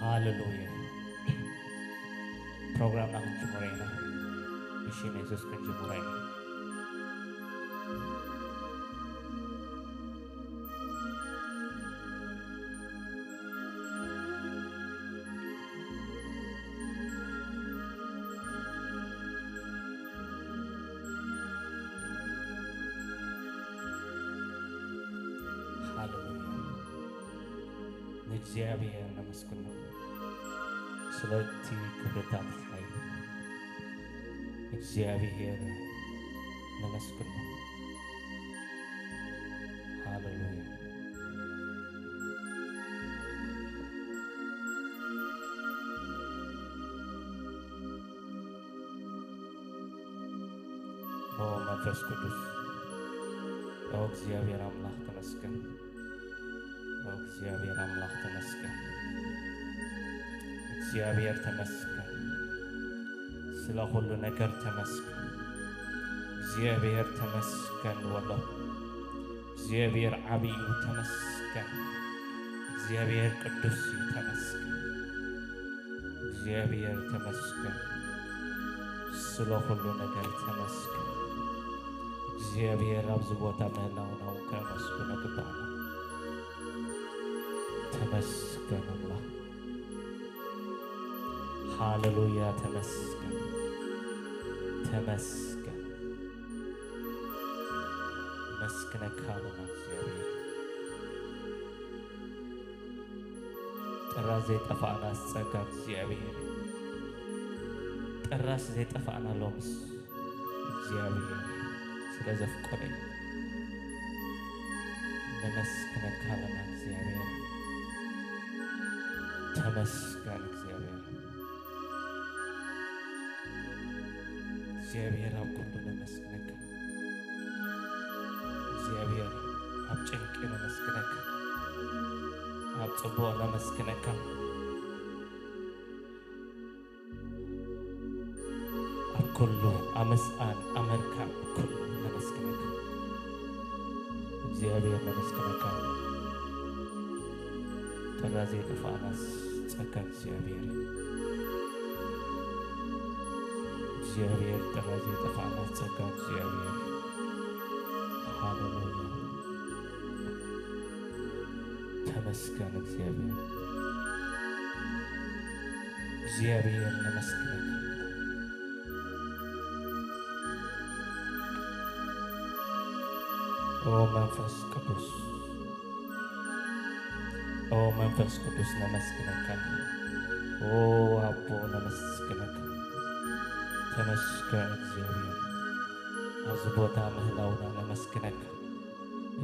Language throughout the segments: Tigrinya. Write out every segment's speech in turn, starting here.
ሃሌሉያ። ፕሮግራምና ክንጅምሮ ኢና። ብሽም የሱስ ክንጅምሮ ኢና። ሃሌሉያ። ንእግዚኣብሔር ነመስግኖ ስለቲ ክብርታት ሓይሉ። እግዚኣብሔር ነመስግኖ። ሃሌሉያ። ኦ መንፈስ ቅዱስ፣ ኦ እግዚኣብሔር ኣምላኽ ተመስገን። ኦ እግዚኣብሔር ኣምላኽ ተመስገን። እግዚኣብሔር ተመስገን። ስለ ኩሉ ነገር ተመስገን። እግዚኣብሔር ተመስገን ወሎ። እግዚኣብሔር ዓብይ እዩ፣ ተመስገን። እግዚኣብሔር ቅዱስ እዩ፣ ተመስገን። እግዚኣብሔር ተመስገን። ስለ ኩሉ ነገር ተመስገን። እግዚኣብሔር ኣብዚ ቦታ ምህላውና እውን ከመስግኖ ግባእና። ተመስገን ኣምላኽ። ሃሌሉያ፣ ተመስገን። ተመስገን። መስግነካ ኣለና እግዚኣብሔር። ጥራዝ ዘይጠፋእናስ ጸጋ እግዚኣብሔር። ጥራስ ዘይጠፋእና ሎምስ እግዚኣብሔር ስለ ዘፍቀረ እዩ። ነመስግነካ ኣለና እግዚኣብሔር። ተመስገን እግዚኣብሔር። እግዚኣብሔር ኣብ ኩሉ ነመስግነካ። እግዚኣብሔር ኣብ ጭንቂ ነመስግነካ። ኣብ ጽቡቕ ነመስግነካ። ኣብ ኩሉ፣ ኣብ ምስኣን፣ ኣብ ምርካብ፣ ኩሉ ነመስግነካ። እግዚኣብሔር ነመስግነካ። ጥራዝ ዘይጠፋእናስ ጸጋ እግዚኣብሔር። እግዚኣብሔር ጥራዝ ዘይጠፋእናስ ጸጋ እግዚኣብሔር። ሃሌሉያ። ተመስገን እግዚኣብሔር። እግዚኣብሔር ነመስግነካ። ኦ መንፈስ ቅዱስ፣ ኦ መንፈስ ቅዱስ ነመስግነካ። ኦ ኣቦ ነመስግነካ። ተመስገን እግዚኣብሔር። ኣብዚ ቦታ ምህላውና ነመስግነካ።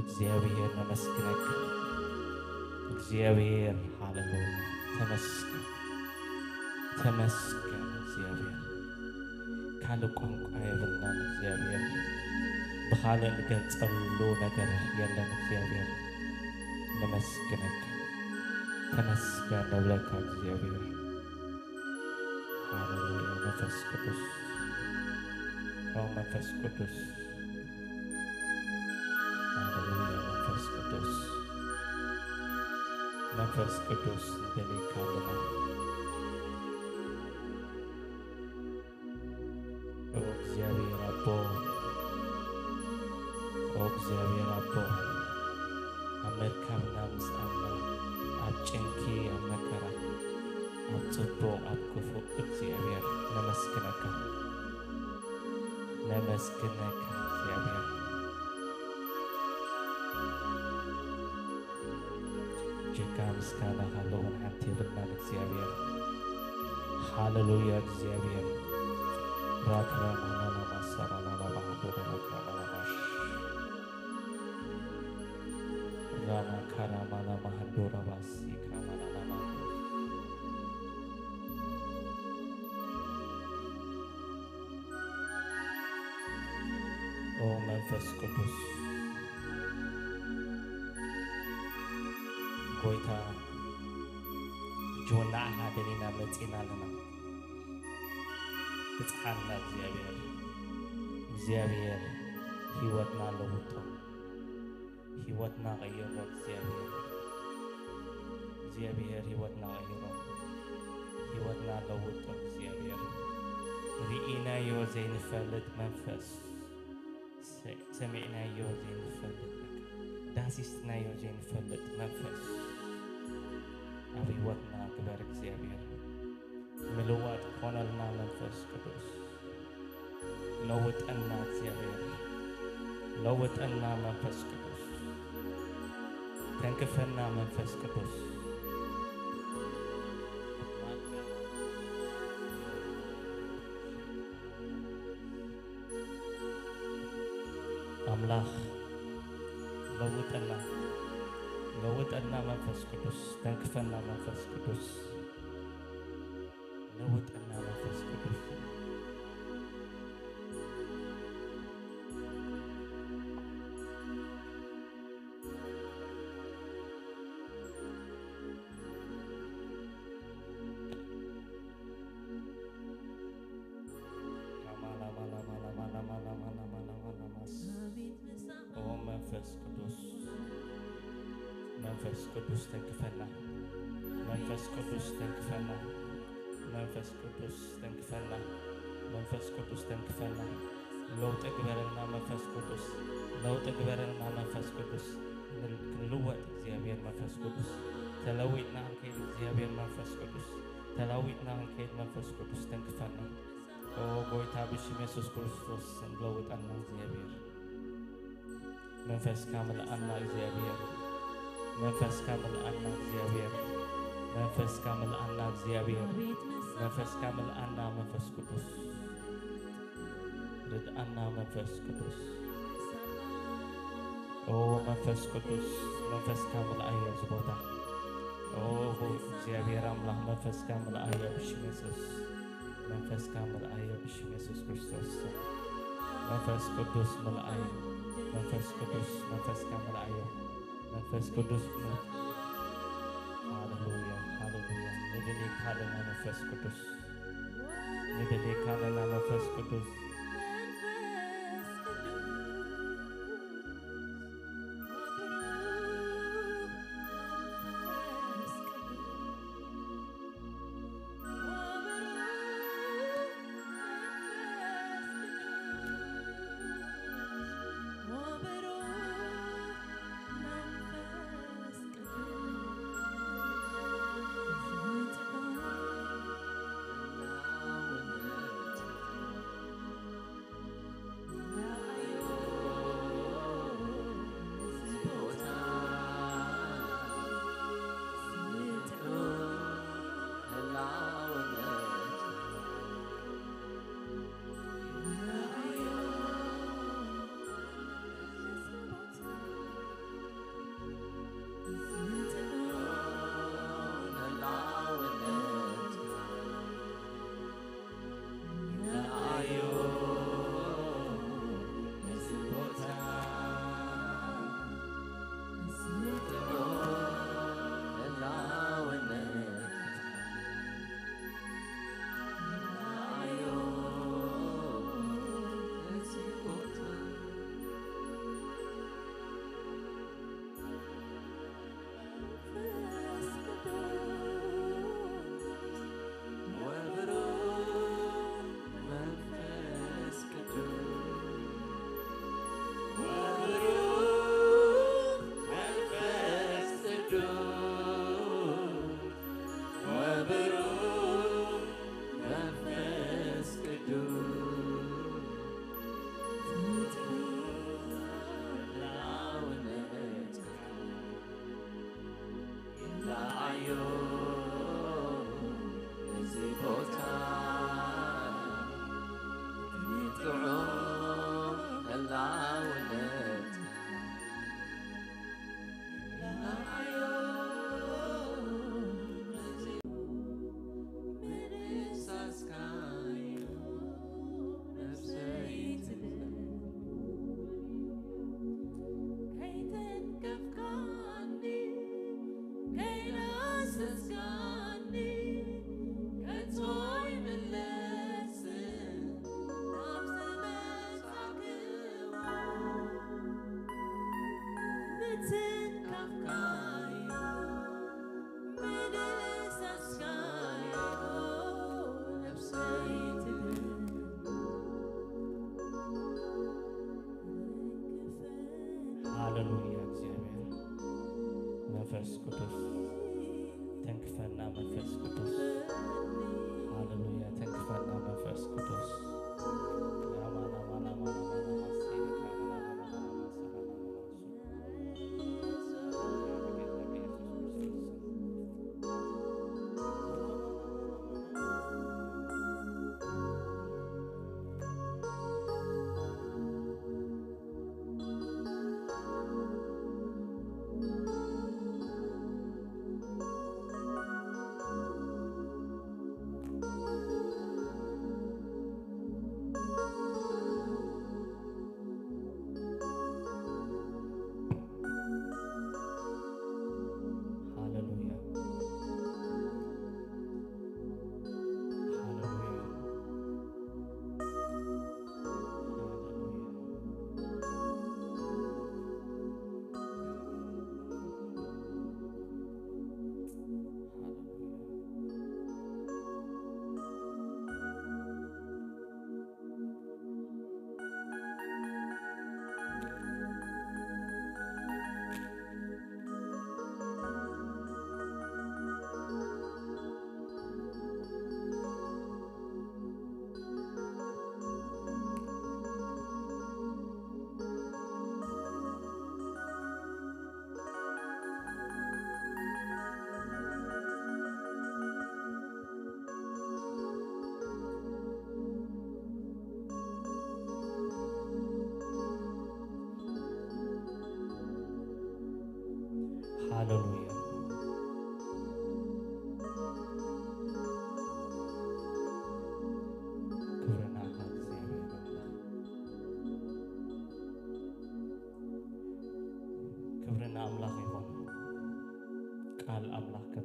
እግዚኣብሔር ነመስግነካ። እግዚኣብሔር ሃሌሉያ። ተመስገን። ተመስገን እግዚኣብሔር። ካልእ ቋንቋ የብልናን እግዚኣብሔር። ብኻልእ ንገልጸሉ ነገር የለን እግዚኣብሔር። ነመስግነካ። ተመስገን ንብለካ እግዚኣብሔር። ሃሌሉያ መንፈስ ቅዱስ። ኦ መንፈስ ቅዱስ። ሃሌሉያ መንፈስ ቅዱስ። መንፈስ ቅዱስ ንደልየካ ኣለና። ኦ እግዚኣብሔር ኣቦ፣ ኦ እግዚኣብሔር ኣቦ፣ ኣብ መርካብና ምስኣና፣ ኣብ ጭንቂ፣ ኣብ መከራ፣ ኣብ ጽቡቕ፣ ኣብ ክፉእ እግዚኣብሔር ነመስግነካ፣ ነመስግነካ እግዚኣብሔር። ጀካ ምስጋና ካልእ እውን ሓንቲ የብልናን እግዚኣብሔር። ሃሌሉያ እግዚኣብሔር። ራክራ ማናና ማሳራ ናና ማሃንዶራ ራክራ ማናማሽ። ራማ ካራ ማና ማሃንዶራ ባሲ ክራ ማናና ማሃንዶራ። ኦ መንፈስ ቅዱስ ጎይታ፣ ሕጂ እውን ንዓኻ ደሊና መጺና ኣለና። ብጽሓና እግዚኣብሔር፣ እግዚኣብሔር ህይወትና ለውጦ፣ ህይወትና ቀይሮ እግዚኣብሔር፣ እግዚኣብሔር ህይወትና ቀይሮ። ለውጦ እግዚኣብሔር። ርኢናዮ ዘይንፈልጥ መንፈስ፣ ሰ-፣ ሰሚዕናዮ ዘይንፈልጥ፣ ዳሲስናዮ ዘይንፈልጥ መንፈስ ኣብ ህይወትና ግበር እግዚኣብሔር። ምልዋጥ ኮነልና መንፈስ ቅዱስ። ለውጠና እግዚኣብሔር። ለውጠና መንፈስ ቅዱስ። ተንክፈና መንፈስ ቅዱስ። ኣምላኽ ለውጠና፣ ለውጠና መንፈስ ቅዱስ፣ ተንክፈና መንፈስ ቅዱስ፣ ለውጠና መንፈስ ቅዱስ። ኦ መንፈስ ቅዱስ፣ መንፈስ ቅዱስ ተንክፈና፣ መንፈስ ቅዱስ ተንክፈና፣ መንፈስ ቅዱስ ተንክፈና፣ መንፈስ ቅዱስ ተንክፈና። ለውጢ ግበረልና መንፈስ ቅዱስ፣ ለውጢ ግበረልና መንፈስ ቅዱስ። ክንልወጥ እግዚኣብሔር መንፈስ ቅዱስ፣ ተለዊጥና ክንከይድ እግዚኣብሔር መንፈስ ቅዱስ፣ ተለዊጥና ክንከይድ መንፈስ ቅዱስ ተንክፈና። ኦ ጎይታ፣ ብሽም የሱስ ክርስቶስ ስም ለውጠና እግዚኣብሔር። መንፈስካ ምልኣና እግዚኣብሔር። መንፈስካ ምልኣና እግዚኣብሔር። መንፈስካ ምልኣና እግዚኣብሔር። መንፈስካ ምልኣና መንፈስ ቅዱስ። ርድኣና መንፈስ ቅዱስ። ኦ መንፈስ ቅዱስ፣ መንፈስካ ምልኣዮ እዚ ቦታ። ኦ እግዚኣብሔር ኣምላኽ፣ መንፈስካ ምልኣዮ ብሽም የሱስ። መንፈስካ ምልኣዮ ብሽም የሱስ ክርስቶስ። መንፈስ ቅዱስ ምልኣዮ። መንፈስ ቅዱስ፣ መንፈስካ ምልኣዮ። መንፈስ ቅዱስ ምል-፣ ሃሌሉያ፣ ሃሌሉያ። ንደልየካ ኣለና መንፈስ ቅዱስ። ንደልየካ ኣለና መንፈስ ቅዱስ።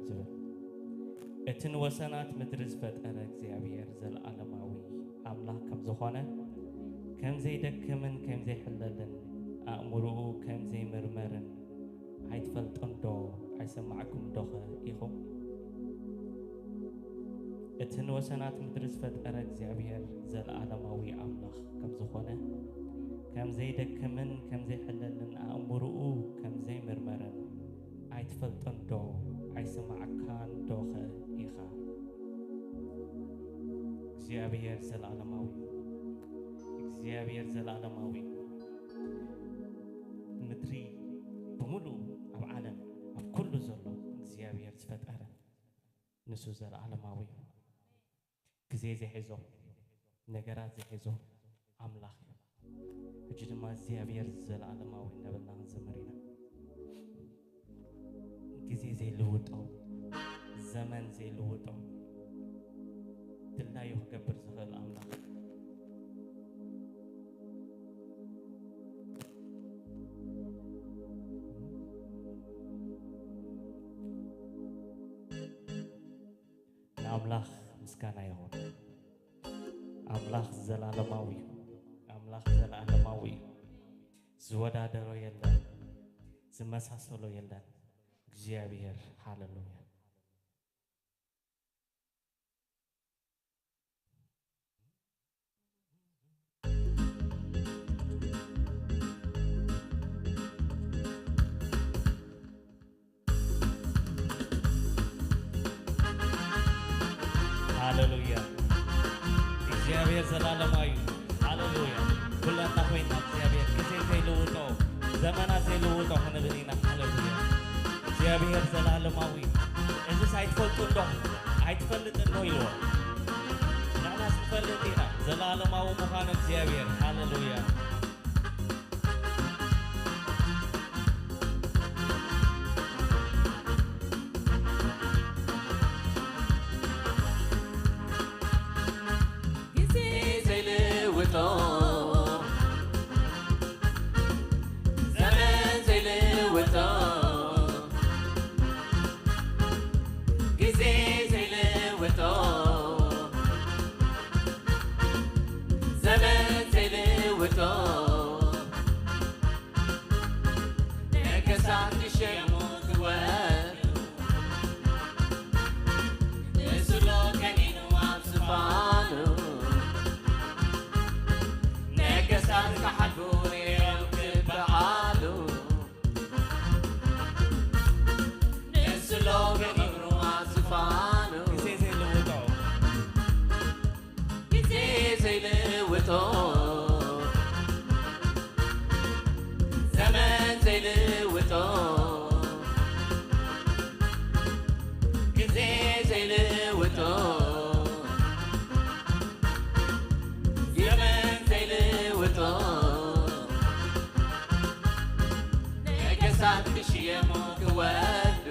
ዝብል። እቲ ንወሰናት ምድሪ ዝፈጠረ እግዚኣብሔር ዘለዓለማዊ ኣምላኽ ከም ዝኾነ፣ ከም ዘይደክምን ከም ዘይሕለልን፣ ኣእምሮኡ ከም ዘይምርመርን ኣይትፈልጦን ዶ? ኣይሰማዕኩም ዶኸ ኢኹም? እቲ ንወሰናት ምድሪ ዝፈጠረ እግዚኣብሔር ዘለዓለማዊ ኣምላኽ ከም ዝኾነ፣ ከም ዘይደክምን ከም ዘይሕለልን፣ ኣእምሮኡ ከም ዘይምርመርን ኣይትፈልጦን ዶ? ኣይሰማዕካን ዶኸ ኢኻ? እግዚኣብሔር ዘለዓለማዊ፣ እግዚኣብሔር ዘለዓለማዊ፣ ምድሪ ብምሉኡ፣ ኣብ ዓለም፣ ኣብ ኩሉ ዘሎ እግዚኣብሔር ዝፈጠረ፣ ንሱ ዘለዓለማዊ እዩ። ግዜ ዘይሕዞ፣ ነገራት ዘይሕዞ ኣምላኽ እዩ። ሕጂ ድማ እግዚኣብሔር ዘለዓለማዊ እናበልና ክንዝምር ኢና። ግዜ ዘይልውጦ፣ ዘመን ዘይልውጦ፣ ድላዩ ክገብር ዝኽእል ኣምላኽ። ንኣምላኽ ምስጋና ይኹን። ኣምላኽ ዘላለማዊ እዩ። ኣምላኽ ዘላለማዊ እዩ። ዝወዳደሮ የለን፣ ዝመሳሰሎ የለን። እግዚኣብሔር፣ ሃሌሉያ። ሃሌሉያ። እግዚኣብሔር ዘላለማዊ እዩ። ሃሌሉያ። ኩላትና ኮይና እግዚኣብሔር ግዜ ዘይልውጦ፣ ዘመናት ዘይልውጦ ክንብል ኢና። ሃሌሉያ። እግዚኣብሔር ዘላለማዊ እዩ። እዝስ ኣይትፈልጡን ዶ? ኣይትፈልጥን ዶ ኢልዎ? ንሕናስ ንፈልጥ ኢና ዘላለማዊ ምዃኑ እግዚኣብሔር። ሃሌሉያ። ግዜ ዘይልውጦ፣ ዘመን ዘይልውጦ፣ ግዜ ዘይልውጦ፣ ዘመን ዘይልውጦ፣ ነገሳት ክሸሙ ክወርዱ፣ ንሱ ሎ ከኒኑ ኣብ ዝፋኑ፣ ነገሳት ክሓልፉ ነይሮም ክበዓሉ፣ ንሱ ሎ ከኒኑ ኣብ ዝፋኑ። ግዜ ዘይልውጦ። ግዜ ዘይልውጦ፣ ዘመን ዘይልውጦ፣ ግዜ ዘይልውጦ፣ ዘመን ዘይልውጦ፣ ነገሳት ክሽየሙ ክወርዱ፣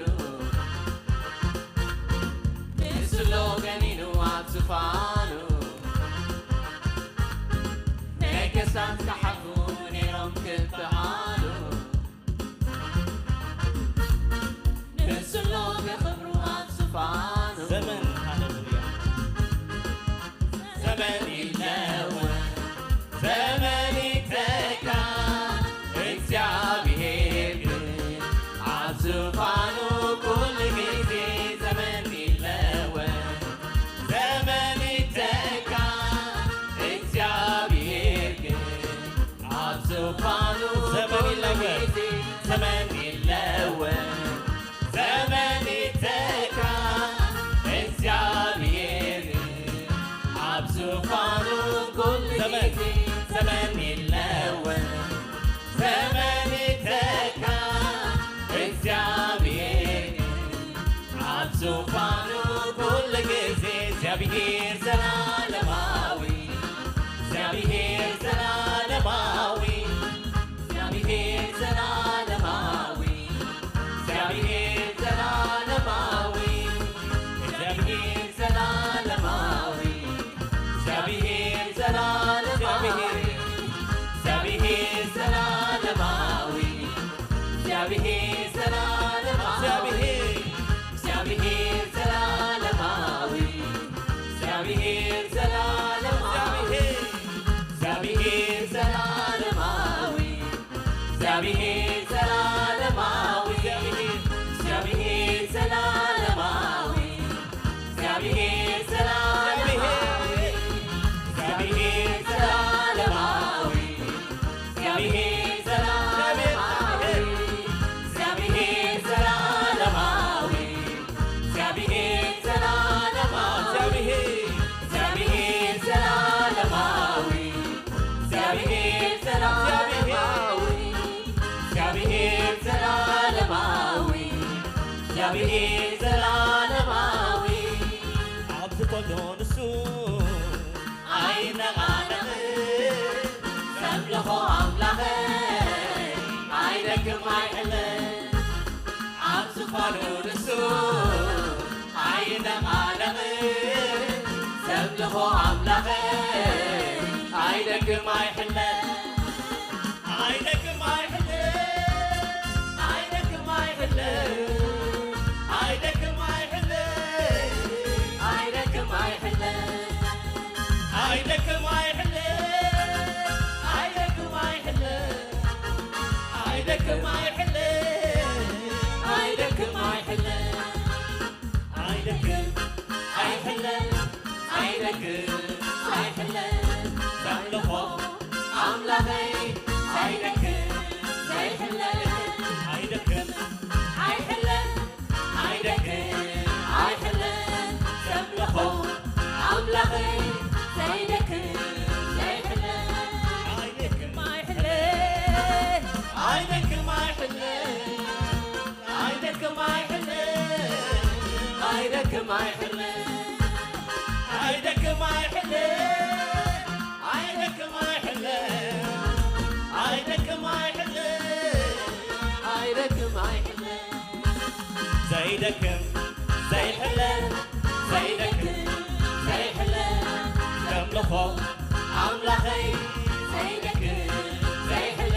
ንሱ ሎ ገኒኑ ኣብ ዝፋኑ፣ ነገሳት ክሓልፉ ነይሮም ክበዓሉ፣ ንሱ ሎ ብኽብሩ ኣብ ዝፋኑ። ዘመን፣ ሃሌሉያ። ዘመን ይለወጥ፣ ዘመን ይተካ፣ እግዚኣብሔር ግን ኣብ ዙፋኑ ኩሉ ግዜ። ዘመን ይለወጥ፣ ዘመን ይተካ፣ እግዚኣብሔር ግን ኣብ ዙፋኑ ዘመን ኩሉ ይለወጥ። ግዜ። ዘመን ይለወጥ፣ ዘመን ይተካ፣ እግዚኣብሔር ኣብ ዙፋኑ ኩሉ ዘመን፣ ግዜ። ዘመን ይለወጥ፣ ዘመን ይተካ፣ እግዚኣብሔር ኣብ ዙፋኑ ኩሉ ግዜ። እግዚኣብሔር ዘላለማዊ፣ እግዚኣብሔር ዘላለማዊ፣ እግዚኣብሔር ዘላለማዊ፣ እግዚኣብሔር ዘላለማዊ፣ እግዚኣብሔር ዘላለማዊ፣ እግዚኣብሔር ዘላለማዊ፣ እግዚኣብሔር ዘላለማዊ፣ እግዚኣብሔር ዘላለማዊ፣ እግዚኣብሔር፣ ንሱ ኣይነቓነቕ ዘምልኾ ኣምላኸይ ኣይደክም ኣይሕለ ኣብ ዝፋኑ ንሱ ኣይነቓነቕ ዘምልኾ ኣምላኸይ ኣይደክም ኣይሕለ ኣይደክም ኣይሕለ ኣይደክም ኣይሕለ ኣይደክም ኣይሕለ ኣይደክም ኣይሕለ ኣይደክም ኣይሕለ ኣይደክም ኣይሕለ ኣይደክም ኣይሕለ ኣይደክም ኣይሕለ ዘምልኾ ኣምላኸይ ኣይደክም ዘይሕለ ኣይደክም ኣይሕለ ኣይደክም ኣይሕለ ዘምልኾ ኣምላኸይ ዘይደክም ዘይሕለ ኣይደክም ኣይሕለ ኣይደክም ኣይሕለ ኣይደክም ኣይሕለ ኣይደክም ኣይሕለ ኣይደክም ኣይሕለ ኣይደክም ኣይሕለ ኣይደክም ኣይሕለ ኣይደክም ኣይሕለ ዘይደክም ዘይሕለ ዘይደክም ዘይሕለ ዘምልኾ ኣምላኸይ ዘይደክም ዘይሕለ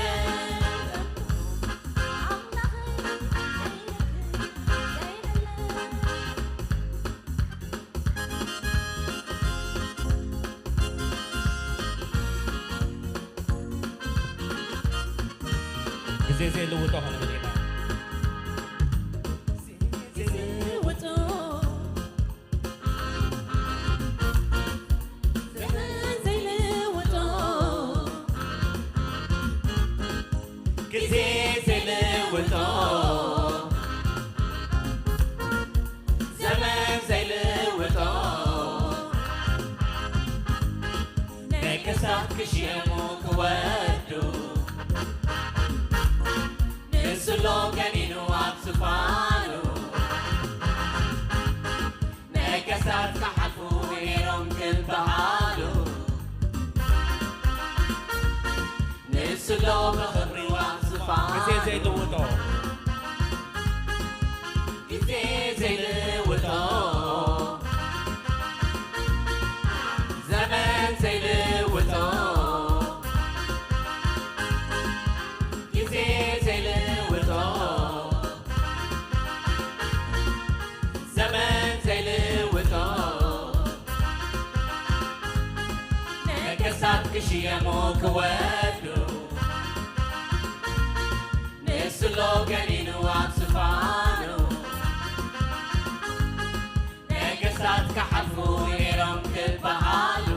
ግዜ ዘይልውጦ ክንብል ኢና። ዘይልውጦ፣ ዘመን ዘይልውጦ፣ ግዜ ዘይልውጦ፣ ዘመን ዘይልውጦ፣ ነገስታት ክሽየሙ ክወዱ፣ ንሱ ኣሎ ገኒኑ ኣብ ዝፋኑ፣ ነገስታት ክሓልፉ ነይሮም ክበሃሉ፣ ንሱ ኣሎ ብኽብሪ ኣብ ዝፋኑ። ግዜ ዘይልውጦ። ግዜ ዘይልውጦ፣ ዘመን ዘይልውጦ፣ ግዜ ዘይልውጦ፣ ዘመን ዘይልውጦ፣ ነገስታት ክሽየሙ ክወዱ፣ ንሱ ኣሎ ገኒኑ ኣብ ዝፋኑ፣ ነገስታት ክሓልፉ ነይሮም ክበሃሉ፣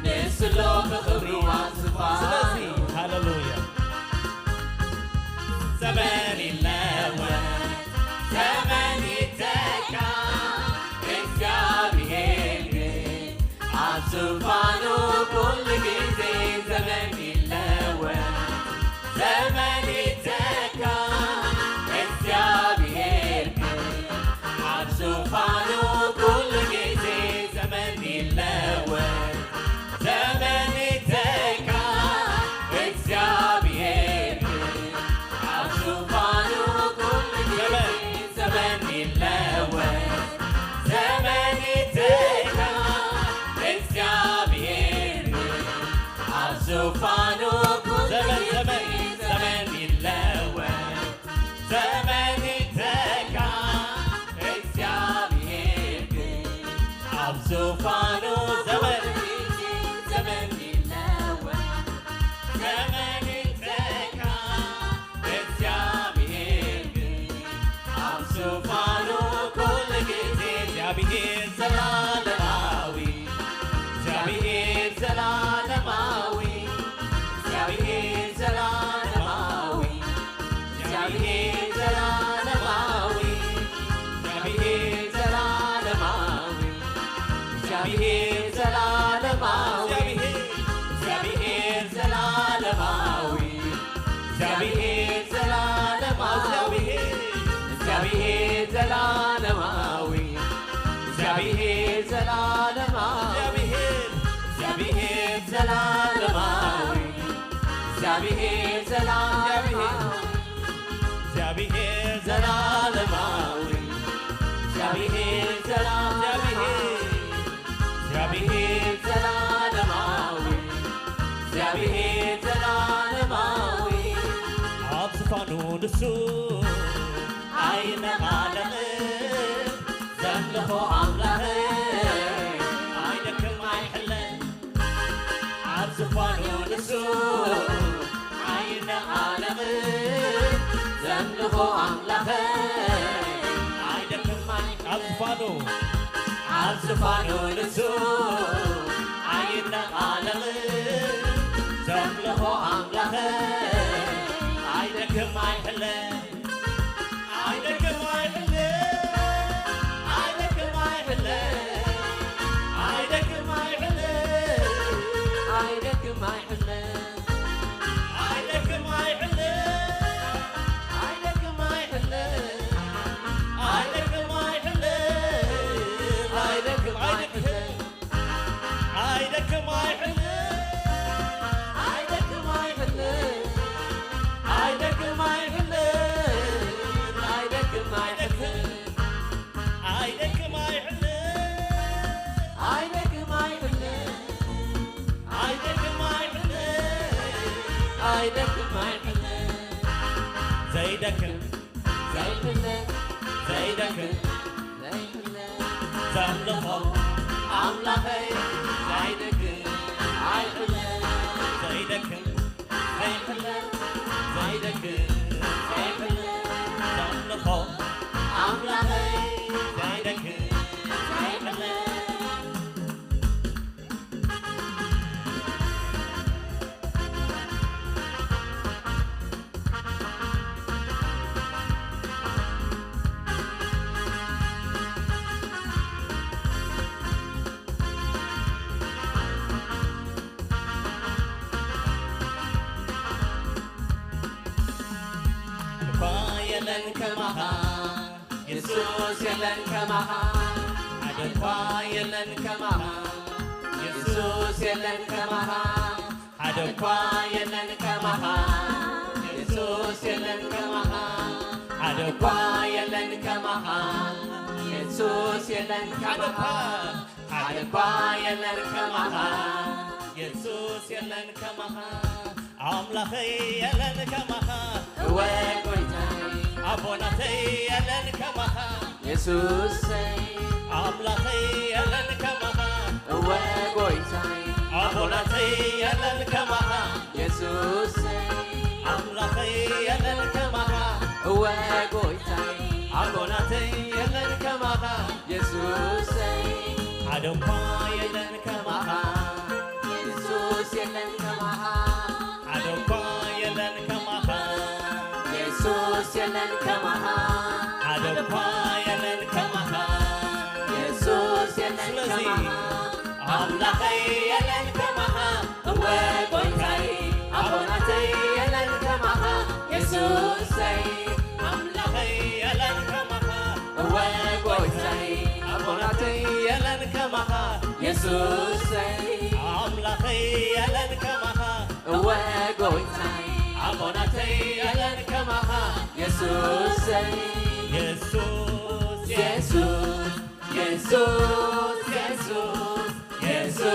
ንሱ ኣሎ ብኽብሩ ኣብ ዝፋኑ። ስለዚ፣ ሃሌሉያ። ዘመን ይለወጥ፣ ዘመን ይተካ፣ እግዚኣብሔር ግን ኣብ ዙፋኑ ኩሉ ግዜ። ዘመን ይለወጥ፣ ዘመን ይተካ፣ እግዚኣብሔር ግን ኣብ ዙፋኑ ኩሉ ግዜ። ዘመን ይለወጥ፣ ዘመን ይተካ፣ እግዚኣብሔር ግን ኣብ ዙፋኑ ኩሉ ግዜ። ዘመን ይለወጥ፣ ዘመን ይተካ፣ እግዚኣብሔር ኣብ ዙፋኑ ኩሉ ዘመን፣ ግዜ። ዘመን፣ ዘመን ይለወጥ፣ ዘመን ይተካ፣ እግዚኣብሔር ግን ኣብ ዙፋኑ። ዘመን፣ ዘመን ይለወጥ፣ ዘመን ይተካ፣ እግዚኣብሔር ግን ኣብ ዙፋኑ ኩሉ ግዜ። እግዚኣብሔር ዘላለማዊ፣ እግዚኣብሔር ዘላለማዊ፣ እግዚኣብሔር ዘላለማዊ፣ እግዚኣብሔር ዘላለማዊ፣ እግዚኣብሔር ዘላለማዊ፣ እግዚኣብሔር ዘላለማዊ፣ እግዚኣብሔር ዘላለማዊ፣ እግዚኣብሔር ዘላለማዊ፣ እግዚኣብሔር ዘላለማዊ፣ እግዚኣብሔር ዘላለማዊ፣ እግዚኣብሔር፣ እግዚኣብሔር ዘላለማዊ፣ እግዚኣብሔር ዘላለማዊ፣ እግዚኣብሔር ዘላለማዊ፣ እግዚኣብሔር ዘላለማዊ፣ እግዚኣብሔር ዘላለማዊ፣ እግዚኣብሔር ዘላለማዊ፣ ኣብ ዝፋኑ ንሱ ኣይነቓነቕን፣ ዘምልኾ ኣምላኽ ኣይደክም ኣይሕለን፣ ኣብ ዝፋኑ ንሱ ኣይነቓነቕን፣ ዘምልኾ ኣምላኽ ኣይደክም ኣይሕለን፣ ኣብ ዝፋኑ፣ ኣብ ዝፋኑ ንሱ ኣይነቓነቕን፣ ዘምልኾ ኣምላኽ ኣይደክም ኣይሕለን። ኣይደክም ኣይሕለ፣ ኣይደክም ኣይሕለ፣ ኣይደክም ኣይሕለ፣ ኣይደክም ኣይሕለ፣ ኣይደክም ኣይሕለ፣ ኣይደክም ኣይሕለ፣ ኣይደክም ኣይሕለ፣ ኣይደክም ኣይሕለ። ኣይደክም ኣይሕለ፣ ኣይደክም ኣይሕለ፣ ኣይደክም ኣይሕለ፣ ኣይደክም ኣይሕለ፣ ኣይደክም ኣይሕለ፣ ኣይደክም ኣይሕለ፣ ኣይደክም ኣይሕለ፣ ኣይደክም ኣይሕለ፣ ዘይደክም ዘይሕለ፣ ዘይደክም ዘይሕለ፣ ዘምልኾ ኣምላኸይ ዘይደክም ኣይሕለ፣ ዘይደክም ዘይሕለ፣ ዘይደክም ዘይሕለ፣ ዘምልኾ ኣምላኸይ ዘይደክም ዘይሕለ። እኳ የለን ከማኻ፣ የሱስ የለን ከማኻ። ሓደ እኳ የለን ከማኻ፣ የሱስ የለን ከማኻ። ሓደ እኳ የለን ከማኻ፣ የሱስ የለን ከማኻ። ሓደ እኳ የለን ከማኻ፣ የሱስ የለን ከማኻ። ሓደ እኳ የለን ከማኻ፣ የሱስ የለን ከማኻ። ኣምላኸይ የለን ከማኻ፣ እወ ጎይታይ። ኣቦናተይ የለን ከማኻ፣ የሱሰይ። ኣምላኸይ የለን ከማኻ፣ እወ ጎይታይ። ኣቦናተይ የለን ከማኻ፣ የሱሰይ። ኣምላኸይ የለን ከማኻ፣ እወ ጎይታይ። ኣቦናተይ የለን ከማኻ፣ የሱሰይ። ሓደ እኳ የለን ከማኻ፣ የሱስ የለን ከማኻ። ሓደ እኳ የለን ከማኻ፣ የሱስ የለን ከማኻ። ሓደ እኳ የለን ከማኻ፣ የሱስ የለን ስለዚ ከማኻ። ኣምላኸይ የለን ከማኻ፣ እወ ጎይታይ። ኣቦናተይ የለን ከማኻ፣ የሱሰይ። ኣምላኸይ የለን ከማኻ፣ እወ ጎይታይ። ኣቦናተይ የለን ከማኻ፣ የሱሰይ። ኣምላኸይ የለን ከማኻ፣ እወ ጎይታይ። ኣቦናተይ የለን ከማኻ፣ የሱሰይ። የሱስ፣ የሱስ፣ የሱስ፣ የሱስ፣ የሱስ፣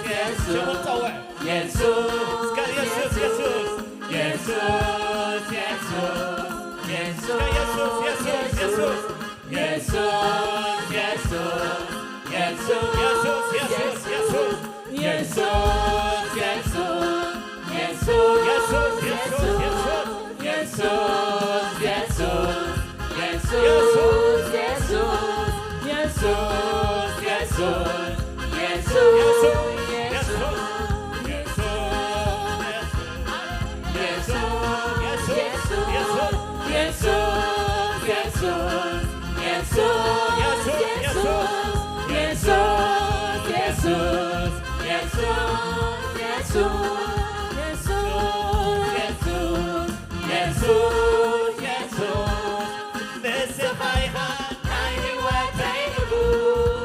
የሱስ። ሽሙ ጸውዕ። የሱስ፣ እስከ የሱስ፣ የሱስ። የሱስ፣ የሱስ፣ የሱስ፣ እስከ የሱስ፣ የሱስ፣ የሱስ። የሱስ፣ የሱስ፣ የሱስ፣ የሱስ፣ የሱስ። የሱስ፣ የሱስ፣ የሱስ፣ የሱስ፣ የሱስ። የሱስ፣ የሱስ፣ የሱስ፣ የሱስ። የሱስ፣ የሱስ፣ የሱስ፣ የሱስ። የሱስ፣ የሱስ፣ የሱስ፣ የሱስ። የሱስ፣ የሱስ፣ የሱስ። ንስኻ ኢኻ ናይ ህይወተይ ንጉስ።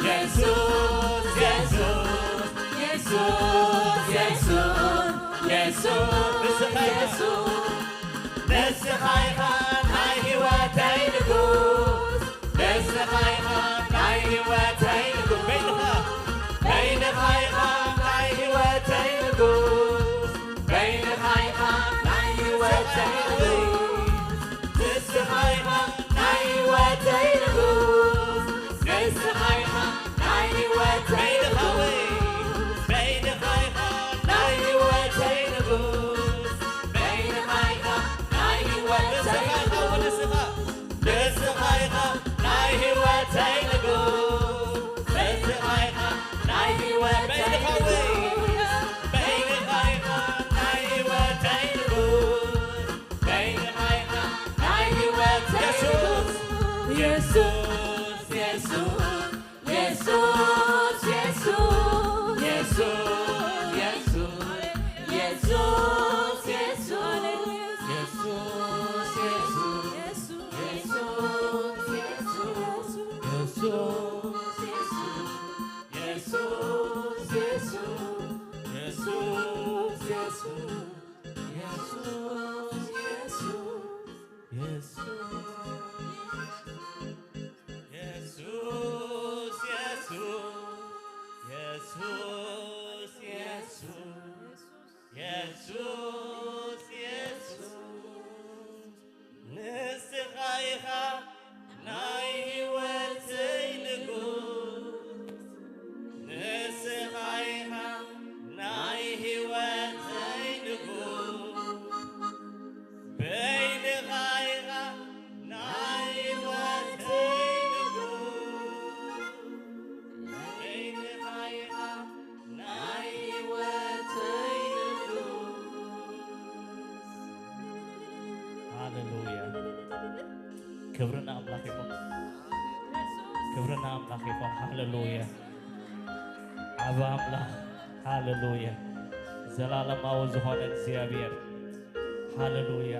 የሱስ፣ የሱስ፣ የሱስ፣ የሱስ፣ የሱስ፣ ንስኻ ኢኻ፣ የሱስ፣ ንስኻ ኢኻ ናይ ህይወተይ ንጉስ፣ ንስኻ ኢኻ ናይ ህይወተይ ንጉስ፣ በይንኻ፣ በይንኻ ኢኻ ናይ ህይወተይ ንጉስ፣ በይንኻ ኢኻ ናይ ህይወተይ ንጉስ። ንስኻ ኢኻ ናይ ህይወተይ ንጉስ፣ ንስኻ ኢኻ ናይ ህይወተይ ንጉስ፣ በይንኻ ኢኻ ናይ ህይወተይ ንጉስ፣ በይንኻ ኢኻ ናይ ህይወተይ ንጉስ፣ ንስኻ ኢኻ ናይ ህይወተይ ንጉስ፣ ንስኻ ኢኻ ናይ ህይወተይ ንጉስ፣ በይንኻ ኢኻ ናይ ህይወተይ ንጉስ። በይንኻ ኢኻ ናይ ህይወት የሱስ፣ የሱስ፣ የሱስ፣ የሱስ፣ የሱስ፣ የሱስ፣ የሱስ፣ የሱስ፣ የሱስ፣ የሱስ፣ የሱስ፣ የሱስ፣ የሱስ፣ የሱስ፣ ንስኻ ኢኻ ናይ ህይወተይ ንጉስ፣ ንስኻ ኢኻ ናይ ህይወተይ ንጉስ፣ በይንኻ ኢኻ ናይ ህይወተይ ንጉስ፣ በይንኻ ኢኻ ናይ ህይወተይ ንጉስ። ሃሌሉያ። ክብሪ ንኣምላኽ ይኹን። ክብሪ ንኣምላኽ ይኹን። ሃሌሉያ። ዓቢ ኣምላኽ። ሃሌሉያ። ዘላለማዊ ዝኾነ እግዚኣብሔር። ሃሌሉያ።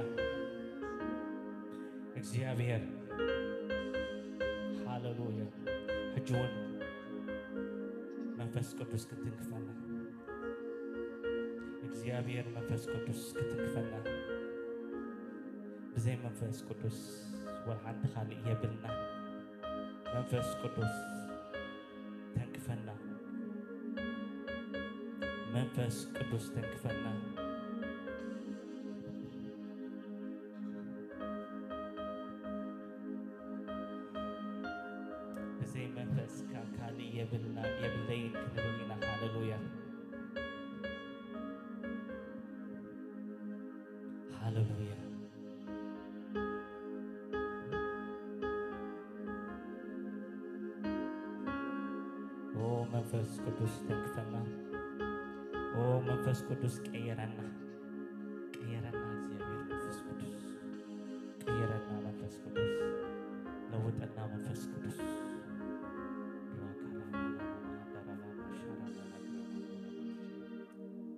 እግዚኣብሔር። ሃሌሉያ። ሕጂ እውን መንፈስ ቅዱስ ክትንክፈና። እግዚኣብሔር መንፈስ ቅዱስ ክትንክፈና። ብዘይ መንፈስ ቅዱስ ወላ ሓንቲ ካልእ የብልና። መንፈስ ቅዱስ ተንክፈና። መንፈስ ቅዱስ ተንክፈና። ብዘይ መንፈስካ ካልእ የብልና፣ የብለይን ክንብል ኢና። ሃሌሉያ። ሃሌሉያ። ኦ መንፈስ ቅዱስ ተንክፈና። ኦ መንፈስ ቅዱስ ቀይረና። ቀይረና እግዚኣብሔር መንፈስ ቅዱስ። ቀይረና መንፈስ ቅዱስ። ለውጠና መንፈስ ቅዱስ።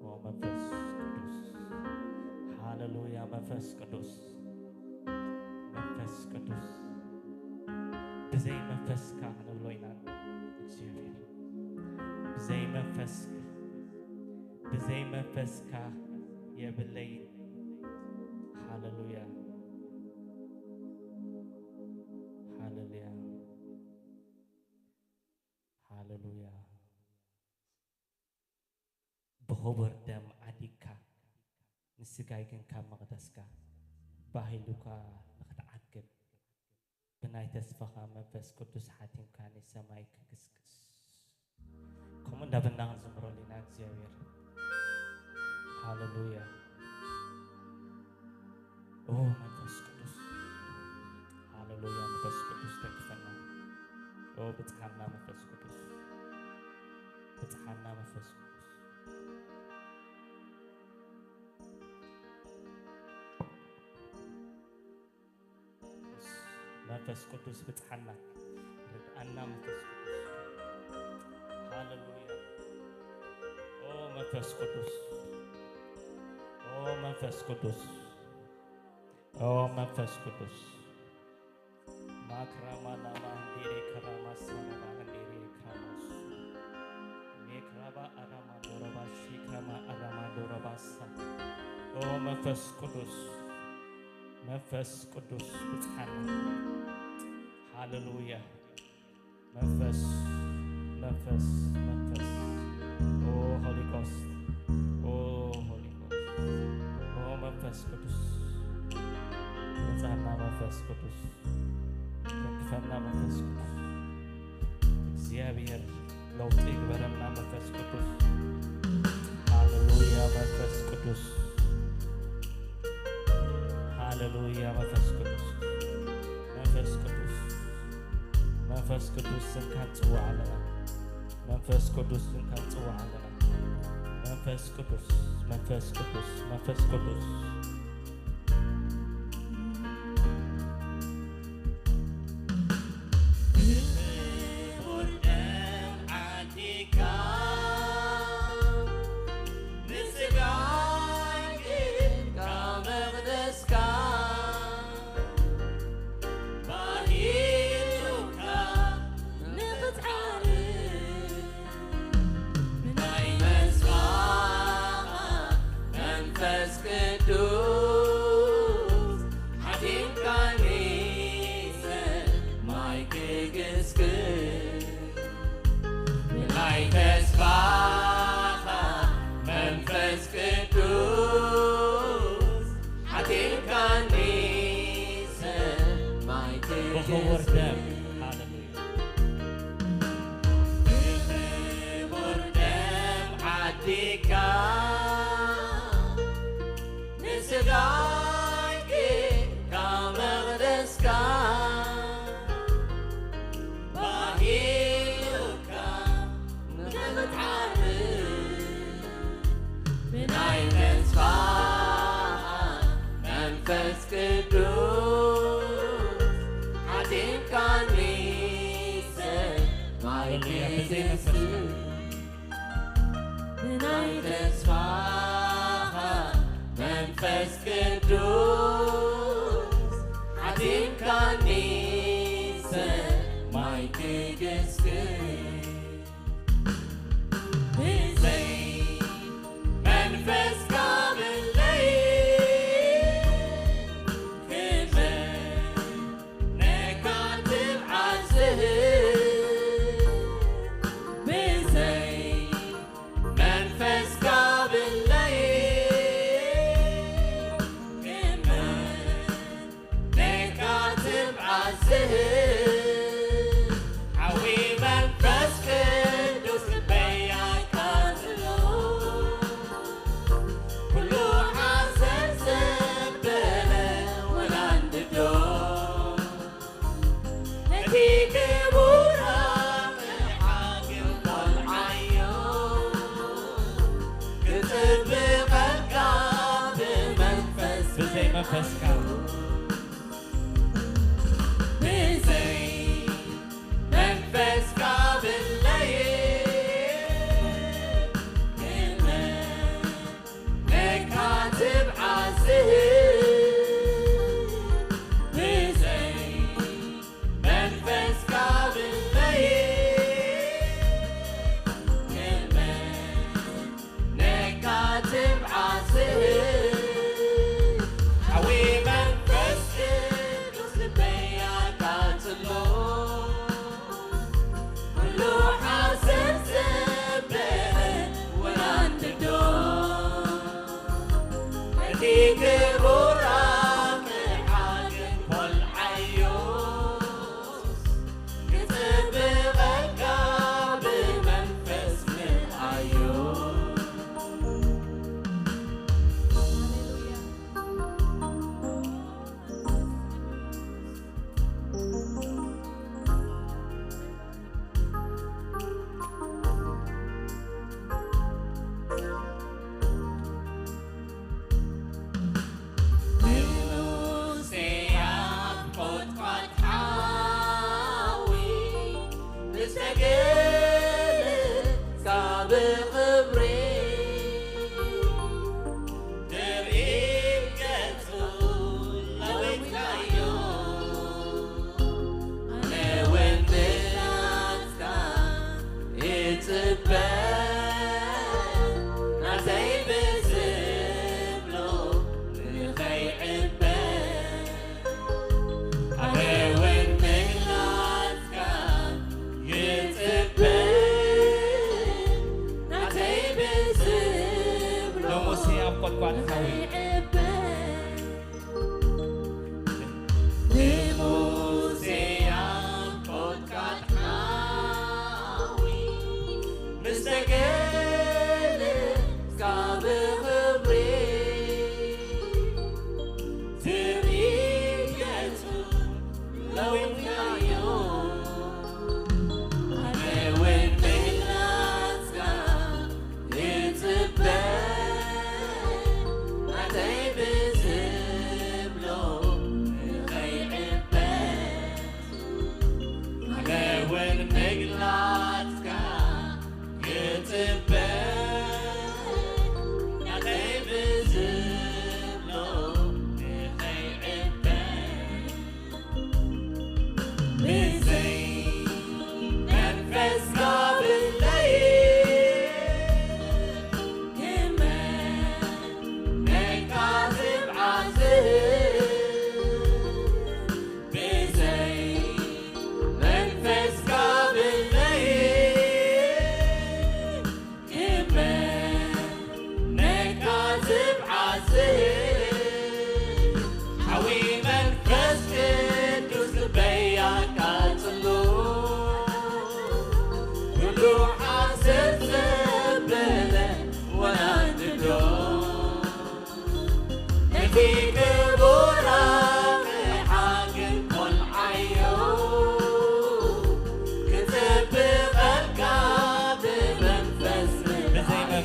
ኦ መንፈስ ቅዱስ። ሃሌሉያ መንፈስ ቅዱስ። መንፈስ ቅዱስ። ብዘይ መንፈስካ ክንብሎ ኢና እግዚኣብሔር። ብዘይ መንፈስካ፣ ብዘይ መንፈስካ የብለይን። ሃሌሉያ። ሃሌሉያ። ሃሌሉያ። ብኽቡር ደም ዓዲግካ፣ ንስጋይ ግን ካብ መቕደስካ ባህ ኢሉካ ንኽትዓግብ፣ ብናይ ተስፋኻ መንፈስ ቅዱስ ሓቲምካ ንሰማይ ክግስግስ። ከምኡ እንዳበልና ክንዝምረሉ ኢና እግዚኣብሔር። ሃሌሉያ። ኦ መንፈስ ቅዱስ። ሃሌሉያ። መንፈስ ቅዱስ ተንክፈና። ኦ ብጽሓና መንፈስ ቅዱስ። ብጽሓና መንፈስ ቅዱስ። መንፈስ ቅዱስ ብጽሓና። ርድኣና መንፈስ ቅዱስ። ሃሌሉያ። ኦ መንፈስ ቅዱስ። ኦ መንፈስ ቅዱስ። ኦ መንፈስ ቅዱስ። ማክራማ ላማ እንዲሪ ከራማ ሰራማ እንዲሪ መንፈስ ቅዱስ፣ መንፈስ ቅዱስ ብጽሓና። ሃሌሉያ። መንፈስ፣ መንፈስ፣ መንፈስ። ኦ ሆሊ ጎስት፣ ኦ ሆሊ ጎስት፣ ኦ መንፈስ ቅዱስ ብጽሓና። መንፈስ ቅዱስ ተንክፈና። መንፈስ ቅዱስ እግዚኣብሔር ለውጢ ይግበረና። መንፈስ ቅዱስ፣ ሃሌሉያ። መንፈስ ቅዱስ፣ ሃሌሉያ። መንፈስ ቅዱስ፣ መንፈስ ቅዱስ፣ መንፈስ ቅዱስ፣ ስምካ ንጽውዕ ኣለና። መንፈስ ቅዱስ፣ ስምካ ንጽውዕ ኣለና። መንፈስ ቅዱስ፣ መንፈስ ቅዱስ፣ መንፈስ ቅዱስ። ብኽቡር ደም ዓዲካ፣ ንስጋይ ካብ መቕደስካ፣ ባሂሉካ ንኽትዓርግ፣ ብናይ ተስፋኻ መንፈስ ቅዱስ ሓቲምካኒ፣ ሰማይ ክግስግስ። ብናይ ተስፋኻ መንፈስ ቅዱስ ሓቲምካኒ፣ ሰማይ ብኽቡር ደም። ክግስግስ። ሃሌሉያ። ብኽቡር ደም ዓዲካ፣ ንስጋይ ካብ መቕደስካ፣ ባሂሉካ ንኽትዓርግ፣ ብናይ ተስፋኻ መንፈስ ቅዱስ ሓቲምካኒ፣ ሰማይ ሃሌሉያ። ብዘይ መንፈስ ቅዱስ። ብናይ ተስፋኻ መንፈስ ቅዱስ ሓቲምካኒ፣ ሰማይ ክግስግስ። ብዘይ መንፈስካ ብለይ ክመ ነካ ትብዓዝህ ብዘይ መንፈስካ ብለይ ክመ ነካ ትብዓዝህ ሓዊ መንፈስ ቅዱስ በያካ ዘሎ ኩሉ ሓዘን ዘበለ ወላንድዶ ነቲ ክቡር ኣቕሓ ግን ቆልዓዮ፣ ክጽብቐካ ብመንፈስ ብዘይ መንፈስካ። ብዘይ መንፈስካ ብለይ ክመ ነካ ትብዓዝህ ብዘይ መንፈስካ ብለይ ክመ ነካ ትብዓዝህ ሓዊ መንፈስ ቅዱስ ልበይ ኣቃጽሎ። ኩሉ ሓዘን ዘበለ ወላንድዶ ነቲ ክቡር ኣቕሓ ግን ቆልዓዮ። ክጽብቐካ ብመንፈስ ምልኣዮ። ዶ ሓሰር ዘበለ ወላንዶ ነቲ ክቡር ኣቕሓ ግን ቆልዓዮ ክጽብቐልካ ብመንፈስ ብዘይ መንፈስ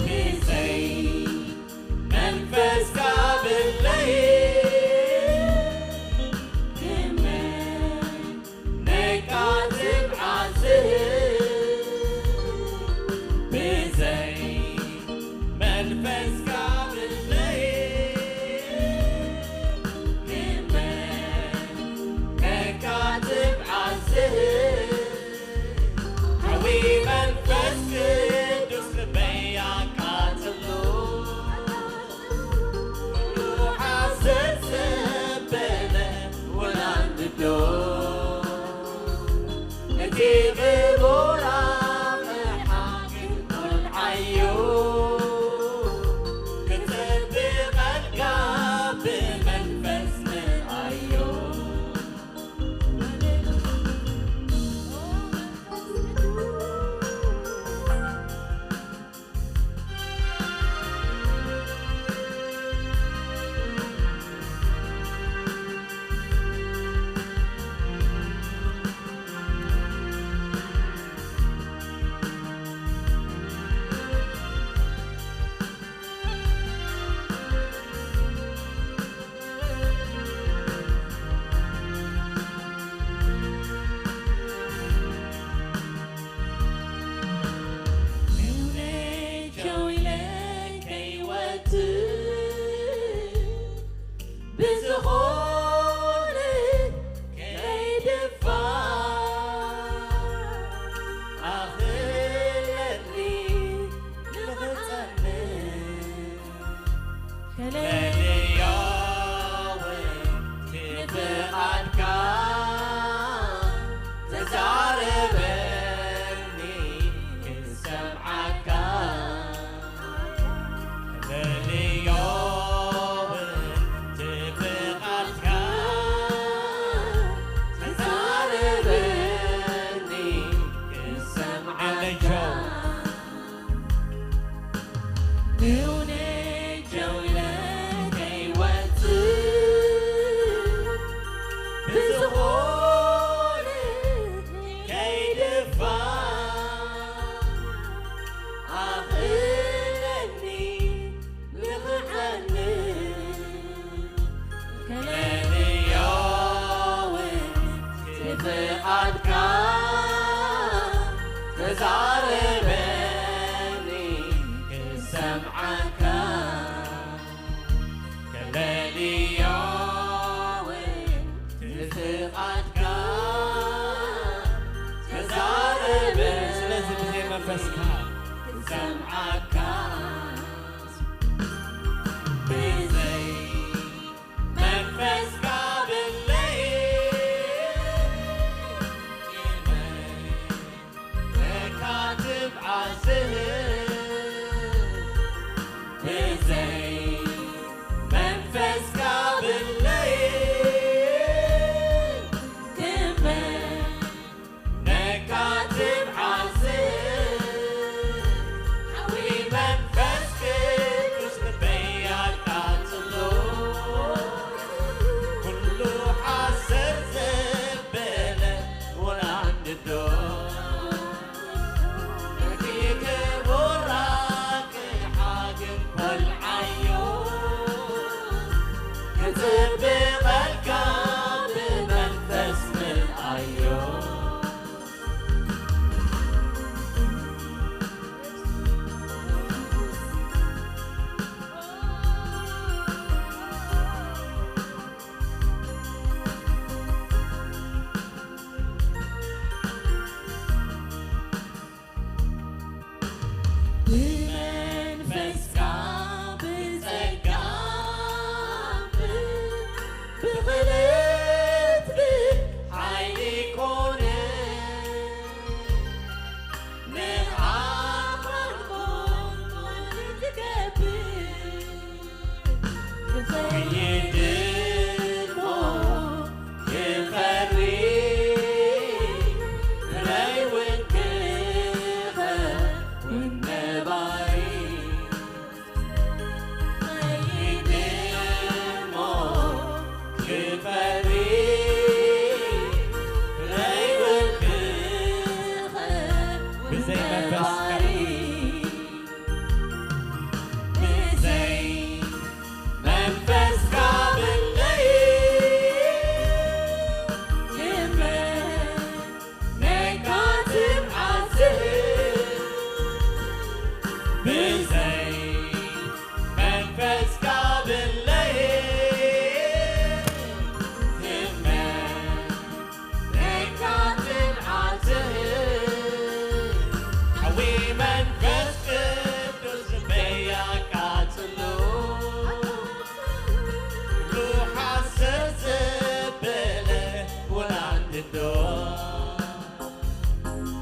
ብዘይ መንፈስካ ብለይ ክመ ነቃትብ ዓስብ ብዘይ መንፈስካ ብለይ ክመ ነቃትብ ዓስብ ሓዊ መንፈስ ቅዱስ ልበይ ኣቃጽሎ። ኩሉ ሓሰር ዘበለ ወላንዶ ነቲ ክቡር ኣቕሓ ግን ቆልዓዮ ክጽብቐልካ ብመንፈስ ንኣዮ። ብዝኾነ ከይድፋ ኣኽለኒ ንኽጸንዕ ከለልዮ እውን ፍቓድካ ተዛረበኒ ክሰምዓካ ከለልዮ እውን ፍቓድካ ተዛረበኒ ክሰምዓካ ፍቓድካ ተዛረበኒ ክሰምዓካ ከለልዮ እውን ፍቓድካ ተዛረበኒ ስለዚ ብዘይ መንፈስካ ክሰምዓካ ብዘይ መንፈስካ ብለይ ተካትብ ዓስብ ብዘይ መንፈስካ ብለይ ክመ ነካትብ ዓስብ ሓዊ መንፈስ ቅዱስ ልበይ ኣቃጽሎ። ኩሉ ሓሰር ዘበለ ወላንድዶ ነቲ ክቡር ኣቕሓ ግን ኮልዓዮ። ክጽብቐልካ ብመንፈስ ምልኣዮ። ብመንፈስካ ብጸጋ ብኽእለት ብሓይሊ ኮነ ንኣኻል ኮንኮን ትገብር። ክኸይድ እሞ ክኸሪ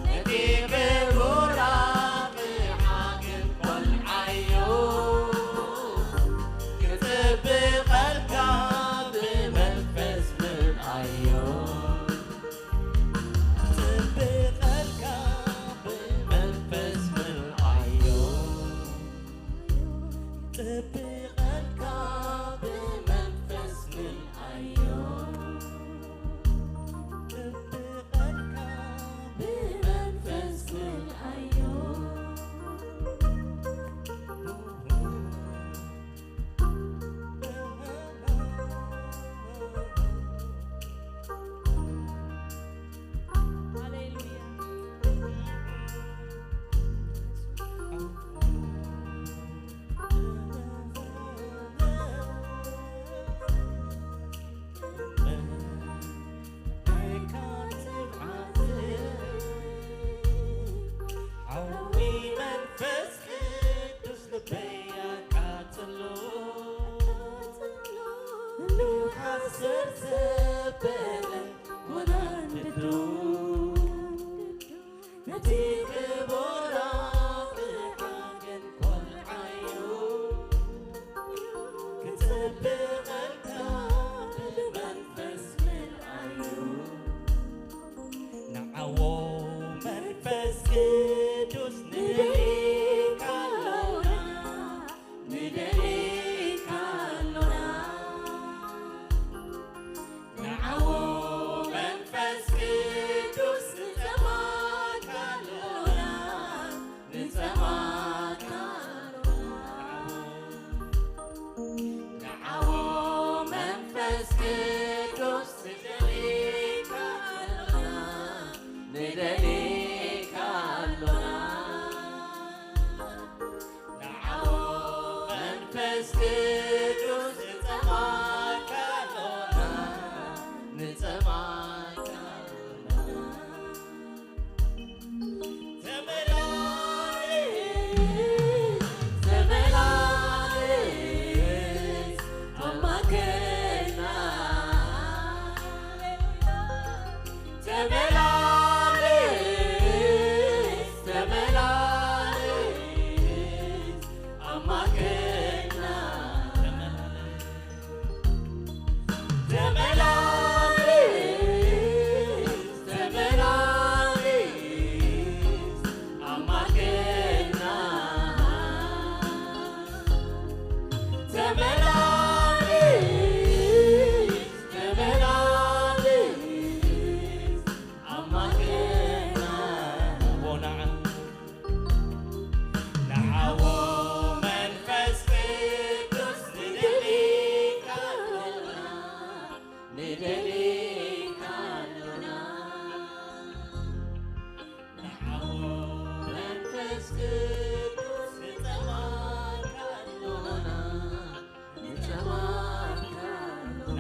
ነቲ ክቡር ኣቕሓ ግን ቆልዓዮ፣ ክጽብቐልካ ብመንፈስ ምልኣዮ። ክጽብቐልካ ብመንፈስ ምልኣዮ። ክጽብቐልካ ብመንፈስ ምልኣዮ። ክጽብቐልካ ብመንፈስ ምልኣዮ። ሃሌሉያ። ሓዊ መንፈስ ቅዱስ ልበይ ኣቃጽሎ፣ ንሓስር ዘበለ ወናንዶ፣ ነቲ ክቡር ኣቕሓ ግን ቆልዓዮ፣ ክጽብቐልካ ብመንፈስ ምልኣዮ። ንዓዎ መንፈስ ቅዱስ ንደሊካ ኣሎና፣ ንደሊካ ኣሎና። ንዓዎ መንፈስ ቅዱስ ንጸማካ ኣሎና፣ ንጸማካ ኣሎና። ንዓዎ መንፈስ ቅዱስ ንደሊካ ኣሎና፣ ንደሊካ ኣሎና። ንዓዎ መንፈስ ቅዱስ ንጸማካ ኣሎና፣ ንጸማካ ኣሎና። ተመላልስ፣ ተመላልስ፣ ኣማከና። ተመላልስ፣ ተመላልስ፣ ኣማከና። ተመላልስ፣ ተመላልስ፣ ኣማከና። ተመላልስ፣ ተመላልስ፣ ኣማከና። ንዓዎ መንፈስ ቅዱስ ንደሊካ ኣሎና፣ ንደሊካ ኣሎና። ንዓዎ መንፈስ ቅዱስ ንጸማካ ኣሎና፣ ንጸማካ ኣሎና።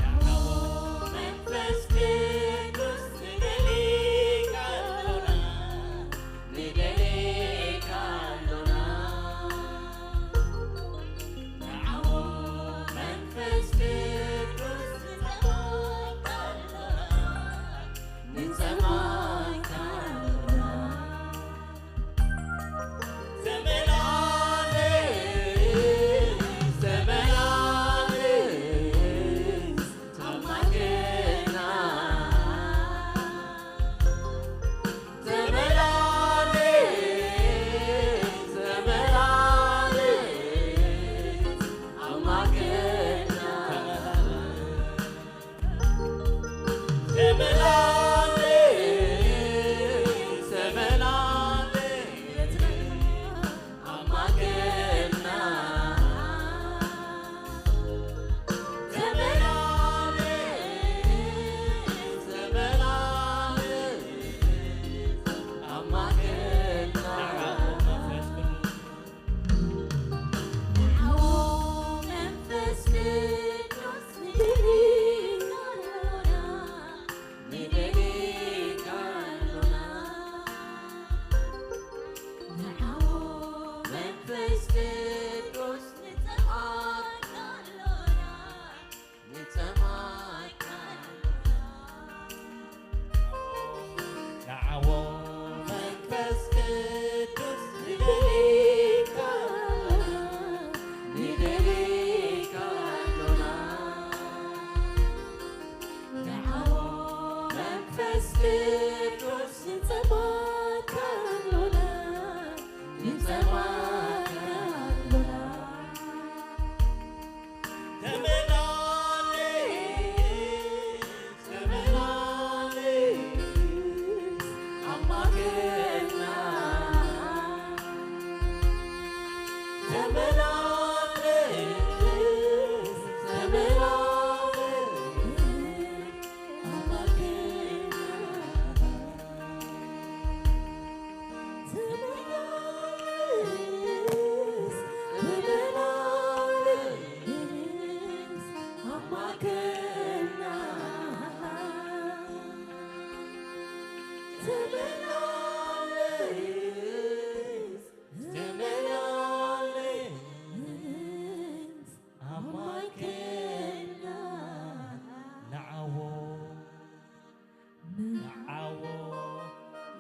ንዓዎ መንፈስ ቅዱስ ንደሊካ ኣሎና፣ ንደሊካ ኣሎና። ንዓዎ መንፈስ ቅዱስ ንጸማካ ኣሎና፣ ንጸማካ ኣሎና። ተመላለስ፣ ተመላለስ፣ ኣማከና። ተመላለስ፣ ተመላለስ፣ ኣማከና። ተመላለስ፣ ተመላለስ፣ ኣማከና። ተመላለስ፣ ተመላለስ፣ ኣማከና። ንዓዎ መንፈስ ቅዱስ ንደሊካ ኣሎና፣ ቅዱስ ንጸማካ ኣሎና፣ ንጸማካ ኣሎና። ተመላለስ፣ ተመላለስ፣ ኣብ ማእከልና። ተመላለስ፣ ተመላለስ፣ ኣብ ማእከልና። ተመላለስ፣ ተመላለስ፣ ኣብ ማእከልና። ተመላለስ፣ ተመላለስ፣ ኣብ ማእከልና። ንዓዎ፣ ንዓዎ፣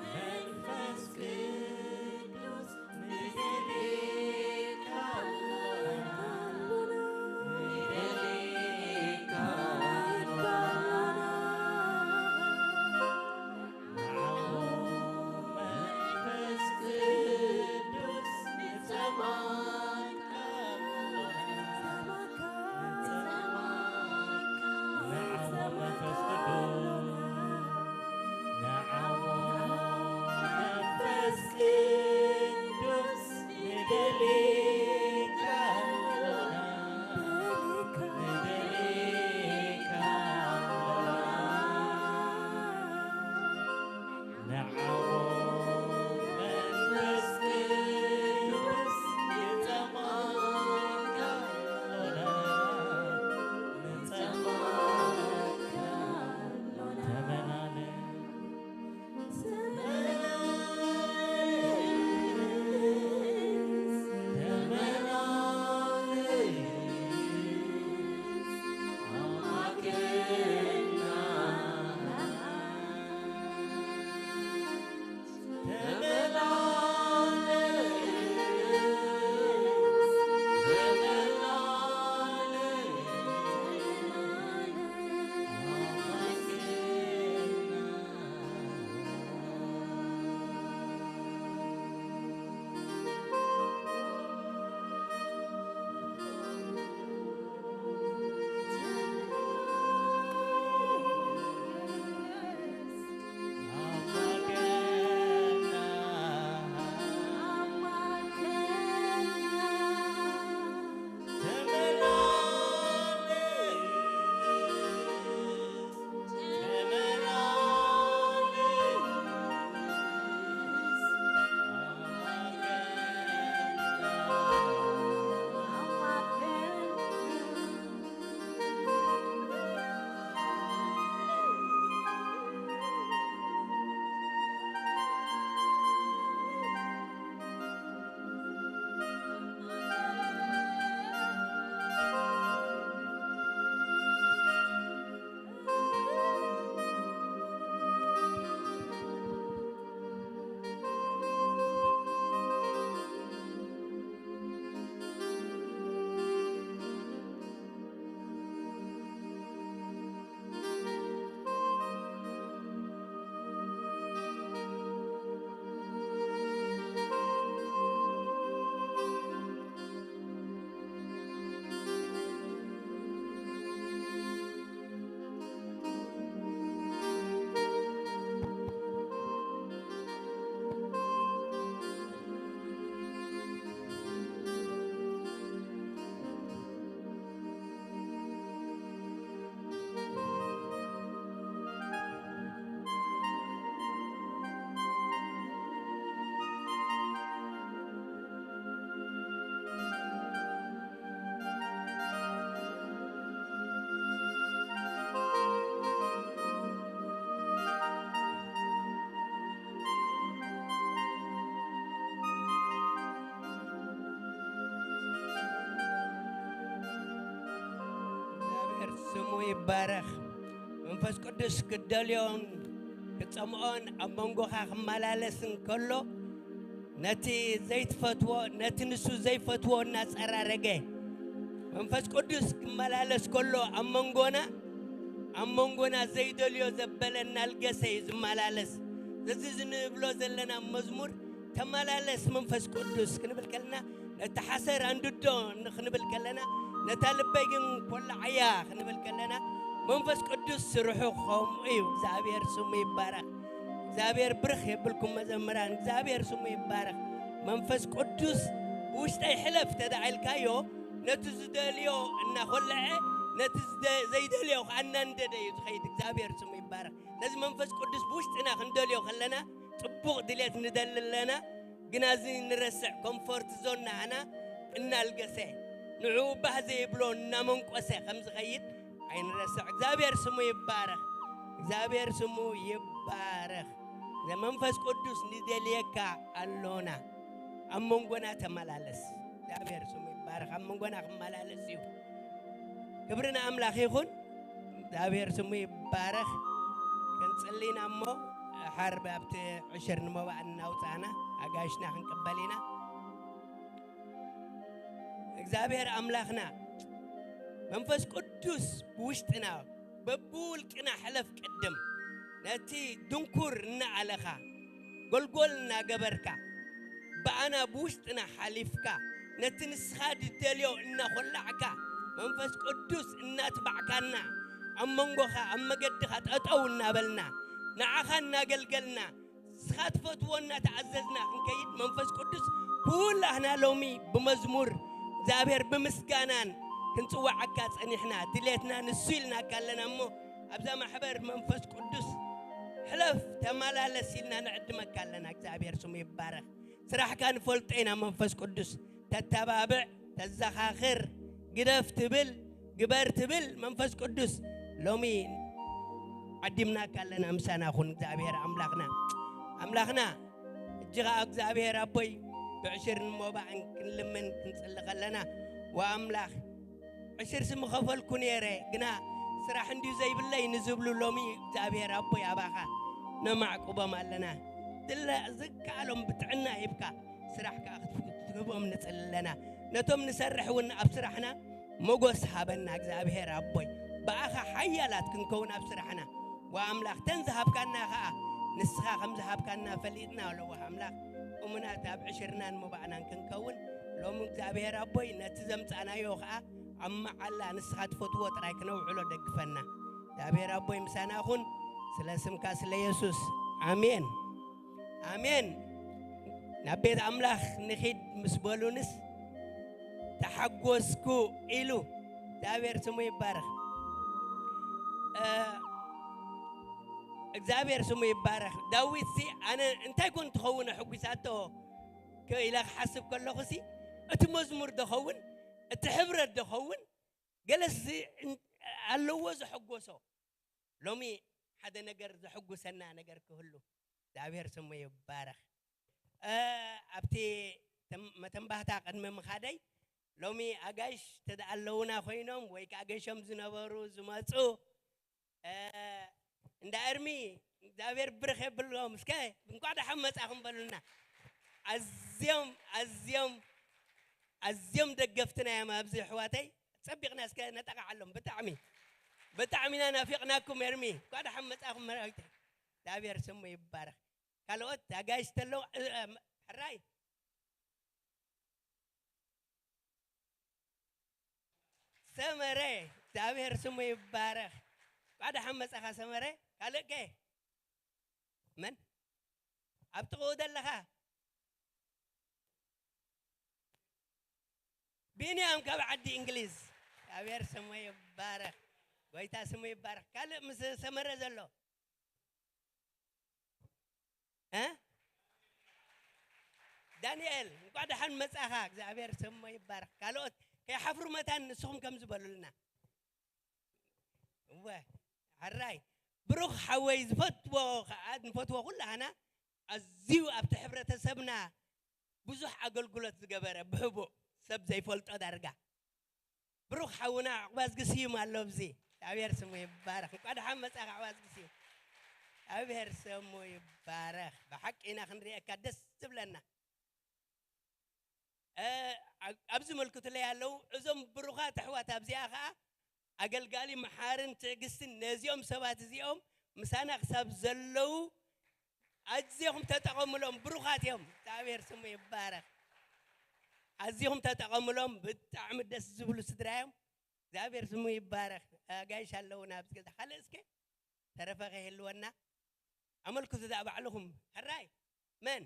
መንፈስ ቅዱስ ንደልየካ ኣሎና፣ ንደልየካ ኣሎና። ንዓዎ፣ መንፈስ ቅዱስ ንጸማካ፣ ንጸማካ፣ ንዓዎ መንፈስ ቅዱስ፣ ንዓዎ መንፈስ ቅዱስ ንደልየካ ኣሎና፣ ንደልየካ ኣሎና። ንዓዎ መንፈስ ቅዱስ ንጸማካ ኣሎና፣ ንጸማካ ኣሎና። ተመላለስ፣ ተመላለስ፣ ተመላለስ፣ ኣብ ማእከልና። እግዚኣብሔር ስሙ ይባረኽ። መንፈስ ቅዱስ ክደልዮን ክጸምኦን ኣብ መንጎኻ ክመላለስ እንከሎ፣ ነቲ ዘይትፈትዎ፣ ነቲ ንሱ ዘይፈትዎ እናጸራረገ፣ መንፈስ ቅዱስ ክመላለስ ከሎ ኣብ መንጎና፣ ኣብ መንጎና ዘይደልዮ ዘበለ እናልገሰ እዩ ዝመላለስ። እዚ ንብሎ ዘለና መዝሙር ተመላለስ መንፈስ ቅዱስ ክንብል ከለና ነቲ ሓሰር ኣንድዶ ክንብል ከለና ነታ ልበይ ግን ኮላዓያ ክንብል ከለና መንፈስ ቅዱስ ስርሑ ከምኡ እዩ። እግዚኣብሔር ስሙ ይባረኽ። እግዚኣብሔር ብርኽ የብልኩም መዘምራን፣ እግዚኣብሔር ስሙ ይባረኽ። መንፈስ ቅዱስ ብውሽጠይ ሕለፍ ተዳዒልካዮ ነቲ ዝደልዮ እናኾለዐ ነቲ ዝደ- ዘይደልዮ ከዓ እናንደደ እዩ ዝኸይድ። እግዚኣብሔር ስሙ ይባረኽ። ነዚ መንፈስ ቅዱስ ብውሽጥና ክንደልዮ ከለና ጽቡቕ ድሌት ንደሊ ኣለና፣ ግና እዚ ንረስዕ። ኮምፎርት ዞን ንዓና እናልገሰ ንዕኡ ባህ ዘይብሎ እናመንቆሰ ከም ዝኸይድ ኣይንረስዕ። እግዚኣብሔር ስሙ ይባረኽ። እግዚኣብሔር ስሙ ይባረኽ። መንፈስ ቅዱስ ንደልየካ ኣሎና። ኣብ መንጎና ተመላለስ። እግዚኣብሔር ስሙ ይባረኽ። ኣብ መንጎና ክመላለስ እዩ። ክብሪ ንኣምላኽ ይኹን። እግዚኣብሔር ስሙ ይባረኽ። ክንጽሊ ኢና እሞ ሓር ኣብቲ ዕሽር ንመባእ እናውፃእና ኣጋይሽና ክንቅበል ኢና። እግዚኣብሔር ኣምላኽና መንፈስ ቅዱስ ብውሽጥና በብውልቅና ሕለፍ ቅድም ነቲ ድንኩር እናኣለኻ ጎልጎል እናገበርካ ብኣና ብውሽጥና ሓሊፍካ ነቲ ንስኻ ድደልዮ እናኾላዕካ መንፈስ ቅዱስ እናትባዕካና ኣብ መንጎኻ ኣብ መገድኻ ጠጠው እናበልና ንዓኻ እናገልገልና ንስኻ ትፈትዎ እናተኣዘዝና ክንከይድ መንፈስ ቅዱስ ኩላህና ሎሚ ብመዝሙር እግዚኣብሔር ብምስጋናን ክንጽዋዓካ ጸኒሕና ድሌትና ንሱ ኢልናካ ኣለና እሞ ኣብዛ ማሕበር መንፈስ ቅዱስ ሕለፍ ተመላለስ ኢልና ንዕድመካ ኣለና። እግዚኣብሔር ስሙ ይባረኽ። ስራሕካ ንፈልጦ ኢና። መንፈስ ቅዱስ ተተባብዕ፣ ተዘኻኽር፣ ግደፍ ትብል፣ ግበር ትብል መንፈስ ቅዱስ ሎሚ ዓዲምናካ ኣለና። ምሳና ኩን እግዚኣብሔር ኣምላኽና ኣምላኽና። እጂ ኸዓ እግዚኣብሔር ኣቦይ ብዕሽርን ሞባእን ክንልምን ክንጽሊ ከለና ወኣምላኽ ዕሽር ስም ኸፈልኩ ነይረ ግና ስራሕ እንድዩ ዘይብለይ ንዝብሉ ሎሚ እግዚኣብሔር ኣቦይ ኣባኻ ነማዕቁቦም ኣለና። ዝለ ዝከኣሎም ብጥዕና ሂብካ ስራሕ ከዓ ክትህቦም ንጽሊ ኣለና። ነቶም ንሰርሕ እውን ኣብ ስራሕና ሞጎስ ሃበና እግዚኣብሔር ኣቦይ። ብኣኻ ሓያላት ክንከውን ኣብ ስራሕና ወኣምላኽ ተን ዝሃብካና ኸዓ ንስኻ ከም ዝሃብካና ፈሊጥና ኣለዎ ኣምላኽ እሙናት ኣብ ዕሽርናን ሞባእናን ክንከውን ሎሚ እግዚኣብሔር ኣቦይ ነቲ ዘምጻእናዮ ኸዓ ኣብ መዓላ ንስኻ ትፈትዎ ጥራይ ክነውዕሎ ደግፈና። እግዚኣብሔር ኣቦይ ምሳና ኹን ስለ ስምካ ስለ የሱስ ኣሜን። ኣሜን። ናብ ቤት ኣምላኽ ንኺድ ምስ በሉንስ ተሓጎስኩ ኢሉ እግዚኣብሔር ስሙ ይባረኽ። እግዚኣብሔር ስሙ ይባረኽ። ዳዊት ሲ ኣነ እንታይ ኮን ትኸውን ኣሕጒሳቶ ኢለ ክሓስብ ከለኹ ሲ እቲ መዝሙር ዶኸውን እቲ ሕብረት ዶኸውን ገለስ ኣለዎ ዘሐጎሶ። ሎሚ ሓደ ነገር ዘሐጉሰና ነገር ክህሉ እግዚኣብሔር ስሙ ይባረኽ። ኣብቲ መተንባህታ ቅድሚ ምኻደይ ሎሚ ኣጋይሽ ተደኣለውና ኮይኖም ወይ ከዓ ገሾም ዝነበሩ ዝመፁ እንዳ እርሚ እግዚኣብሔር ብርኽ የብሎም እስከ እንኳዕ ደሓን መፃኹም በሉና። ኣዝዮም ኣዝዮም ኣዝዮም ደገፍትና እዮም ኣብዚ ኣሕዋተይ። ፀቢቕና እስከ ነጠቃዓሎም ብጣዕሚ ብጣዕሚ ኢና ናፊቕናኩም። ኤርሚ እንኳዕ ደሓን መፃኹም መራዊተ እግዚኣብሔር ስሙ ይባረኽ። ካልኦት ኣጋይሽ ተለው ሕራይ ሰመረ እግዚኣብሔር ስሙ ይባረኽ። እንኳዕ ደሓን መፃኻ ሰመረ። ካልእ ከ መን ኣብ ጥቕኡ ዘለኻ ቢንያም ካብ ዓዲ እንግሊዝ እግዚኣብሔር ስሙ ይባረኽ። ጎይታ ስሙ ይባረኽ። ካልእ ምስ ሰመረ ዘሎ እ ዳንኤል እንኳዕ ደሓን መጻኻ እግዚኣብሔር ስሙ ይባረኽ። ካልኦት ከይሓፍሩ መታን ንስኹም ከም ዝበሉልና እወ ሕራይ ብሩኽ ሓወይ ዝፈትዎ ከዓ ንፈትዎ ኩላህና ኣዝዩ ኣብቲ ሕብረተሰብና ብዙሕ ኣገልግሎት ዝገበረ ብሕቡእ ሰብ ዘይፈልጦ ዳርጋ ብሩኽ ሓውና ዕቑባዝጊ ስዩም ኣሎ ኣብዚ እግዚኣብሔር ስሙ ይባረኽ። እንኳ ደሓን መጻኻ ዕቑባዝጊ ስዩም። እግዚኣብሔር ስሙ ይባረኽ። ብሓቂ ኢና ክንሪኤካ ደስ ዝብለና። ኣብዚ ምልክቱለይ ኣለዉ እዞም ብሩኻት ኣሕዋት ኣብዚኣ ኸዓ ኣገልጋሊ መሓርን ትዕግስትን ነዚኦም ሰባት እዚኦም ምሳና ክሳብ ዘለዉ ኣዝኹም ተጠቐምሎም፣ ብሩኻት እዮም። እግዚኣብሔር ስሙ ይባረኽ። ኣዝኹም ተጠቐምሎም። ብጣዕሚ ደስ ዝብሉ ስድራ እዮም። እግዚኣብሔር ስሙ ይባረኽ። ኣጋይሽ ኣለውና ኣብዚ ገዛ። ካልእ እስከ ተረፈ ከይህልወና ኣመልክቱ። እዛ ባዕልኹም ሕራይ መን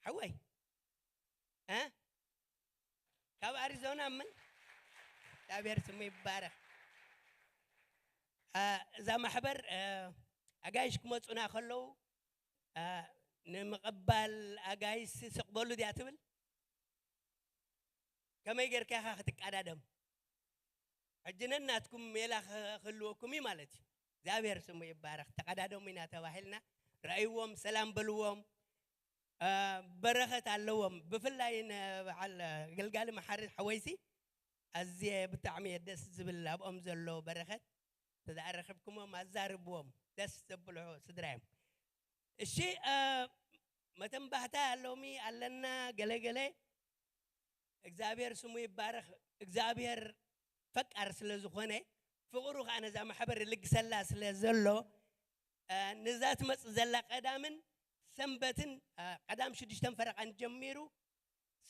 ሓወይ እ ካብ ኣሪዞና ምን እግዚኣብሔር ስሙ ይባረኽ። እ፣ እዛ ማሕበር እ፣ ኣጋይሽ ክመፁና ከለዉ እ፣ ንምቕባል ኣጋይሽ ስቕ በሉ ድያ ትብል? ከመይ ጌርካ ኢኻ ክትቀዳደም? ሕጂ ነናትኩም ሜላ ክህልወኩም እዩ ማለት እዩ። እግዚኣብሔር ስሙ ይባረኽ። ተቐዳደሙ ኢና ተባሂልና። ረኣይዎም፣ ሰላም በልዎም። እ፣ በረኸት ኣለዎም። ብፍላይ ንበዓል ገልጋሊ መሓሪ ሓወይሲ ኣዝየ ብጣዕሚ እየ ደስ ዝብል ኣብኦም ዘሎ በረኸት። ተዝኣ ረኽብኩሞም ኣዛርብዎም። ደስ ዘብሉ ስድራ እዮም። እሺ፣ እ፣ መተንባህታ ሎሚ ኣለና ገለ ገለ። እግዚኣብሔር ስሙ ይባረኽ። እግዚኣብሔር ፈቃር ስለ ዝኾነ ፍቕሩ ከዓ ነዛ ማሕበር ይልግሰላ ስለ ዘሎ እ፣ ነዛ ትመጽእ ዘላ ቀዳምን ሰንበትን እ፣ ቀዳም ሽዱሽተን ፈረቓን ጀሚሩ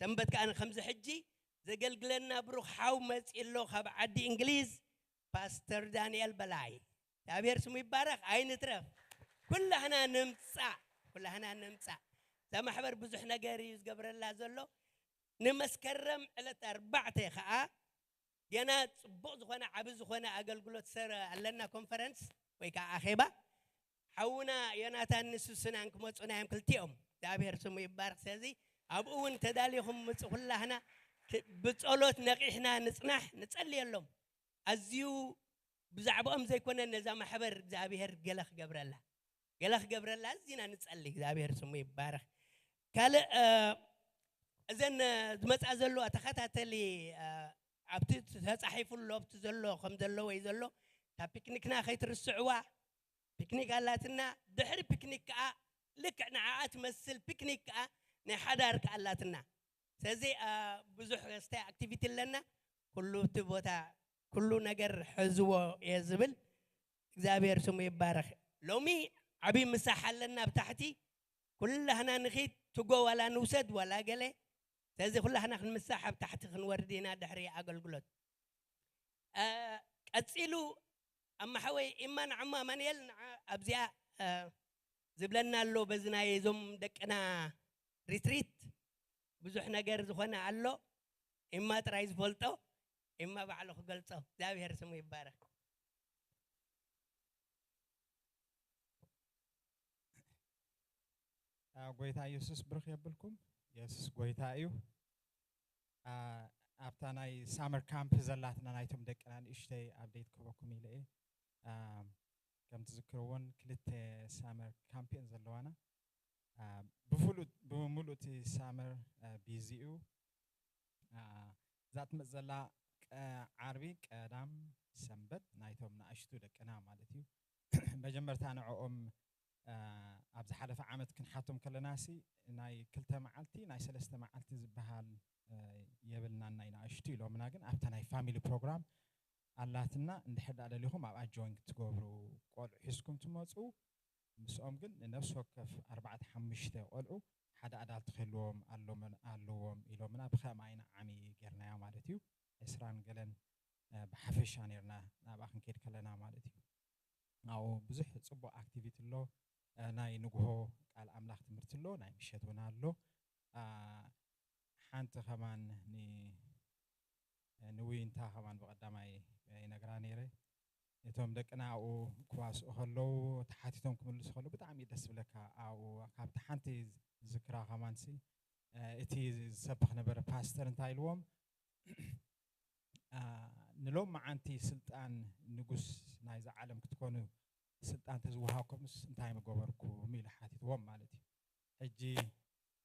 ሰንበት ከዓ ከምዚ ሕጂ ዘገልግለና ብሩኽ ሓው መጺኡ ኣሎ ካብ ዓዲ እንግሊዝ ፓስተር ዳንኤል በላይ። እግዚኣብሔር ስሙ ይባረኽ። ኣይንትረፍ። ኩላህና ንምጻእ፣ ኩላህና ንምጻእ። እዛ ማሕበር ብዙሕ ነገር እዩ ዝገብረላ ዘሎ። ንመስከረም ዕለት ኣርባዕተ ከዓ ገና ጽቡቕ ዝኾነ ዓቢ ዝኾነ ኣገልግሎት ሰረ ኣለና ኮንፈረንስ ወይ ከዓ ኣኼባ። ሓውና ዮናታን ንሱስናን ክመጹና እዮም ክልቲኦም። እግዚኣብሔር ስሙ ይባረኽ። ስለዚ ኣብኡ እውን ተዳሊኹም ምጹ። ኩላህና ክ- ብጸሎት ነቒሕና ንጽናሕ፣ ንጸልየሎም። ኣዝዩ ብዛዕባኦም ዘይኮነ ነዛ ማሕበር እግዚኣብሔር ገለ ክገብረላ፣ ገለ ክገብረላ ኣዝና ንጸሊ። እግዚኣብሔር ስሙ ይባረኽ። ካልእ እ፣ እዘን እ፣ ዝመጻ ዘለዋ ተኸታተሊ እ፣ ኣብቲ ተጻሒፉ ኣሎ ኣብቲ ዘሎ ከም ዘሎ ወይ ዘሎ እታ ፒክኒክና ከይትርስዕዋ። ፒክኒክ ኣላትና። ድሕሪ ፒክኒክ ከዓ ልክዕ ንዓኣ ትመስል ፒክኒክ ከዓ ናይ ሓዳር ከዓ ኣላትና። ስለዚ እ፣ ብዙሕ ስታይ ኣክቲቪቲ ኣለና። ኩሉ እቲ ቦታ ኩሉ ነገር ሕዝዎ እየ ዝብል። እግዚኣብሔር ስሙ ይባረኽ። ሎሚ ዓብዪ ምሳሕ ኣለና ኣብ ታሕቲ። ኩላህና ንኺድ ትጎ ዋላ ንውሰድ ዋላ ገለ። ስለዚ ኩላህና ክንምሳሕ ኣብ ታሕቲ ክንወርድ ኢና ድሕሪ ኣገልግሎት። እ፣ ቀጺሉ ኣማሓወይ ኢማ ንዓሞ ኣማንኤል ንዓ ኣብዚኣ እ፣ ዝብለና ኣሎ በዚ ናይ እዞም ደቅና ሪትሪት ብዙሕ ነገር ዝኾነ ኣሎ። ኢማ ጥራይ ዝፈልጦ ኢማ ባዕሉ ክገልጾ። እግዚኣብሔር ስሙ ይባረክ። አ፣ ጎይታ ኢየሱስ ብሩኽ የብልኩም። ኢየሱስ ጎይታ እዩ። አ፣ ኣብታ ናይ ሳመር ካምፕ ዘላትና ናይቶም ደቅና ንእሽተይ ኣፕዴት ክህበኩም ኢለ እየ። አ፣ ከም ትዝክርዎን ክልተ ሳመር ካምፕ እየን ዘለዋና። አ፣ ብፍሉጥ ብምሉእ እቲ ሳመር አ፣ ቢዚ እዩ። አ፣ እዛ ትመጽእ ዘላ ቀ- ዓርቢ ቀዳም ሰንበት ናይቶም ንኣሽቱ ደቅና ማለት እዩ። መጀመርታ ንዕኦም አ፣ ኣብ ዝሓለፈ ዓመት ክንሓቶም ከለና ሲ ናይ ክልተ መዓልቲ ናይ ሰለስተ መዓልቲ ዝበሃል አ፣ የብልናን ናይ ንኣሽቱ ኢሎምና፣ ግን ኣብታ ናይ ፋሚሊ ፕሮግራም ኣላትና። እንድሕር ደኣ ደሊኹም ኣብኣ ጆይን ክትገብሩ ቆልዑ ሒዝኩም ትመፁ። ምስኦም ግን ንነፍሲ ወከፍ ኣርባዕተ ሓሙሽተ ቆልዑ ሓደ ኣዳልት ክህልዎም ኣሎምን ኣለዎም ኢሎምና። ብኸምኣ ኢና ዓሚ ጌርናዮ ማለት እዩ። ዕስራን ገለን እ፣ ብሓፈሻ ኔርና ናብኣ ክንከይድ ከለና ማለት እዩ። ኣብኡ ብዙሕ ጽቡቕ ኣክቲቪቲ ኣሎ። እ፣ ናይ ንግሆ ቃል ኣምላኽ ትምህርቲ ኣሎ፣ ናይ ምሸት እውን ኣሎ። ኣ፣ ሓንቲ ከማን ን- ንዊንታ ከማን ብቐዳማይ ይነግራ ነይረ። እቶም ደቅና ኣብኡ ክዋስኡ ከለዉ ተሓቲቶም ክምልሱ ከለዉ ብጣዕሚ እዩ ደስ ዝብለካ። ኣብኡ ካብቲ ሓንቲ ዝክራ ከማንሲ እ፣ እቲ ዝሰብኽ ነበረ ፓስተር እንታይ ኢልዎም ኣ፣ ንሎም መዓንቲ ስልጣን ንጉስ ናይዛ ዓለም ክትኮኑ ስልጣን ተዝወሃብኩምስ እንታይ ምገበርኩም ኢሉ ሓቲትዎም ማለት እዩ። ሕጂ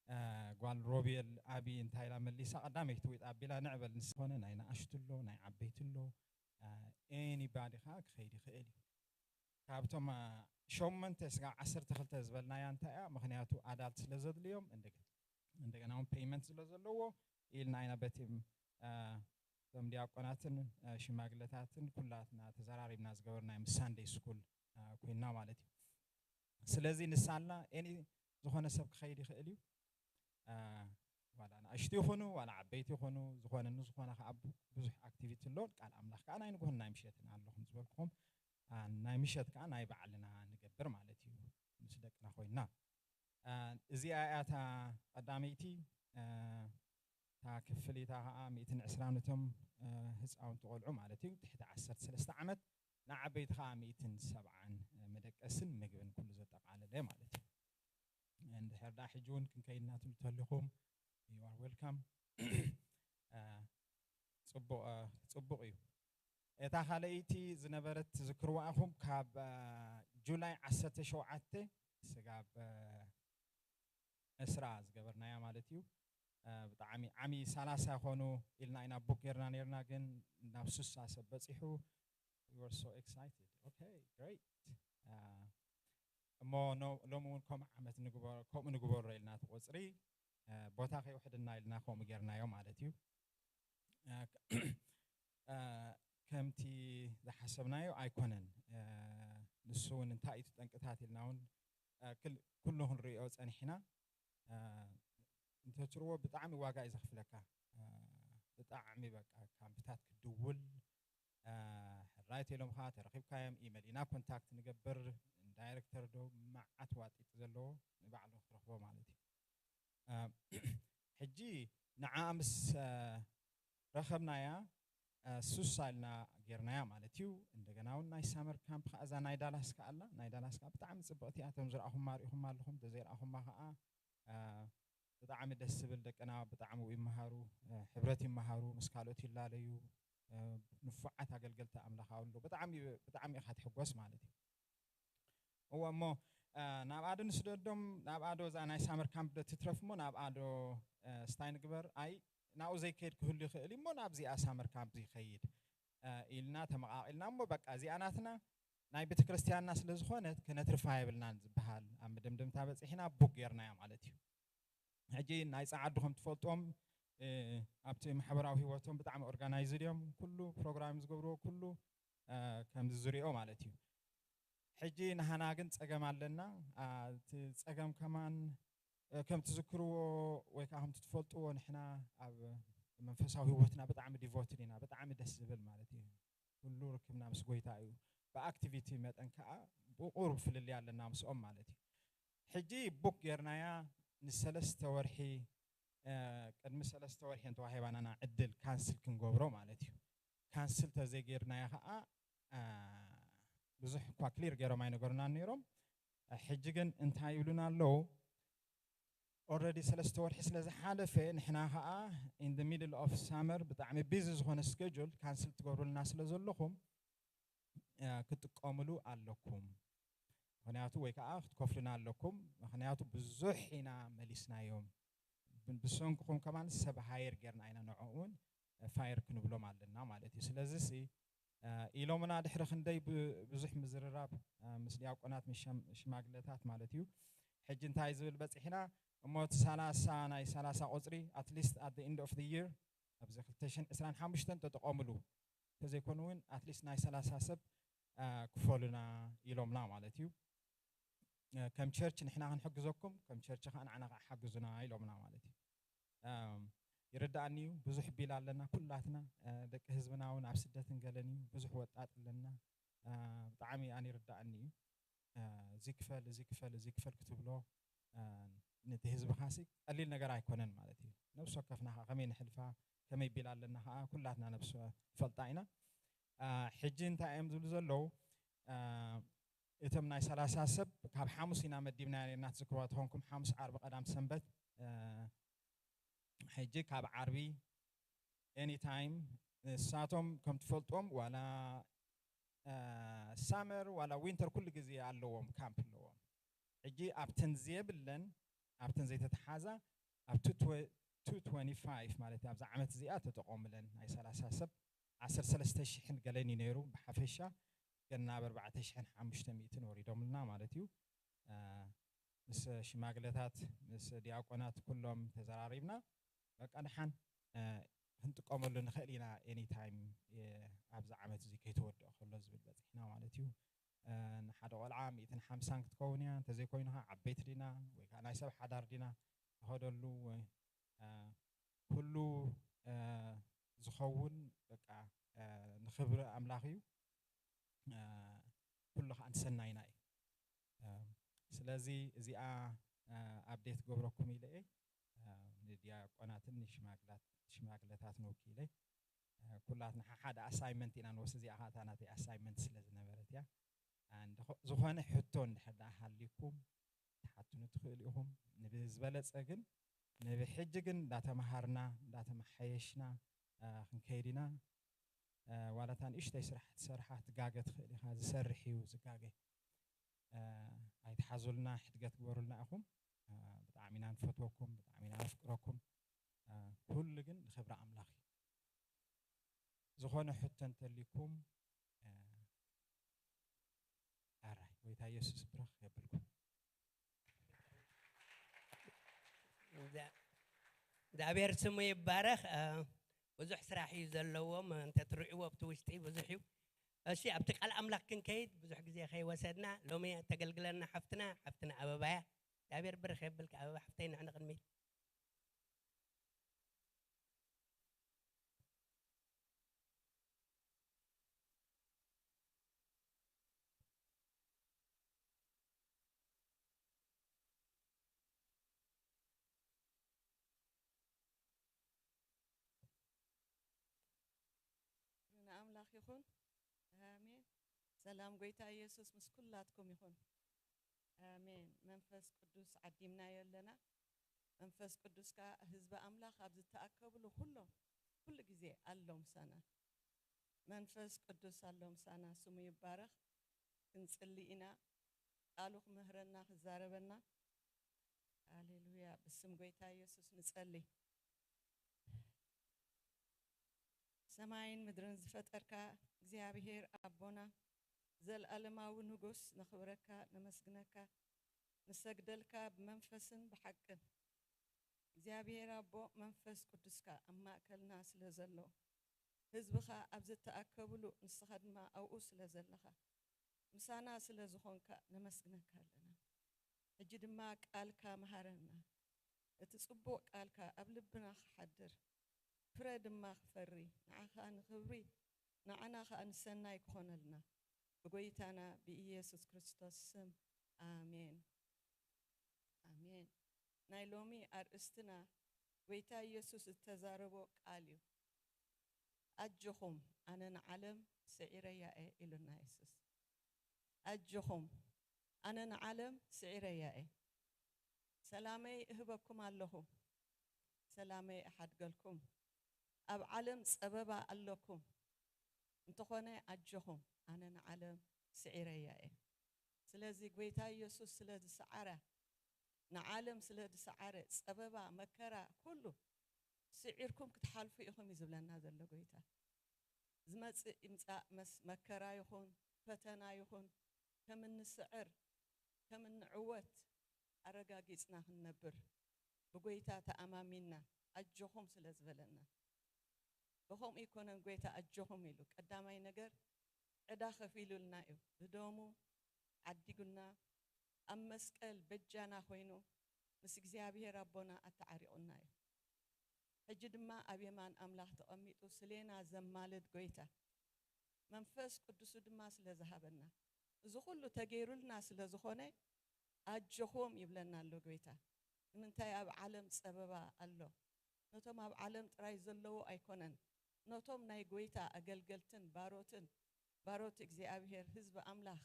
እ፣ ጓል ሮቤል ኣቢ እንታይ ኢላ መሊሳ ቀዳመይቲ ዊጥ ኣቢላ ንዕበል ንስኾነ ናይ ንኣሽቱ ኣሎ ናይ ዓበይቲ ኣሎ እ፣ ኤኒባዲ ከዓ ክኸይድ ይኽእል እዩ። ካብቶም እ፣ ሸሞንተ ስጋብ ዓሰርተ ክልተ ዝበልናያ እንታይ እያ ምክንያቱ ኣዳልት ስለ ዘድልዮም እንደገና እንደገና እውን ፔይመንት ስለ ዘለዎ ኢልና ኢና በቲ እ፣ እቶም ዲያቆናትን ሽማግለታትን ኩላትና ተዘራሪብና ዝገበርናዮ ምስ ሳንደይ ስኩል ኮይንና ማለት እዩ። ስለዚ ንሳላ ኤኒ ዝኾነ ሰብ ክኸይድ ይኽእል እዩ። ዋላ ንኣሽቱ ይኹኑ ዋላ ዓበይቲ ይኹኑ፣ ዝኾነ ንዝኾነ ከዓ ብዙሕ ኣክቲቪቲ ኣሎ። ቃል ኣምላኽ ከዓ ናይ ንግሆን ናይ ምሸትን ኣለኹም ዝበልኩኹም፣ ናይ ምሸት ከዓ ናይ ባዕልና ንገብር ማለት እዩ። ምስ ደቅና ኮይንና እዚኣ እያ እታ ቀዳመይቲ። እታ ክፍሊታ ከዓ ሚእትን ዕስራን እቶም ህፃውንቲ ቆልዑ ማለት እዩ፣ ትሕቲ ዓሰርተ ሰለስተ ዓመት፣ ንዓበይቲ ከዓ ሚእትን ሰብዓን መደቀስን ምግብን ኩሉ ዘጠቃለለ ማለት እዩ። እንድሕር ደኣ ሕጂ እውን ክንከይድ እናትብሉ ተሊኹም you are welcome። ጽቡቕ ጽቡቕ እዩ። እታ ካልኣይቲ ዝነበረት ትዝክርዋ ኢኹም፣ ካብ ጁላይ ዓሰርተ ሸውዓተ ስጋብ ዕስራ ዝገበርናያ ማለት እዩ። ብጣዕሚ ዓሚ ሰላሳ ይኾኑ ኢልና ኢና ቡክ ጌርና ነርና፣ ግን ናብ ስሳ ሰብ በፂሑ we were so excited okay great እሞ ሎሚ እውን ከምኡ ዓመት ከምኡ ንግበሮ ኢልና እቲ ቁፅሪ ቦታ ከይውሕድና ኢልና ከምኡ ጌርናዮ ማለት እዩ። ከምቲ ዝሓሰብናዮ ኣይኮነን። ንሱ እውን እንታይ እዩ ጠንቅታት ኢልና እውን ኩሉ ክንሪኦ ፀኒሕና። እንተትርዎ ብጣዕሚ ዋጋ እዩ ዘኽፍለካ። ብጣዕሚ በቃ ካምፕታት ክድውል ሕራይ ተኢሎምኻ ተረኺብካዮም ኢመል ኢና ኮንታክት ንገብር ዳይሬክተር ዶ መዓት ዋጢጥ ዘለዎ ንባዕሉ ክትረኽቦ ማለት እዩ። ሕጂ ንዓ ምስ ረኸብናያ ሱሳ ኢልና ጌርናያ ማለት እዩ። እንደገና እውን ናይ ሳመር ካምፕ ከዓ እዛ ናይ ዳላስ ከዓ ኣላ። ናይ ዳላስ ከዓ ብጣዕሚ ፅብቕቲ እያ። እቶም ዝረኣኹማ ርኢኹማ ኣለኹም፣ እንተዘይረኣኹማ ከዓ ብጣዕሚ ደስ ዝብል ደቅና ብጣዕሚ ይመሃሩ፣ ሕብረት ይመሃሩ፣ ምስ ካልኦት ይላለዩ፣ ንፉዓት ኣገልገልቲ ኣምላኽ ኣለዉ። ብጣዕሚ ብጣዕሚ ኢኻ ትሕጎስ ማለት እዩ። እወ እሞ ናብኣ ዶ ንስደዶም፣ ናብኣ ዶ እዛ ናይ ሳመር ካምፕ ዶ ትትረፍ እሞ ናብኣ ዶ ስታይ ንግበር? ኣይ ናብኡ ዘይከይድ ክህሉ ይኽእል እዩ እሞ ናብዚኣ ሳመር ካምፕ ይኸይድ ኢልና ተመቓቒልና እሞ በቃ እዚኣ ናትና ናይ ቤተክርስትያንና ስለ ዝኾነት ክነትርፋ የብልናን ዝበሃል ኣብ መደምደምታ በፂሕና ቡክ ጌርናያ ማለት እዩ። ሕጂ ናይ ፀዓዱ ከም ትፈልጦም ኣብቲ ማሕበራዊ ህይወቶም ብጣዕሚ ኦርጋናይዝድ እዮም። ኩሉ ፕሮግራም ዝገብርዎ ኩሉ ከምዚ ዝሪኦ ማለት እዩ። ሕጂ ንሃና ግን ፀገም ኣለና። እቲ ፀገም ከማን ከም ትዝክርዎ ወይ ከዓ ከም ትፈልጥዎ ንሕና ኣብ መንፈሳዊ ህይወትና ብጣዕሚ ዲቮትድ ኢና። ብጣዕሚ ደስ ዝብል ማለት እዩ። ኩሉ ርክብና ምስ ጎይታ እዩ። ብኣክቲቪቲ መጠን ከዓ ብቁሩብ ፍልልይ ኣለና ምስኦም ማለት እዩ። ሕጂ ቡክ ጌርናያ ንሰለስተ ወርሒ ቅድሚ ሰለስተ ወርሒ እንተዋሂባናና ዕድል ካንስል ክንገብሮ ማለት እዩ። ካንስል ተዘይጌርናዮ ከዓ ብዙሕ እኳ ክሊር ገይሮም ኣይነገሩናን ነይሮም። ሕጂ ግን እንታይ ይብሉና ኣለዉ? ኦረዲ ሰለስተ ወርሒ ስለ ዝሓለፈ ንሕና ከዓ in the middle of summer ብጣዕሚ ቢዚ ዝኾነ ስኬጁል ካንስል ትገብሩልና ስለ ዘለኹም ክጥቀምሉ ኣለኩም። ምክንያቱ ወይ ከዓ ክትከፍሉና ኣለኩም። ምክንያቱ ብዙሕ ኢና መሊስናዮም። ብሰንክኹም ከማን ሰብ ሃየር ጌርና ኢና ንዕኡ እውን ፋየር ክንብሎም ኣለና ማለት እዩ። ስለዚ ሲ ኢሎምና ድሕሪ ክንደይ ብዙሕ ምዝርራብ ምስ ዲያቆናት ምስ ሽማግለታት ማለት እዩ። ሕጂ እንታይ ዝብል በፂሕና እሞ እቲ ሰላሳ ናይ ሰላሳ ቁፅሪ at least at the end of the year ኣብዚ ክልተ ሽሕን ዕስራን ሓሙሽተን ተጠቐምሉ እንተዘይኮኑ እውን at least ናይ ሰላሳ ሰብ ክፈሉና ኢሎምና ማለት እዩ። ከም ቸርች ንሕና ክንሕግዘኩም ከም ቸርች ከዓ ንዓና ከዓ ሓግዙና ኢሎምና ማለት እዩ። ይርዳእኒ እዩ። ብዙሕ ቢል ኣለና ኩላትና፣ ደቂ ህዝብና እውን ኣብ ስደትን ገለን እዩ። ብዙሕ ወጣጥ ኣለና። ብጣዕሚ ኣን ይርዳእኒ እዩ። እዚ ክፈል እዚ ክፈል እዚ ክፈል ክትብሎ ነቲ ህዝብኻሲ ቀሊል ነገር ኣይኮነን ማለት እዩ። ነብሲ ወከፍና ከዓ ከመይ ንሕልፋ ከመይ ቢል ኣለና ከዓ ኩላትና ነብሲ ንፈልጣ ኢና። ሕጂ እንታይ እዮም ዝብሉ ዘለዉ? እቶም ናይ ሰላሳ ሰብ ካብ ሓሙስ ኢና መዲብና ነርና ትዝክርዋ ተኾንኩም ሓሙስ ዓርቢ ቀዳም ሰንበት። ሕጂ ካብ ዓርቢ ኤኒታይም ንሳቶም ከም ትፈልጦም ዋላ ሳመር ዋላ ዊንተር ኩሉ ግዜ ኣለዎም ካምፕ ኣለዎም። ሕጂ ኣብተን ዘየብለን ኣብተን ዘይተተሓዛ ኣብ ቱ ትወንቲ ፋይቭ ማለት ኣብዛ ዓመት እዚኣ ተጠቐሙለን ናይ ሰላሳ ሰብ ዓሰርተ ሰለስተ ሽሕን ገለን እዩ ነይሩ ብሓፈሻ። ገና ኣብ ኣርባዕተ ሽሕን ሓሙሽተ ሚእትን ወሪዶምልና ማለት እዩ። ምስ ሽማግለታት ምስ ዲያቆናት ኩሎም ተዘራሪብና በቃ ደሓን ክንጥቀመሉ ንኽእል ኢና። ኤኒታይም ኣብዚ ዓመት እዚ ከይተወድኦ ከሎ ዝብል በፂሕና ማለት እዩ። ንሓደ ቆልዓ ሚእትን ሓምሳን ክትከውን እያ። እንተዘይኮይኑ ከዓ ዓበይቲ ዲና ወይ ከዓ ናይ ሰብ ሓዳር ዲና ንኸደሉ ኩሉ ዝኸውን በቃ ንኽብሪ ኣምላኽ እዩ። ኩሉ ከዓ ንሰናይና እዩ። ስለዚ እዚኣ ኣፕዴት ክገብረኩም ኢለ እየ። ንዲያቆናትን ንሽማግለታትን ወኪለ ኩላትና ሓደ ኣሳይመንት ኢና ንወስድ። እዚኣ ከዓ እታ ናተይ ኣሳይመንት ስለ ዝነበረት እያ። ዝኾነ ሕቶ እንድሕር ደኣ ሃልዩኩም ትሓቱኒ ትኽእሉ ኢኹም። ንብዝበለፀ ግን ንብሕጂ ግን እንዳተምሃርና እንዳተመሓየሽና ክንከይድ ኢና። ዋላ እታ ንእሽተይ ስራሕ ትሰርሓ ትጋገ ትኽእል ኢኻ። ዝሰርሕ እዩ ዝጋገ። ኣይትሓዙልና፣ ሕድገት ግበሩልና ኢኹም። ብጣዕሚ ኢና ንፈትወኩም፣ ብጣዕሚ ኢና ነፍቅረኩም። ኩሉ ግን ንኽብሪ ኣምላኽ እዩ። ዝኾነ ሕቶ እንተልዩኩም ኣራይ ጎይታ ኢየሱስ ብረኽ የብልኩም። እግዚኣብሔር ስሙ ይባረኽ። ብዙሕ ስራሕ እዩ ዘለዎም፣ እንተትርእይዎ ኣብቲ ውሽጢ ብዙሕ እዩ። እሺ፣ ኣብቲ ቃል ኣምላኽ ክንከይድ ብዙሕ ግዜ ከይወሰድና፣ ሎሚ ተገልግለና ሓፍትና፣ ሓፍትና ኣበባያ። እግዚኣብሔር ብርኽ የብልካ ኣበባ ሓፍተይ፣ ንዕንቕድሚት። ንኣምላኽ ይኹን። ኣሜን። ሰላም ጎይታ ኢየሱስ ምስ ኩላትኩም ይኹን። ኣሜን። መንፈስ ቅዱስ ዓዲምናዮ ኣለና። መንፈስ ቅዱስ ከኣ ህዝቢ ኣምላኽ ኣብ ዝተኣከብሉ ኩሎም ኩሉ ግዜ ኣሎ ምሳና። መንፈስ ቅዱስ ኣሎ ምሳና፣ ስሙ ይባረኽ። ክንጽሊ ኢና። ቃሉ ክምህረና ክዛረበና። ሃሌሉያ። ብስም ጎይታ ኢየሱስ ንጸሊ። ሰማይን ምድርን ዝፈጠርካ እግዚኣብሔር ኣቦና፣ ዘልኣለማዊ ንጉስ፣ ነኽብረካ፣ ነመስግነካ፣ ንሰግደልካ ብመንፈስን ብሓቅን። እግዚኣብሔር ኣቦ፣ መንፈስ ቅዱስካ ኣብ ማእከልና ስለ ዘሎ፣ ህዝብኻ ኣብ ዝተኣከብሉ ንስኻ ድማ ኣብኡ ስለ ዘለኻ፣ ምሳና ስለ ዝኾንካ ነመስግነካ ኣለና። ሕጂ ድማ ቃልካ መሃረና። እቲ ጽቡቕ ቃልካ ኣብ ልብና ክሓድር፣ ፍረ ድማ ክፈሪ፣ ንዓኻ ንኽብሪ፣ ንዓና ኸኣ ንሰናይ ክኾነልና፣ ብጎይታና ብኢየሱስ ክርስቶስ ስም፣ ኣሜን። ኣሜን። ናይ ሎሚ ኣርእስትና ጎይታ ኢየሱስ ዝተዛረቦ ቃል እዩ። ኣጆኹም፣ ኣነ ንዓለም ስዒረያ እየ ኢሉና የሱስ። ኣጆኹም፣ ኣነ ንዓለም ስዒረያ እየ። ሰላመይ እህበኩም ኣለኹ፣ ሰላመይ እሓድገልኩም። ኣብ ዓለም ጸበባ ኣለኩም፣ እንተኾነ ኣጆኹም፣ ኣነ ንዓለም ስዒረያ እየ። ስለዚ ጎይታ ኢየሱስ ስለ ዝሰዓረ፣ ንዓለም ስለ ዝሰዓረ፣ ጸበባ፣ መከራ፣ ኩሉ ስዒርኩም ክትሓልፉ ኢኹም እዩ ዝብለና ዘሎ ጎይታ። ዝመጽእ ይምጻእ መስ-፣ መከራ ይኹን፣ ፈተና ይኹን፣ ከም እንስዕር፣ ከም እንዕወት ኣረጋጊጽና ክንነብር፣ ብጎይታ ተኣማሚንና፣ ኣጆኹም ስለ ዝበለና። ብኸምኡ ኣይኮነን ጎይታ ኣጆኹም ኢሉ። ቀዳማይ ነገር ዕዳ ከፊሉልና እዩ። ብደሙ ዓዲጉና፣ ኣብ መስቀል በጃና ኮይኑ፣ ምስ እግዚኣብሔር ኣቦና ኣተዓሪቑና እዩ። ሕጂ ድማ ኣብ የማን ኣምላኽ ተቐሚጡ ስሌና ዘማልድ ጎይታ፣ መንፈስ ቅዱሱ ድማ ስለ ዝሃበና፣ እዚ ኩሉ ተገይሩልና ስለ ዝኾነ፣ ኣጆኹም ይብለና ኣሎ ጎይታ። ንምንታይ ኣብ ዓለም ጸበባ ኣሎ? ነቶም ኣብ ዓለም ጥራይ ዘለዉ ኣይኮነን፣ ነቶም ናይ ጎይታ ኣገልገልትን ባሮትን፣ ባሮት እግዚኣብሔር፣ ህዝቢ ኣምላኽ፣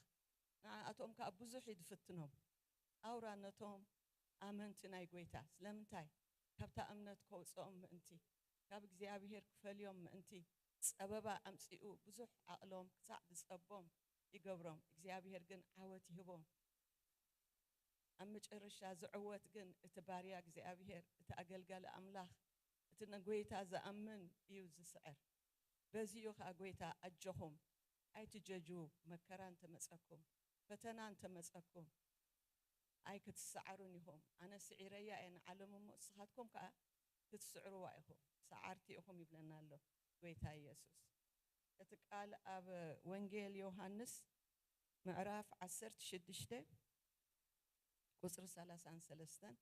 ንዓኣቶም ከኣ ብዙሕ እዩ ዝፍትኖም። ኣውራ ነቶም ኣመንቲ ናይ ጎይታ። ስለምንታይ? ካብታ እምነት ከውጽኦም ምእንቲ፣ ካብ እግዚኣብሔር ክፈልዮም ምእንቲ፣ ጸበባ ኣምጺኡ ብዙሕ ዓቕሎም ክሳዕ ዝጸቦም ይገብሮም። እግዚኣብሔር ግን ዓወት ይህቦም። ኣብ መጨረሻ ዝዕወት ግን እቲ ባርያ እግዚኣብሔር፣ እቲ ኣገልጋሊ ኣምላኽ፣ እቲ ንጎይታ ዝኣምን እዩ ዝስዕር። በዚ እዩ ኸኣ ጎይታ ኣጆኹም ኣይትጀጅዉ፣ መከራ እንተመጸኩም፣ ፈተና እንተመጸኩም ኣይክትስዓሩን ኢኹም። ኣነ ስዒረያ እየ ንዓለም እሞ ንስኻትኩም ከኣ ክትስዕርዋ ኢኹም። ሰዓርቲ ኢኹም ይብለና ኣሎ ጎይታ ኢየሱስ። እቲ ቃል ኣብ ወንጌል ዮሃንስ ምዕራፍ ዓሰርተ ሽዱሽተ ቁጽሪ ሰላሳን ሰለስተን፣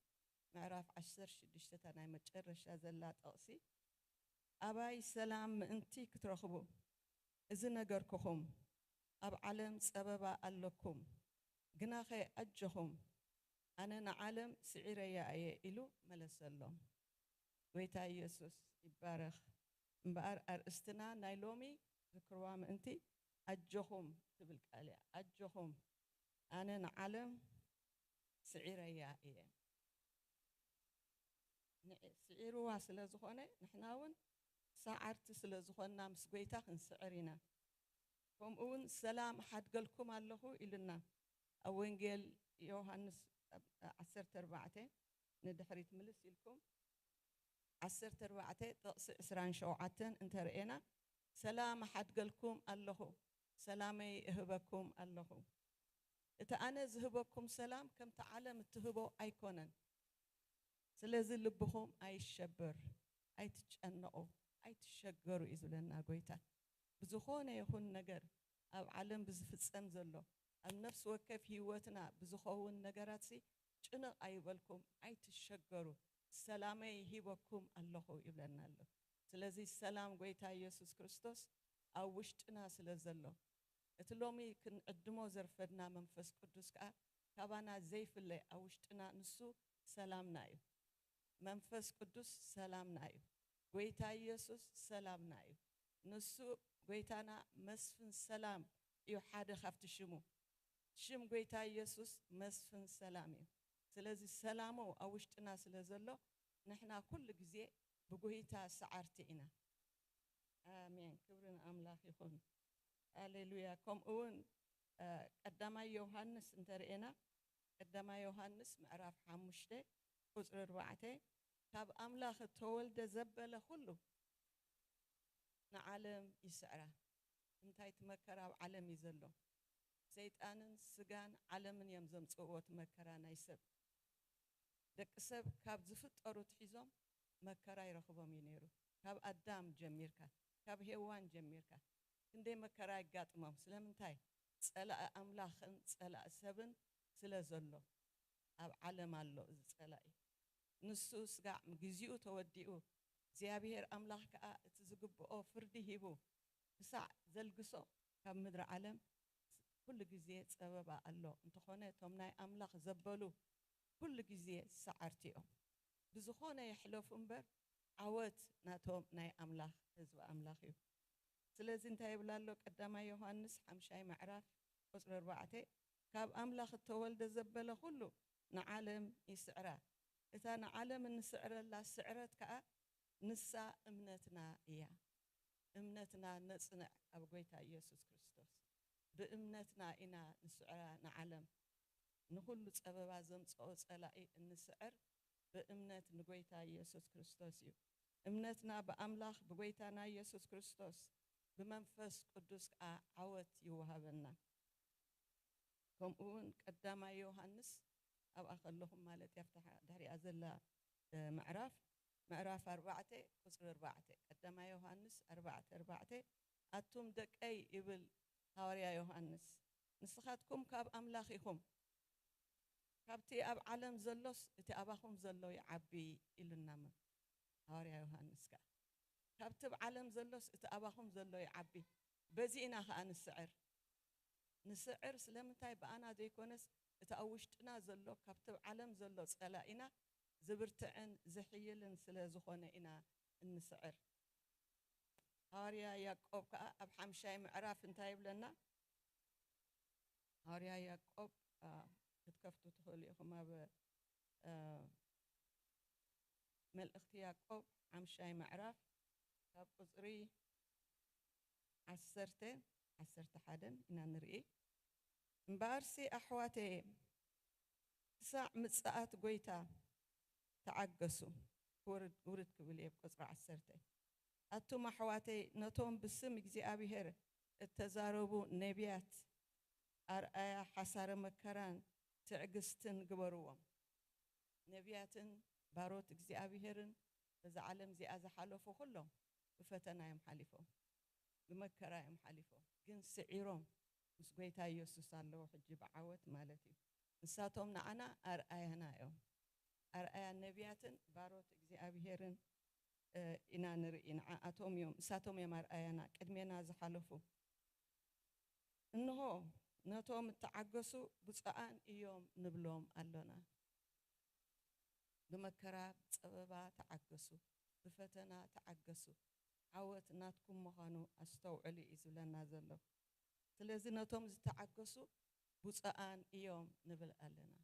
ምዕራፍ ዓሰርተ ሽዱሽተ እታ ናይ መጨረሻ ዘላ ጥቕሲ፣ ኣባይ ሰላም ምእንቲ ክትረኽቡ እዚ ነገርኩኹም። ኣብ ዓለም ጸበባ ኣለኩም፣ ግናኸ ኣጆኹም፣ ኣነ ንዓለም ስዒረያ እየ ኢሉ መለሰሎም። ጎይታ ኢየሱስ ይባረኽ። እምበኣር ኣርእስትና ናይ ሎሚ ዝክርዋ ምእንቲ ኣጆኹም ትብል ቃል እያ። ኣጆኹም፣ ኣነ ንዓለም ስዒረያ እየ። ንዕ-፣ ስዒርዋ ስለ ዝኾነ ንሕና እውን ሰዓርቲ ስለ ዝኾንና ምስ ጎይታ ክንስዕር ኢና። ከምኡ እውን ሰላም ሓድገልኩም ኣለኹ ኢሉና ኣብ ወንጌል ዮሃንስ ኣብ ዓሰርተ ኣርባዕተ፣ ንድሕሪት ምልስ ኢልኩም ዓሰርተ ኣርባዕተ ጥቕሲ ዕስራን ሸውዓተን እንተርኤና፣ ሰላም እሓድገልኩም ኣለኹ፣ ሰላመይ እህበኩም ኣለኹ። እቲ ኣነ ዝህበኩም ሰላም ከምቲ ዓለም እትህቦ ኣይኮነን። ስለዚ ልብኹም ኣይሸበር፣ ኣይትጨነቑ፣ ኣይትሸገሩ እዩ ዝብለና ጎይታ። ብዝኾነ ይኹን ነገር ኣብ ዓለም ብዝፍጸም ዘሎ፣ ኣብ ነፍሲ ወከፍ ህይወትና ብዝኸውን ነገራትሲ ጭንቕ ኣይበልኩም፣ ኣይትሸገሩ፣ ሰላመይ ሂበኩም ኣለኹ ይብለና ኣሎ። ስለዚ ሰላም ጎይታ ኢየሱስ ክርስቶስ ኣብ ውሽጥና ስለ ዘሎ፣ እቲ ሎሚ ክንዕድሞ ዘርፈድና መንፈስ ቅዱስ ከኣ ካባና ዘይፍለ ኣብ ውሽጥና ንሱ ሰላምና እዩ። መንፈስ ቅዱስ ሰላምና እዩ። ጎይታ ኢየሱስ ሰላምና እዩ። ንሱ ጎይታና መስፍን ሰላም እዩ፣ ሓደ ካብቲ ሽሙ። ሽም ጎይታ ኢየሱስ መስፍን ሰላም እዩ። ስለዚ ሰላሙ ኣብ ውሽጥና ስለ ዘሎ ንሕና ኩሉ ግዜ ብጎይታ ሰዓርቲ ኢና። ኣሜን። ክብሪ ንኣምላኽ ይኹን። ሃሌሉያ። ከምኡ እውን፣ እ፣ ቀዳማይ ዮሃንስ እንተርኤና፣ ቀዳማይ ዮሃንስ ምዕራፍ ሓሙሽተ ቁጽሪ ኣርባዕተ፣ ካብ ኣምላኽ እተወልደ ዘበለ ኩሉ ንዓለም ይስዕራ። እንታይ እቲ መከራ ኣብ ዓለም እዩ ዘሎ? ሰይጣንን ስጋን ዓለምን እዮም ዘምጽእዎ እቲ መከራ ናይ ሰብ። ደቂ ሰብ ካብ ዝፍጠሩ ትሒዞም መከራ ይረኽቦም እዩ ነይሩ። ካብ ኣዳም ጀሚርካ፣ ካብ ሄዋን ጀሚርካ ክንደይ መከራ ይጋጥሞም። ስለምንታይ? ጸላኢ ኣምላኽን ጸላኢ ሰብን ስለ ዘሎ፣ ኣብ ዓለም ኣሎ እዚ ጸላኢ። ንሱ ስጋዕ ግዜኡ ተወዲኡ፣ እግዚኣብሔር ኣምላኽ ከኣ እቲ ዝግብኦ ፍርዲ ሂቡ ክሳዕ ዘልግሶ ካብ ምድሪ ዓለም ኩሉ ግዜ ጸበባ ኣሎ። እንተኾነ እቶም ናይ ኣምላኽ ዘበሉ ኩሉ ግዜ ሰዓርቲ እዮም። ብዝኾነ ይሕለፉ እምበር ዓወት ናቶም ናይ ኣምላኽ ህዝቢ ኣምላኽ እዩ። ስለዚ እንታይ ይብል ኣሎ ቀዳማይ ዮሃንስ ሓምሻይ ምዕራፍ ቁጽሪ ኣርባዕተ፣ ካብ ኣምላኽ እተወልደ ዘበለ ኩሉ ንዓለም ይስዕራ። እታ ንዓለም እንስዕረላ ስዕረት ከኣ ንሳ እምነትና እያ። እምነትና ነጽንዕ ኣብ ጎይታ ኢየሱስ ክርስቶስ። ብእምነትና ኢና ንስዕራ ንዓለም። ንኹሉ ጸበባ ዘምጽኦ ጸላኢ እንስዕር ብእምነት ንጎይታ ኢየሱስ ክርስቶስ እዩ። እምነትና ብኣምላኽ ብጎይታና ኢየሱስ ክርስቶስ ብመንፈስ ቅዱስ ከኣ ዓወት ይወሃበና። ከምኡ እውን ቀዳማይ ዮሃንስ ኣብኣ ከለኹም ማለት እያ፣ ኣብታ ድሕሪኣ ዘላ፣ እ፣ ምዕራፍ፣ ምዕራፍ ኣርባዕተ ቁጽሪ ኣርባዕተ፣ ቀዳማይ ዮሃንስ ኣርባዕተ ኣርባዕተ፣ ኣቱም ደቀይ ይብል ሃዋርያ ዮሃንስ፣ ንስኻትኩም ካብ ኣምላኽ ኢኹም፣ ካብቲ ኣብ ዓለም ዘሎስ እቲ ኣባኹም ዘሎ ይዓቢ ኢሉና መ-፣ ሃዋርያ ዮሃንስ ከኣ። ካብቲ ኣብ ዓለም ዘሎስ እቲ ኣባኹም ዘሎ ይዓቢ። በዚ ኢና ከኣ ንስዕር። ንስዕር ስለምንታይ? ብኣና ዘይኮነስ እቲ ኣብ ውሽጥና ዘሎ ካብቲ ኣብ ዓለም ዘሎ ጸላኢና ዝብርትዕን ዝሕይልን ስለ ዝኾነ ኢና እንስዕር። ሃዋርያ ያዕቆብ ከኣ ኣብ ሓምሻይ ምዕራፍ እንታይ ይብለና? ሃዋርያ ያዕቆብ፣ አ፣ ክትከፍቱ ትኽእሉ ኢኹም። ኣብ፣ አ፣ መልእኽቲ ያዕቆብ ሓምሻይ ምዕራፍ ካብ ቁጽሪ ዓሰርተ፣ ዓሰርተ ሓደን ኢና ንርኢ። እምበኣርሲ ኣሕዋተየ፣ ክሳዕ ምጽኣት ጐይታ ተዓገሱ። ውርድ፣ ውርድ ክብል እየ፣ ቁጽሪ ዓሰርተ። ኣቱም ኣሕዋተይ፣ ነቶም ብስም እግዚኣብሄር እተዛረቡ ነቢያት ኣርኣያ ሓሳረ መከራን ትዕግስትን ግበርዎም። ነቢያትን ባሮት እግዚኣብሄርን በዛ ዓለም እዚኣ ዝሓለፉ ኩሎም ብፈተና እዮም ሓሊፎም፣ ብመከራ እዮም ሓሊፎም። ግን ስዒሮም ምስ ጎይታ ኢየሱስ ኣለዉ፣ ሕጂ ብዓወት ማለት እዩ። ንሳቶም ንዓና ኣርኣያና እዮም። ኣርኣያ ነቢያትን ባሮት እግዚኣብሄርን፣ እ፣ ኢና ንርኢ። ንዓኣቶም እዮም፣ ንሳቶም እዮም ኣርኣያና፣ ቅድሜና ዝሓለፉ። እንሆ፣ ነቶም እተዓገሱ ብፁዓን እዮም ንብሎም ኣሎና። ብመከራ ብጸበባ ተዓገሱ፣ ብፈተና ተዓገሱ፣ ዓወት ናትኩም ምዃኑ ኣስተውዕሉ እዩ ዝብለና ዘሎ። ስለዚ ነቶም ዝተዓገሱ ብፁዓን እዮም ንብል ኣለና።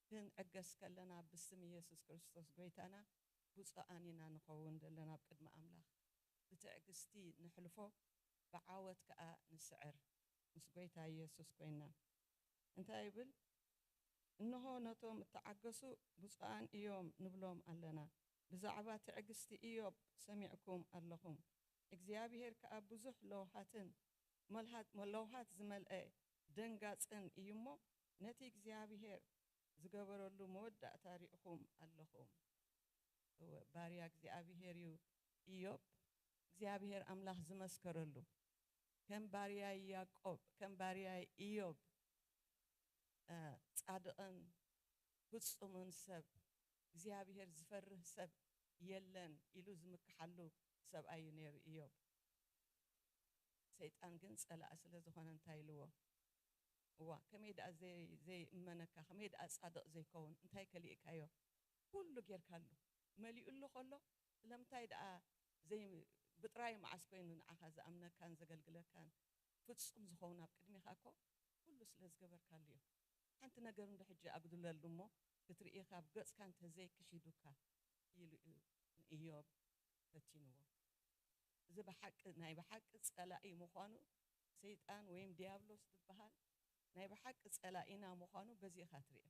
ክንዕገስ ከለና ብስም ኢየሱስ ክርስቶስ ጎይታና ብፁዓን ኢና ንኸውን ዘለና ኣብ ቅድሚ ኣምላኽ። ብትዕግስቲ ነሕልፎ፣ ብዓወት ከኣ ንስዕር፣ ምስ ጎይታ ኢየሱስ ኮይንና። እንታይ ይብል? እንሆ ነቶም እተዓገሱ ብፁዓን እዮም ንብሎም ኣለና። ብዛዕባ ትዕግስቲ ኢዮብ ሰሚዕኩም ኣለኹም። እግዚኣብሄር ከኣ ብዙሕ ለውሃትን መልሃት-፣ ለውሃት ዝመልአ ደንጋጽን እዩ እሞ፣ ነቲ እግዚኣብሄር ዝገበረሉ መወዳእታ ሪእኹም ኣለኹም። እወ፣ ባርያ እግዚኣብሄር እዩ ኢዮብ። እግዚኣብሄር ኣምላኽ ዝመስከረሉ፣ ከም ባርያይ ያዕቆብ፣ ከም ባርያይ ኢዮብ፣ እ፣ ጻድቕን ፍጹምን ሰብ፣ እግዚኣብሄር ዝፈርህ ሰብ የለን ኢሉ ዝምክሓሉ ሰብኣይ እዩ ነይሩ ኢዮብ። ሰይጣን ግን ጸላኢ ስለ ዝኾነ እንታይ ኢልዎ? እዋ፣ ከመይ ደኣ ዘይ-፣ ዘይእመነካ፣ ከመይ ደኣ ጻድቕ ዘይከውን፣ እንታይ ከሊእካዮ? ኩሉ ጌርካሉ፣ መሊኡሉ ከሎ፣ ስለምንታይ ደኣ ዘይ-፣ ብጥራይ መዓስ ኮይኑ ንዓኻ ዝኣምነካን ዘገልግለካን? ፍጹም ዝኸውን ኣብ ቅድሜኻ እኮ ኩሉ ስለ ዝገበርካሉ እዩ። ሓንቲ ነገር እንዶ ሕጂ ኣጉድለሉ እሞ ክትርኢ፣ ካብ ገጽካ እንተዘይክሒዱካ ኢሉ እዩ ንኢዮብ ፈቲንዎ። እዚ ብሓቂ፣ ናይ ብሓቂ ጸላኢ ምዃኑ፣ ሰይጣን ወይም ዲያብሎስ ዝበሃል ናይ ብሓቂ ጸላኢና ምዃኑ በዚ ኢኻ ትርእዮ።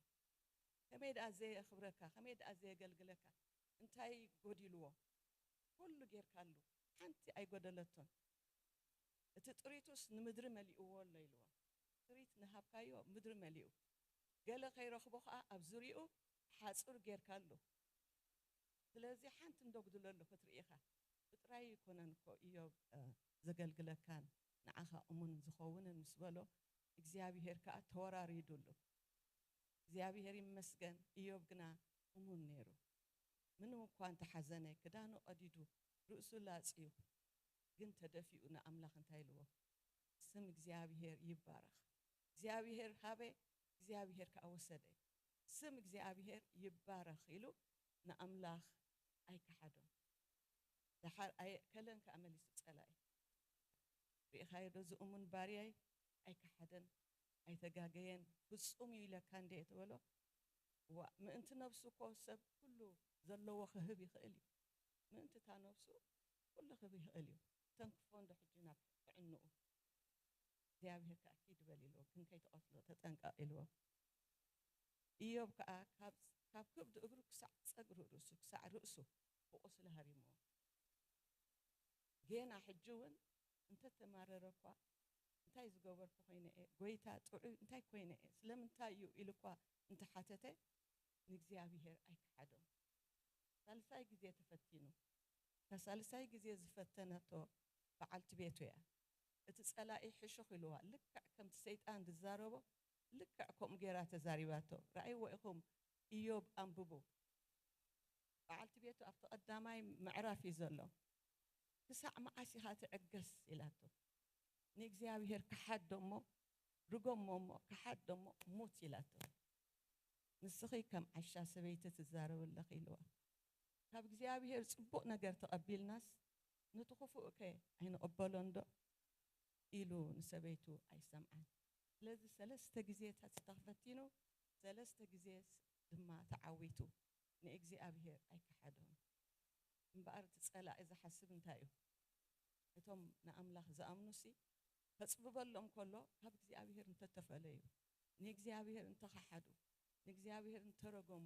ከመይ ደኣ ዘየኽብረካ፣ ከመይ ደኣ ዘየገልግለካ፣ እንታይ ጎዲልዎ? ኩሉ ጌርካሉ፣ ሓንቲ ኣይጎደለቶን። እቲ ጥሪቱስ ንምድሪ መሊእዎ ኣሎ ኢልዎ። ጥሪት ንሃብካዮ ምድሪ መሊኡ፣ ገለ ከይረኽቦ ኸኣ ኣብ ዙሪኡ ሓጹር ጌርካሉ። ስለዚ ሓንቲ እንዶ ጉድለሉ ክትርኢ ኢኻ። ብጥራይ ኣይኮነን እኮ ኢዮብ፣ እ፣ ዘገልግለካን ንዓኻ እሙን ዝኸውንን ምስ በሎ፣ እግዚኣብሄር ከኣ ተወራሪዱሉ። እግዚኣብሄር ይመስገን፣ ኢዮብ ግና እሙን ነይሩ። ምንም እኳ እንተሓዘነ፣ ክዳኑ ቀዲዱ፣ ርእሱ ላጽዩ፣ ግን ተደፊኡ ንኣምላኽ እንታይ ኢልዎ? ስም እግዚኣብሄር ይባረኽ። እግዚኣብሄር ሃበ፣ እግዚኣብሄር ከኣ ወሰደ። ስም እግዚኣብሄር ይባረኽ ኢሉ ንኣምላኽ ኣይከሓዶን። ደሓር ኣየእከለን ከኣ መሊሱ ጸላኢ። ርኢኻዮ ዶ? እዚ እሙን ባርያይ ኣይከሓደን፣ ኣይተጋገየን፣ ፍጹም እዩ ኢለካ እንደ ተበሎ፣ ዋ፣ ምእንቲ ነብሱ እኮ ሰብ ኩሉ ዘለዎ ክህብ ይኽእል እዩ። ምእንቲ እታ ነብሱ ኩሉ ክህብ ይኽእል እዩ። ተንክፎ እንዶ ሕጂ ናብ ጥዕንኡ። እግዚኣብሄር ከኣ ኪድ በል ኢልዎ፣ ግን ከይትቐትሎ ተጠንቀቕ ኢልዎ። ኢዮብ ከኣ ካብ፣ ካብ ከብዲ እግሩ ክሳዕ ጸግሪ ርእሱ፣ ክሳዕ ርእሱ ብቑስሊ ሃሪምዎ። ጌና ሕጂ እውን እንተተማረረ እኳ፣ እንታይ ዝገበርኩ ኮይነ እየ? ጎይታ ጥዑይ እንታይ ኮይነ እየ? ስለምንታይ እዩ? ኢሉ እኳ እንተሓተተ፣ ንእግዚኣብሄር ኣይከሓዶን። ሳልሳይ ግዜ ተፈቲኑ። እታ ሳልሳይ ግዜ ዝፈተነቶ በዓልቲ ቤቱ እያ። እቲ ጸላኢ ሕሹኽ ኢልዋ። ልክዕ ከምቲ ሰይጣን ዝዛረቦ፣ ልክዕ ከምኡ ጌራ ተዛሪባቶ። ረኣይዎ ኢኹም፣ ኢዮብ ኣንብቡ። በዓልቲ ቤቱ ኣብቲ ቀዳማይ ምዕራፍ እዩ ዘሎ። ክሳዕ መዓስ ኢኻ ትዕገስ? ኢላቶ። ንእግዚኣብሄር ክሓዶ እሞ፣ ርገሞ እሞ፣ ክሓዶ እሞ፣ ሙት ኢላቶ። ንስኺ ከም ዓሻ ሰበይቲ ትዛረቢ ኣለኺ ኢልዋ። ካብ እግዚኣብሄር ጽቡቕ ነገር ተቐቢልናስ፣ ነቲ ክፉእከ ኣይንቕበሎን ዶ? ኢሉ ንሰበይቱ ኣይሰምዓን። ስለዚ ሰለስተ ግዜ ተፈቲኑ፣ ሰለስተ ግዜ ድማ ተዓዊቱ። ንእግዚኣብሄር ኣይከሓዶን። እምበኣር እቲ ጸላኢ ዝሓስብ እንታይ እዩ? እቶም ንኣምላኽ ዝኣምኑሲ፣ ከጽብበሎም ከሎ፣ ካብ እግዚኣብሄር እንተተፈለዩ፣ ንእግዚኣብሄር እንተኸሓዱ፣ ንእግዚኣብሄር እንተረገሙ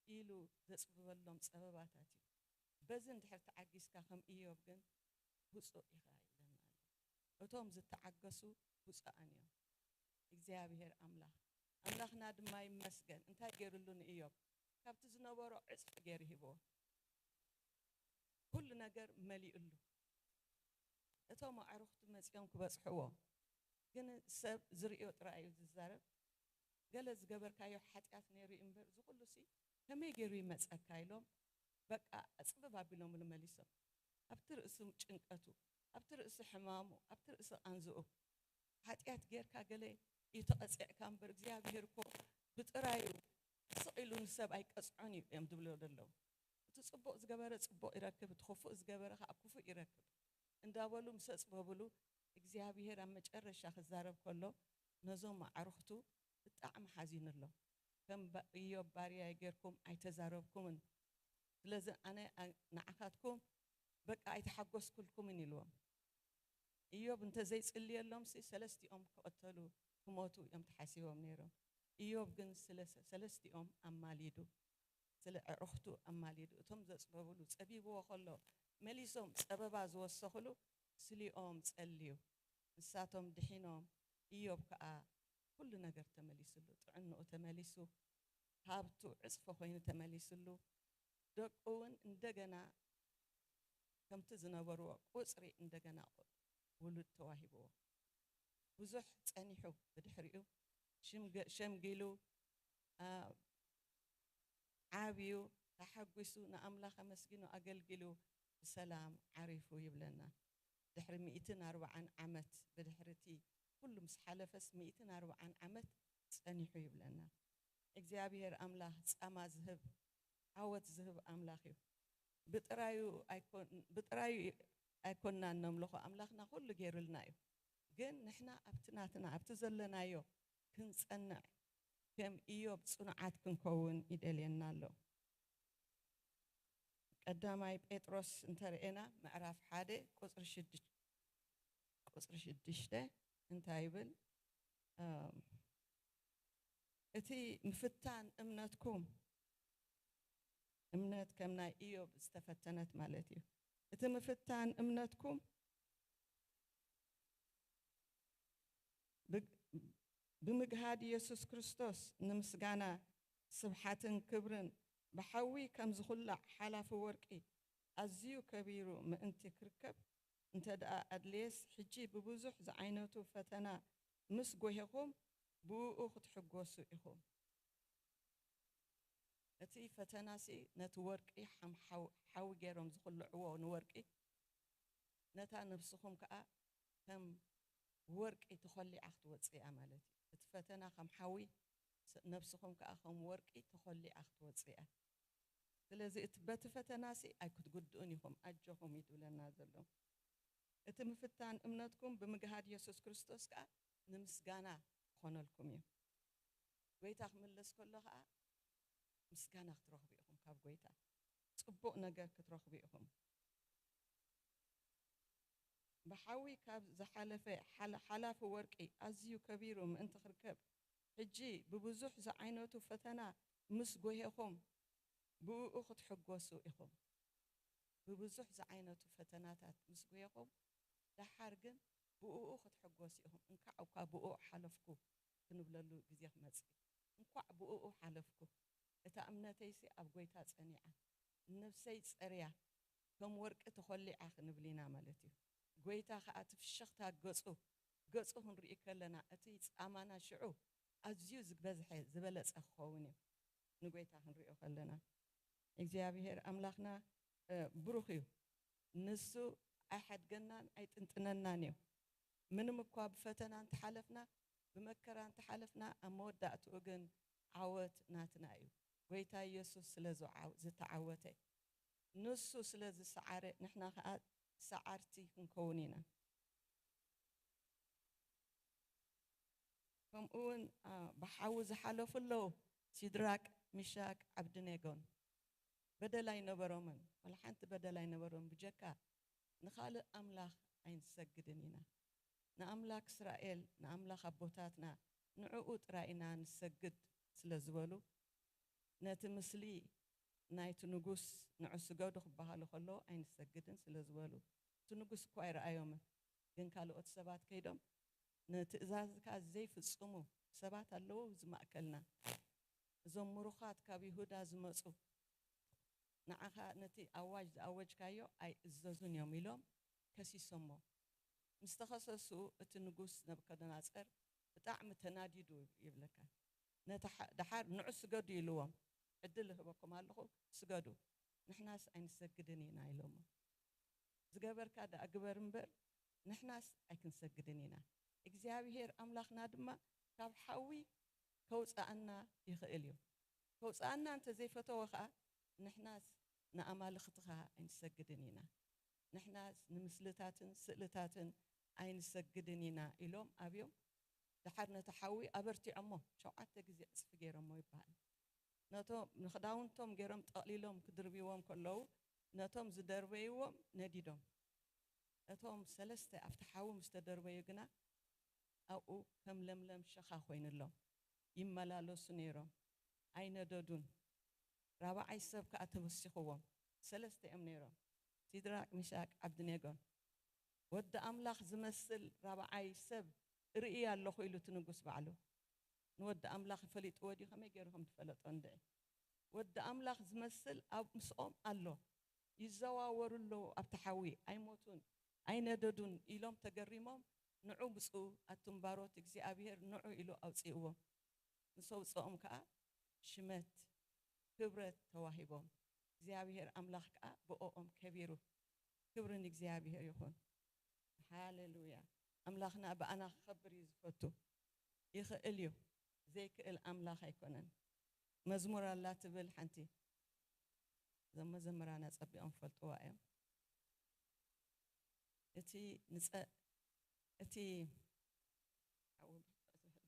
ኢሉ ዘጽብበሎም ጸበባታት እዩ። በዚ እንድሕር ተዓጊስካ ከም ኢዮብ ግን ብጹእ ኢኻ ይብለና ኣሎ። እቶም ዝተዓገሱ ብጹኣን እዮም። እግዚኣብሄር ኣምላኽ፣ ኣምላኽና ድማ ይመስገን። እንታይ ገይሩሉ ንኢዮብ? ካብቲ ዝነበሮ ዕጽፊ ገይሩ ሂብዎ። ኩሉ ነገር መሊኡሉ። እቶም ኣዕሩኽቱ መጺኦም ክበጽሕዎ፣ ግን ሰብ ዝርእዮ ጥራይ እዩ ዝዛረብ። ገለ ዝገበርካዮ ሓጢኣት ነይሩ እዩ እምበር፣ እዚ ኩሉሲ ከመይ ገይሩ ይመጸካ? ኢሎም በቃ ኣጽብብ ኣቢሎምሉ መሊሶም። ኣብቲ ርእሱ ጭንቀቱ፣ ኣብቲ ርእሱ ሕማሙ፣ ኣብቲ ርእሱ ቃንዝኡ፣ ሓጢኣት ጌርካ ገለ እዩ ተቐጺዕካ እምበር፣ እግዚኣብሄር እኮ ብጥራዩ ስቕ ኢሉ ንሰብ ኣይቀጽዖን እዩ እዮም ዝብልዎ ዘለዉ። እቲ ጽቡቕ ዝገበረ ጽቡቕ ይረክብ፣ እቲ ክፉእ ዝገበረ ከኣ ክፉእ ይረክብ እንዳበሉ ምስ ኣጽበብሉ፣ እግዚኣብሄር ኣብ መጨረሻ ክዛረብ ከሎ፣ ነዞም ኣዕሩኽቱ ብጣዕሚ ሓዚኑሎም። ከም ባ-፣ ኢዮብ ባርያይ ጌርኩም ኣይተዛረብኩምን፣ ስለዚ ኣነ ኣ-፣ ንዓኻትኩም በቃ ኣይተሓጎስኩልኩምን ኢልዎም። ኢዮብ እንተዘይጽልየሎምሲ ሰለስቲኦም ክቕተሉ፣ ክሞቱ እዮም ተሓሲቦም ነይሮም። ኢዮብ ግን ስለ ሰ-፣ ሰለስቲኦም ኣማሊዱ፣ ስለ ኣዕሩኽቱ ኣማሊዱ። እቶም ዘጽበብሉ ጸቢብዎ ከሎ መሊሶም ጸበባ ዝወሰኽሉ ስሊኦም ጸልዩ። ንሳቶም ድሒኖም፣ ኢዮብ ከኣ ኩሉ ነገር ተመሊስሉ፣ ጥዕንኡ ተመሊሱ፣ ሃብቱ ዕጽፊ ኮይኑ ተመሊስሉ፣ ደቁ እውን እንደገና ከምቲ ዝነበርዎ ቁጽሪ እንደገና ውሉድ ተዋሂብዎ። ብዙሕ ጸኒሑ ብድሕሪኡ ሽምገ-፣ ሸምጊሉ፣ ኣ-፣ ዓብዩ፣ ተሓጒሱ፣ ንኣምላኽ ኣመስጊኑ ኣገልጊሉ ብሰላም ዓሪፉ ይብለና። ድሕሪ ሚእትን ኣርብዓን ዓመት፣ ብድሕሪ እቲ ኩሉ ምስ ሓለፈስ ሚእትን ኣርብዓን ዓመት ጸኒሑ ይብለና። እግዚኣብሄር ኣምላኽ ጻማ ዝህብ፣ ዓወት ዝህብ ኣምላኽ እዩ። ብጥራዩ ኣይኮን-፣ ብጥራዩ ኣይኮንናን ነምልኾ፣ ኣምላኽና ኩሉ ገይሩልና እዩ። ግን ንሕና ኣብቲ ናትና፣ ኣብቲ ዘለናዮ ክንጸንዕ፣ ከም ኢዮብ ጽኑዓት ክንከውን ይደልየና ኣሎ። ቀዳማይ ጴጥሮስ እንተርኤና ምዕራፍ ሓደ ቁጽሪ ሽዱሽተ፣ ቁጽሪ ሽዱሽተ እንታይ ይብል? እም፣ እቲ ምፍታን እምነትኩም፣ እምነት ከም ናይ ኢዮብ ዝተፈተነት ማለት እዩ። እቲ ምፍታን እምነትኩም ብ-፣ ብምግሃድ የሱስ ክርስቶስ ንምስጋና ስብሓትን ክብርን ብሓዊ ከም ዝኹላዕ ሓላፊ ወርቂ ኣዝዩ ከቢሩ ምእንቲ ክርከብ እንተ ደኣ ኣድልየስ፣ ሕጂ ብብዙሕ ዝዓይነቱ ፈተና ምስ ጐሄኹም ብእኡ ክትሕጐሱ ኢኹም። እቲ ፈተናሲ ነቲ ወርቂ ሓም-፣ ሓው-፣ ሓዊ ገይሮም ዝኹልዕዎ ንወርቂ፣ ነታ ነብስኹም ከኣ ከም ወርቂ ተኾሊዓ ክትወጽእ እያ ማለት እዩ። እቲ ፈተና ከም ሓዊ፣ ስ-፣ ነብስኹም ከኣ ከም ወርቂ ተኾሊዓ ክትወጽእ እያ። ስለዚ እቲ፣ በቲ ፈተናሲ ኣይክትጉድኡን ኢኹም፣ ኣጆኹም እዩ ዝብለና ዘሎ። እቲ ምፍታን እምነትኩም ብምግሃድ የሱስ ክርስቶስ ከኣ ንምስጋና ክኾነልኩም እዩ። ጐይታ ክምለስ ከሎ ከኣ ምስጋና ክትረኽቡ ኢኹም ካብ ጐይታ። ጽቡቕ ነገር ክትረኽቡ ኢኹም። ብሓዊ ካብ ዝሓለፈ ሓላ-፣ ሓላፊ ወርቂ ኣዝዩ ከቢሩ ምእንቲ ክርከብ፣ ሕጂ ብብዙሕ ዝዓይነቱ ፈተና ምስ ጐሄኹም፣ ብእኡ ክትሕጐሱ ኢኹም። ብብዙሕ ዝዓይነቱ ፈተናታት ምስ ጐሄኹም፣ ደሓር ግን ብእኡ ክትሕጐሱ ኢኹም። እንኳዕ እኳ ብእኡ ሓለፍኩ ክንብለሉ ግዜ ክመጽእ እዩ። እንኳዕ ብእኡ ሓለፍኩ። እታ እምነተይሲ ኣብ ጐይታ ጸኒዓ፣ ነብሰይ ጸርያ፣ ከም ወርቂ ተኾሊዓ ክንብል ኢና ማለት እዩ። ጐይታ ኸኣ እቲ ፍሽኽታ ገጹ፣ ገጹ ክንርኢ ከለና፣ እቲ ጻማና ሽዑ ኣዝዩ ዝበዝሐ፣ ዝበለጸ ክኸውን እዩ፣ ንጐይታ ክንሪኦ ከለና። እግዚኣብሄር ኣምላኽና፣ እ፣ ብሩኽ እዩ። ንሱ ኣይሓድገናን ኣይጥንጥነናን እዩ። ምንም እኳ ብፈተና እንተሓለፍና፣ ብመከራ እንተሓለፍና፣ ኣብ መወዳእትኡ ግን ዓወት ናትና እዩ። ጐይታ ኢየሱስ ስለ ዝዓው-፣ ዝተዓወተ፣ ንሱ ስለ ዝሰዓረ፣ ንሕና ኸኣ ሰዓርቲ ክንከውን ኢና። ከምኡ እውን፣ አ፣ ብሓዊ ዝሓለፉ ኣለዉ። ሲድራቅ፣ ሚሻቅ፣ ዓብድኔጎን በደል ኣይነበሮምን፣ ዋላ ሓንቲ በደል ኣይነበሮምን። ብጀካ ንኻልእ ኣምላኽ ኣይንሰግድን ኢና። ንኣምላክ እስራኤል፣ ንኣምላኽ ኣቦታትና፣ ንዕኡ ጥራይ ኢና ንሰግድ ስለ ዝበሉ፣ ነቲ ምስሊ ናይቲ ንጉስ ንዑ ስገዱ ክበሃሉ ከለዉ ኣይንሰግድን ስለ ዝበሉ፣ እቲ ንጉስ እኳ ኣይረኣዮምን። ግን ካልኦት ሰባት ከይዶም ንትእዛዝካ ዘይፍጽሙ ሰባት ኣለዉ ኣብዚ ማእከልና። እዞም ምሩኻት ካብ ይሁዳ ዝመጹ ንዓኻ ነቲ ኣዋጅ ዝኣወጅካዮ ኣይእዘዙን እዮም ኢሎም ከሲሶሞ። ምስ ተኸሰሱ እቲ ንጉስ ነብከደናጸር ብጣዕሚ ተናዲዱ ይብለካ። ነቲ ሓ- ደሓር ንዑ ስገዱ ኢልዎም። ዕድል እህበኩም ኣለኹ፣ ስገዱ። ንሕናስ ኣይንሰግድን ኢና ኢሎሞ። ዝገበርካ ደኣ ግበር እምበር ንሕናስ ኣይክንሰግድን ኢና። እግዚኣብሄር ኣምላኽና ድማ ካብ ሓዊ ከውፅኣና ይኽእል እዩ። ከውፅኣና እንተዘይፈተወ ኸዓ ንሕናስ ንኣማልኽትኻ ኣይንሰግድን ኢና። ንሕናስ ንምስልታትን ስእልታትን ኣይንሰግድን ኢና ኢሎም ኣብዮም። ደሓር ነቲ ሓዊ ኣበርቲዖሞ፣ ሸውዓተ ግዜ ዕፅፊ ገይሮሞ ይበሃል። ነቶም ንኽዳውንቶም ገይሮም ጠቕሊሎም ክድርብይዎም ከለዉ ነቶም ዝደርበይዎም ነዲዶም። እቶም ሰለስተ ኣብቲ ሓዊ ምስ ተደርበዩ ግና ኣብኡ ከም ለምለም ሸኻ ኮይኑሎም ይመላለሱ ነይሮም፣ ኣይነደዱን። ራብዓይ ሰብ ከኣ ተወሲኽዎም። ሰለስተ እዮም ነይሮም፣ ሲድራቅ፣ ሚሳቅ፣ ዓብድኔጎን። ወዲ ኣምላኽ ዝመስል ራብዓይ ሰብ እርኢ ኣለኹ ኢሉ እቲ ንጉስ ባዕሉ። ንወዲ ኣምላኽ ይፈሊጥዎ ድዩ? ከመይ ገይሩ ከም ዝፈለጦ እንድዒ። ወዲ ኣምላኽ ዝመስል ኣብ ምስኦም ኣሎ። ይዘዋወሩ ኣለዉ ኣብቲ ሓዊ፣ ኣይሞቱን፣ ኣይነደዱን ኢሎም ተገሪሞም፣ ንዑ ምጹ ኣቱም ባሮት እግዚኣብሔር ንዑ ኢሉ ኣውጺእዎም። ምስ ኣውጽኦም ከኣ ሽመት፣ ክብረት ተዋሂቦም። እግዚኣብሔር ኣምላኽ ከኣ ብኦኦም ከቢሩ። ክብሪ ንእግዚኣብሔር ይኹን። ሃሌሉያ። ኣምላኽና ብኣና ክኸብር እዩ ዝፈቱ። ይኽእል እዩ። ዘይክእል ኣምላኽ ኣይኮነን። መዝሙር ኣላ ትብል ሓንቲ። እዞም መዘምራን ኣጸቢቖም ፈልጥዋ እዮም። እቲ ንጸ-፣ እቲ ሓዊ ብርቱዕ ዝበለ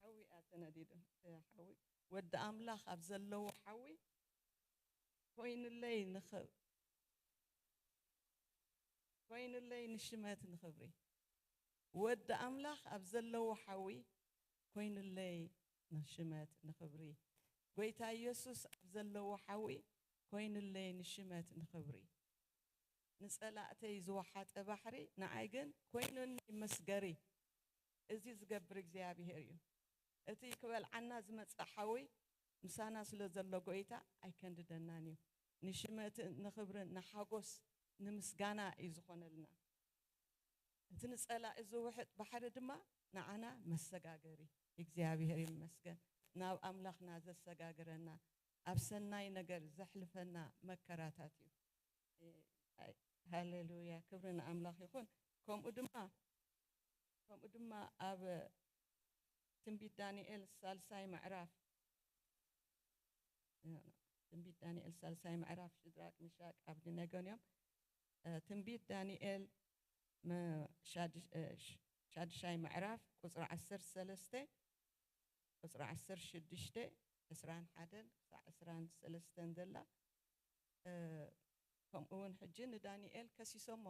ሓዊ እያ ተነዲዱ። እቲ ሓዊ ወዲ ኣምላኽ ኣብ ዘለዎ ሓዊ ኮይኑለይ ንኽ-፣ ኮይኑለይ ንሽመት ንኽብሪ። ወዲ ኣምላኽ ኣብ ዘለዎ ሓዊ ኮይኑለይ ንሽመት ንኽብሪ። ጎይታ ኢየሱስ ኣብ ዘለዎ ሓዊ ኮይኑለይ ንሽመት ንኽብሪ። ንጸላእተይ ዝወሓጠ ባሕሪ ንዓይ ግን ኮይኑኒ መስገሪ። እዚ ዝገብር እግዚኣብሔር እዩ። እቲ ክበልዓና ዝመጽእ ሓዊ ምሳና ስለ ዘሎ ጎይታ ኣይከንድደናን እዩ። ንሽመትን ንኽብርን ንሓጎስ ንምስጋና እዩ ዝኾነልና። እቲ ንጸላኢ ዝውሕጥ ባሕሪ ድማ ንዓና መሰጋገሪ እግዚኣብሔር ይመስገን። ናብ ኣምላኽና ዘሰጋግረና ኣብ ሰናይ ነገር ዘሕልፈና መከራታት እዩ። ሃሌሉያ፣ ክብሪ ንኣምላኽ ይኹን። ከምኡ ድማ ከምኡ ድማ ኣብ ትንቢት ዳንኤል ሳልሳይ ምዕራፍ ትንቢት ዳንኤል ሳልሳይ ምዕራፍ ሽድራቅ፣ ሚሻቅ፣ ኣብድነጎን እዮም። ትንቢት ዳንኤል ሻድሻይ ምዕራፍ ቁፅሪ ዓሰርተ ሰለስተ፣ ቁፅሪ ዓሰርተ ሽዱሽተ፣ ዕስራን ሓደን ክሳዕ ዕስራን ሰለስተን ዘላ። ከምኡ እውን ሕጂ ንዳንኤል ከሲሶሞ፣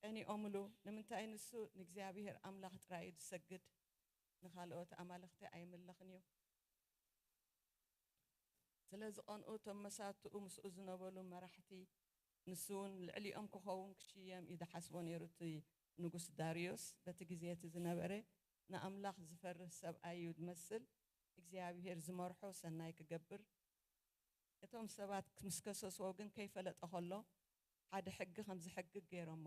ቀኒኦምሉ። ንምንታይ? ንሱ ንእግዚኣብሔር ኣምላኽ ጥራይ እዩ ዝሰግድ፣ ንኻልኦት ኣማልኽቲ ኣይምልኽን እዩ። ስለ ዝቐንኡ፣ እቶም መሳትኡ ምስኡ ዝነበሩ መራሕቲ፣ ንሱ እውን ልዕሊኦም ክኸውን ክሽየም እዩ ዝሓስቦ ነይሩ። እቲ ንጉስ ዳርዮስ በቲ ግዜ እቲ ዝነበረ ንኣምላኽ ዝፈርህ ሰብኣይ እዩ ዝመስል። እግዚኣብሔር ዝመርሖ ሰናይ ክገብር። እቶም ሰባት ምስ ከሰስዎ ግን ከይፈለጠ ከሎ ሓደ ሕጊ ከም ዝሕግግ ገይሮሞ።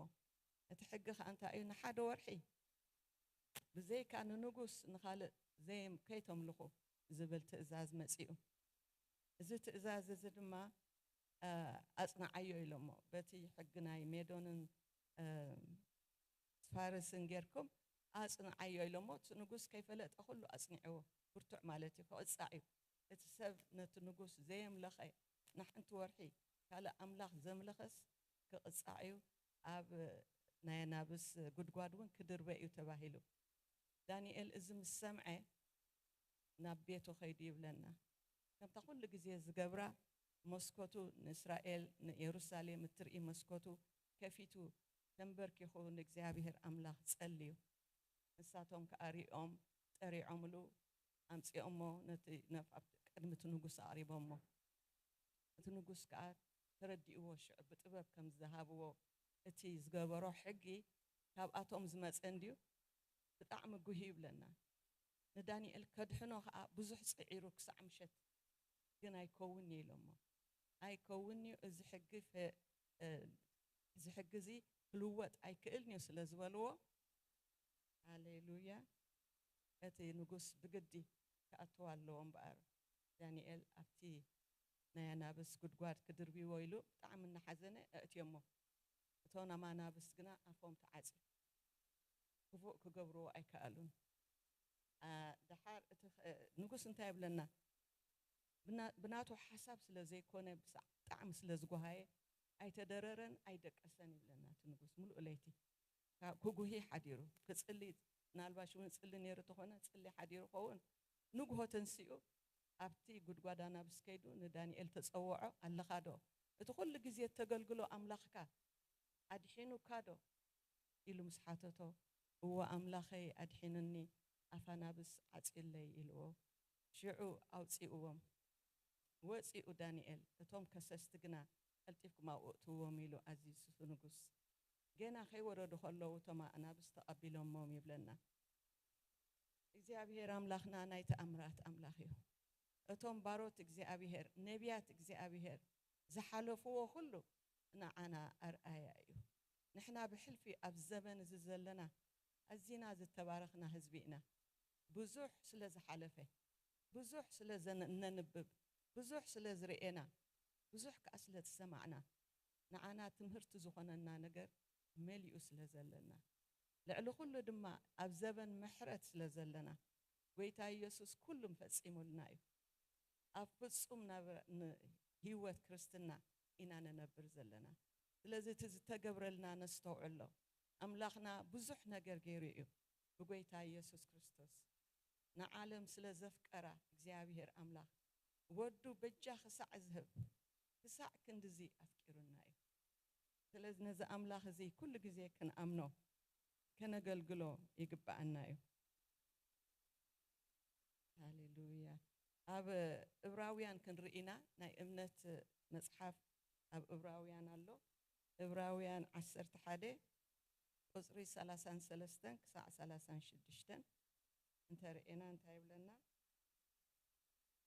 እቲ ሕጊ ከኣ እንታይ እዩ? ንሓደ ወርሒ ብዘይካ ንንጉስ ንኻልእ ዘይ-፣ ከይተምልኹ ዝብል ትእዛዝ መጺኡ። እዚ ትእዛዝ እዚ ድማ፣ እ፣ ኣጽንዓዮ ኢሎሞ። በቲ ሕጊ ናይ ሜዶንን፣ እ፣ ፋርስን ጌርኩም ኣጽንዓዮ ኢሎሞ። እቲ ንጉስ ከይፈለጠ ኩሉ ኣጽኒዕዎ። ብርቱዕ ማለት እዩ፣ ክቕጻዕ እዩ። እቲ ሰብ ነቲ ንጉስ ዘየምለኸ ንሓንቲ ወርሒ ካልእ ኣምላኽ ዘምለኸስ ክቕጻዕ እዩ። ኣብ ናይ ኣናብስ ጉድጓድ እውን ክድርበ እዩ ተባሂሉ። ዳንኤል እዚ ምስ ሰምዐ ናብ ቤቱ ኸይዱ ይብለና። ከምታ ኩሉ ግዜ ዝገብራ መስኮቱ ንእስራኤል ንየሩሳሌም እትርኢ መስኮቱ ከፊቱ ተንበርኪኹ ንእግዚኣብሔር ኣምላኽ ጸልዩ። ንሳቶም ከኣ ሪኦም ጠሪዖምሉ ኣምጺኦሞ ነቲ ነፍ-፣ ኣብ ቅድሚ እቲ ንጉስ ኣቕሪቦሞ። እቲ ንጉስ ከኣ ተረዲእዎ ሽዑ ብጥበብ ከም ዝሃብዎ እቲ ዝገበሮ ሕጊ ካብኣቶም ዝመጸ እንድዩ። ብጣዕሚ ጉሂ ይብለና። ንዳንኤል ከድሕኖ ከኣ ብዙሕ ጽዒሩ ክሳዕ ምሸት ግን ኣይከውን እዩ ኢሎሞ። ኣይከውን'ዩ፣ እዚ ሕጊ ፈ-፣ እ፣ እዚ ሕጊ እዚ ክልወጥ ኣይክእልን'ዩ ስለ ዝበልዎ፣ ሃሌሉያ፣ እቲ ንጉስ ብግዲ ክኣትዎ ኣለዎ እምበኣር፣ ዳንኤል ኣብቲ ናይ ኣናብስ ጉድጓድ ክድርብይዎ ኢሉ ብጣዕሚ እናሓዘነ ኣእትዮሞ። እቶም ኣናብስ ግና ኣፎም ተዓጽዩ፣ ክፉእ ክገብርዎ ኣይከኣሉን። ኣ፣ ደሓር እቲ ኸ-፣ ንጉስ እንታይ ይብለና? ብና-፣ ብናቱ ሓሳብ ስለ ዘይኮነ፣ ብሳ-፣ ብጣዕሚ ስለ ዝጓሃየ፣ ኣይተደረረን ኣይደቀሰን ይብለና እቲ ንጉስ። ምሉእ ለይቲ ካብ ክጉሂ ሓዲሩ፣ ክጽሊ፣ ምናልባሽ እውን ጽሊ ነይሩ ተኾነ፣ ጽሊ ሓዲሩ ኸውን። ንግሆ ተንሲኡ፣ ኣብቲ ጉድጓድ ኣናብስ ከይዱ ንዳንኤል ተጸወዖ። ኣለኻ ዶ? እቲ ኩሉ ግዜ እተገልግሎ ኣምላኽካ ኣድሒኑካ ዶ? ኢሉ ምስ ሓተቶ፣ እወ ኣምላኸይ ኣድሒኑኒ፣ ኣፍ ኣናብስ ዓጽዩለይ ኢልዎ። ሽዑ ኣውጺእዎም። ወጺኡ ዳንኤል፣ እቶም ከሰስቲ ግና ቀልጢፍኩም ኣብኡ እትውዎም ኢሉ ኣዚዙ ንጉስ። ገና ከይወረዱ ከለዉ እቶም ኣናብስ ተቐቢሎሞም ይብለና። እግዚኣብሔር ኣምላኽና ናይ ተኣምራት ኣምላኽ እዩ። እቶም ባሮት እግዚኣብሔር፣ ነቢያት እግዚኣብሔር ዝሓለፍዎ ኩሉ ንዓና ኣርኣያ እዩ። ንሕና ብሕልፊ ኣብ ዘበን እዚ ዘለና ኣዚና ዝተባረኽና ህዝቢ ኢና። ብዙሕ ስለ ዝሓለፈ፣ ብዙሕ ስለ ዘነ-፣ ነንብብ፣ ብዙሕ ስለ ዝርኤና፣ ብዙሕ ከኣ ስለ ዝሰማዕና፣ ንዓና ትምህርቲ ዝኾነና ነገር መሊኡ ስለ ዘለና፣ ልዕሊ ኩሉ ድማ ኣብ ዘበን ምሕረት ስለ ዘለና፣ ጎይታ ኢየሱስ ኩሉም ፈጺሙልና እዩ። ኣብ ፍጹም ናብራ-፣ ን-፣ ህይወት ክርስትና ኢና ንነብር ዘለና። ስለዚ እቲ ዝተገብረልና ነስተውዕሎ። ኣምላኽና ብዙሕ ነገር ገይሩ እዩ። ብጎይታ ኢየሱስ ክርስቶስ ንዓለም ስለ ዘፍቀራ እግዚኣብሔር ኣምላኽ ወዱ በጃ ክሳዕ ዝህብ፣ ክሳዕ ክንድዚ ኣፍቂሩና እዩ። ስለዚ ነዚ ኣምላኽ እዚ ኩሉ ግዜ ክንኣምኖ፣ ከነገልግሎ ይግብኣና እዩ። ሃሌሉያ። ኣብ እብራውያን ክንርኢ ኢና፣ ናይ እምነት መጽሓፍ ኣብ እብራውያን ኣሎ። እብራውያን ዓሰርተ ሓደ ቁጽሪ ሰላሳን ሰለስተን ክሳዕ ሰላሳን ሽዱሽተን እንተርኤና እንታይ ይብለና?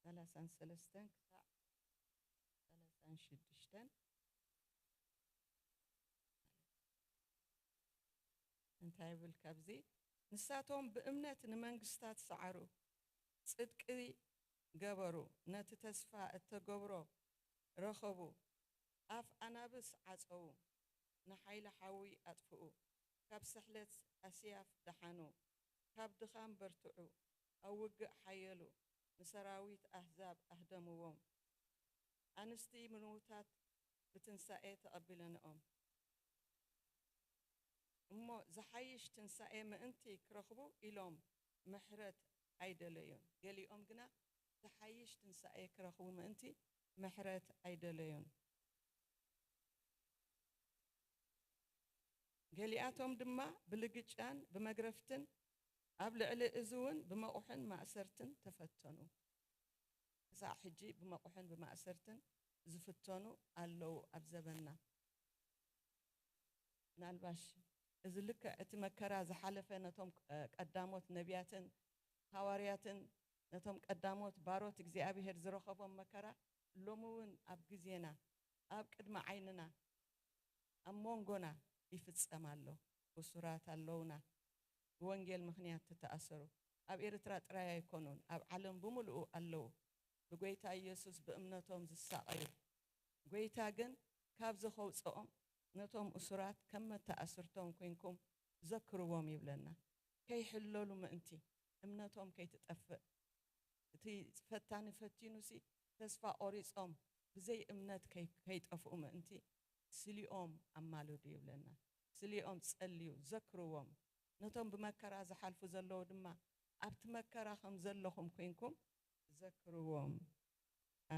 ሰላሳን ሰለስተን ክሳዕ ሰላሳን ሽዱሽተን እንታይ ይብል ካብዚ? ንሳቶም ብእምነት ንመንግስታት ሰዓሩ፣ ጽድቂ ገበሩ፣ ነቲ ተስፋ እተገብሮ ረኸቡ፣ ኣፍ ኣናብስ ዓጸዉ፣ ንሓይሊ ሓዊ ኣጥፍኡ፣ ካብ ስሕለት ኣስያፍ ደሓኑ፣ ካብ ድኻም በርትዑ፣ ኣብ ውግእ ሓየሉ፣ ንሰራዊት ኣህዛብ ኣህደምዎም። ኣንስቲ ምንውታት ብትንሳኤ ተቐቢለንኦም። እሞ ዝሓይሽ ትንሳኤ ምእንቲ ክረኽቡ ኢሎም ምሕረት ኣይደለዩን። ገሊኦም ግና ዝሓይሽ ትንሳኤ ክረኽቡ ምእንቲ ምሕረት ኣይደለዩን። ገሊኣቶም ድማ ብልግጫን ብመግረፍትን ኣብ ልዕሊ እዚ እውን ብመቑሕን ማእሰርትን ተፈተኑ። ክሳዕ ሕጂ ብመቑሕን ብማእሰርትን ዝፍተኑ ኣለዉ ኣብ ዘበንና። ምናልባሽ እዚ ልክዕ እቲ መከራ ዝሓለፈ ነቶም፣ እ፣ ቀዳሞት ነቢያትን ሃዋርያትን ነቶም ቀዳሞት ባሮት እግዚኣብሔር ዝረኸቦም መከራ ሎሚ እውን ኣብ ግዜና፣ ኣብ ቅድሚ ዓይንና፣ ኣብ መንጎና ይፍጸም ኣሎ። እሱራት ኣለውና። ብወንጌል ምኽንያት ዝተኣሰሩ ኣብ ኤርትራ ጥራይ ኣይኮኑን፣ ኣብ ዓለም ብምልኡ ኣለዉ። ብጎይታ ኢየሱስ ብእምነቶም ዝሳቐዩ። ጎይታ ግን ካብዚ ከውጽኦም ነቶም እሱራት ከም መተኣስርቶም ኮይንኩም ዘክርዎም ይብለና። ከይሕለሉ ምእንቲ፣ እምነቶም ከይትጠፍእ፣ እቲ ፈታኒ ፈቲኑሲ ተስፋ ቆሪጾም ብዘይ እምነት ከይ-፣ ከይጠፍኡ ምእንቲ ስሊኦም ኣማልዱ ይብለና። ስሊኦም ጸልዩ፣ ዘክርዎም። ነቶም ብመከራ ዝሓልፉ ዘለዉ ድማ ኣብቲ መከራ ከም ዘለኹም ኮይንኩም ዘክርዎም። እ፣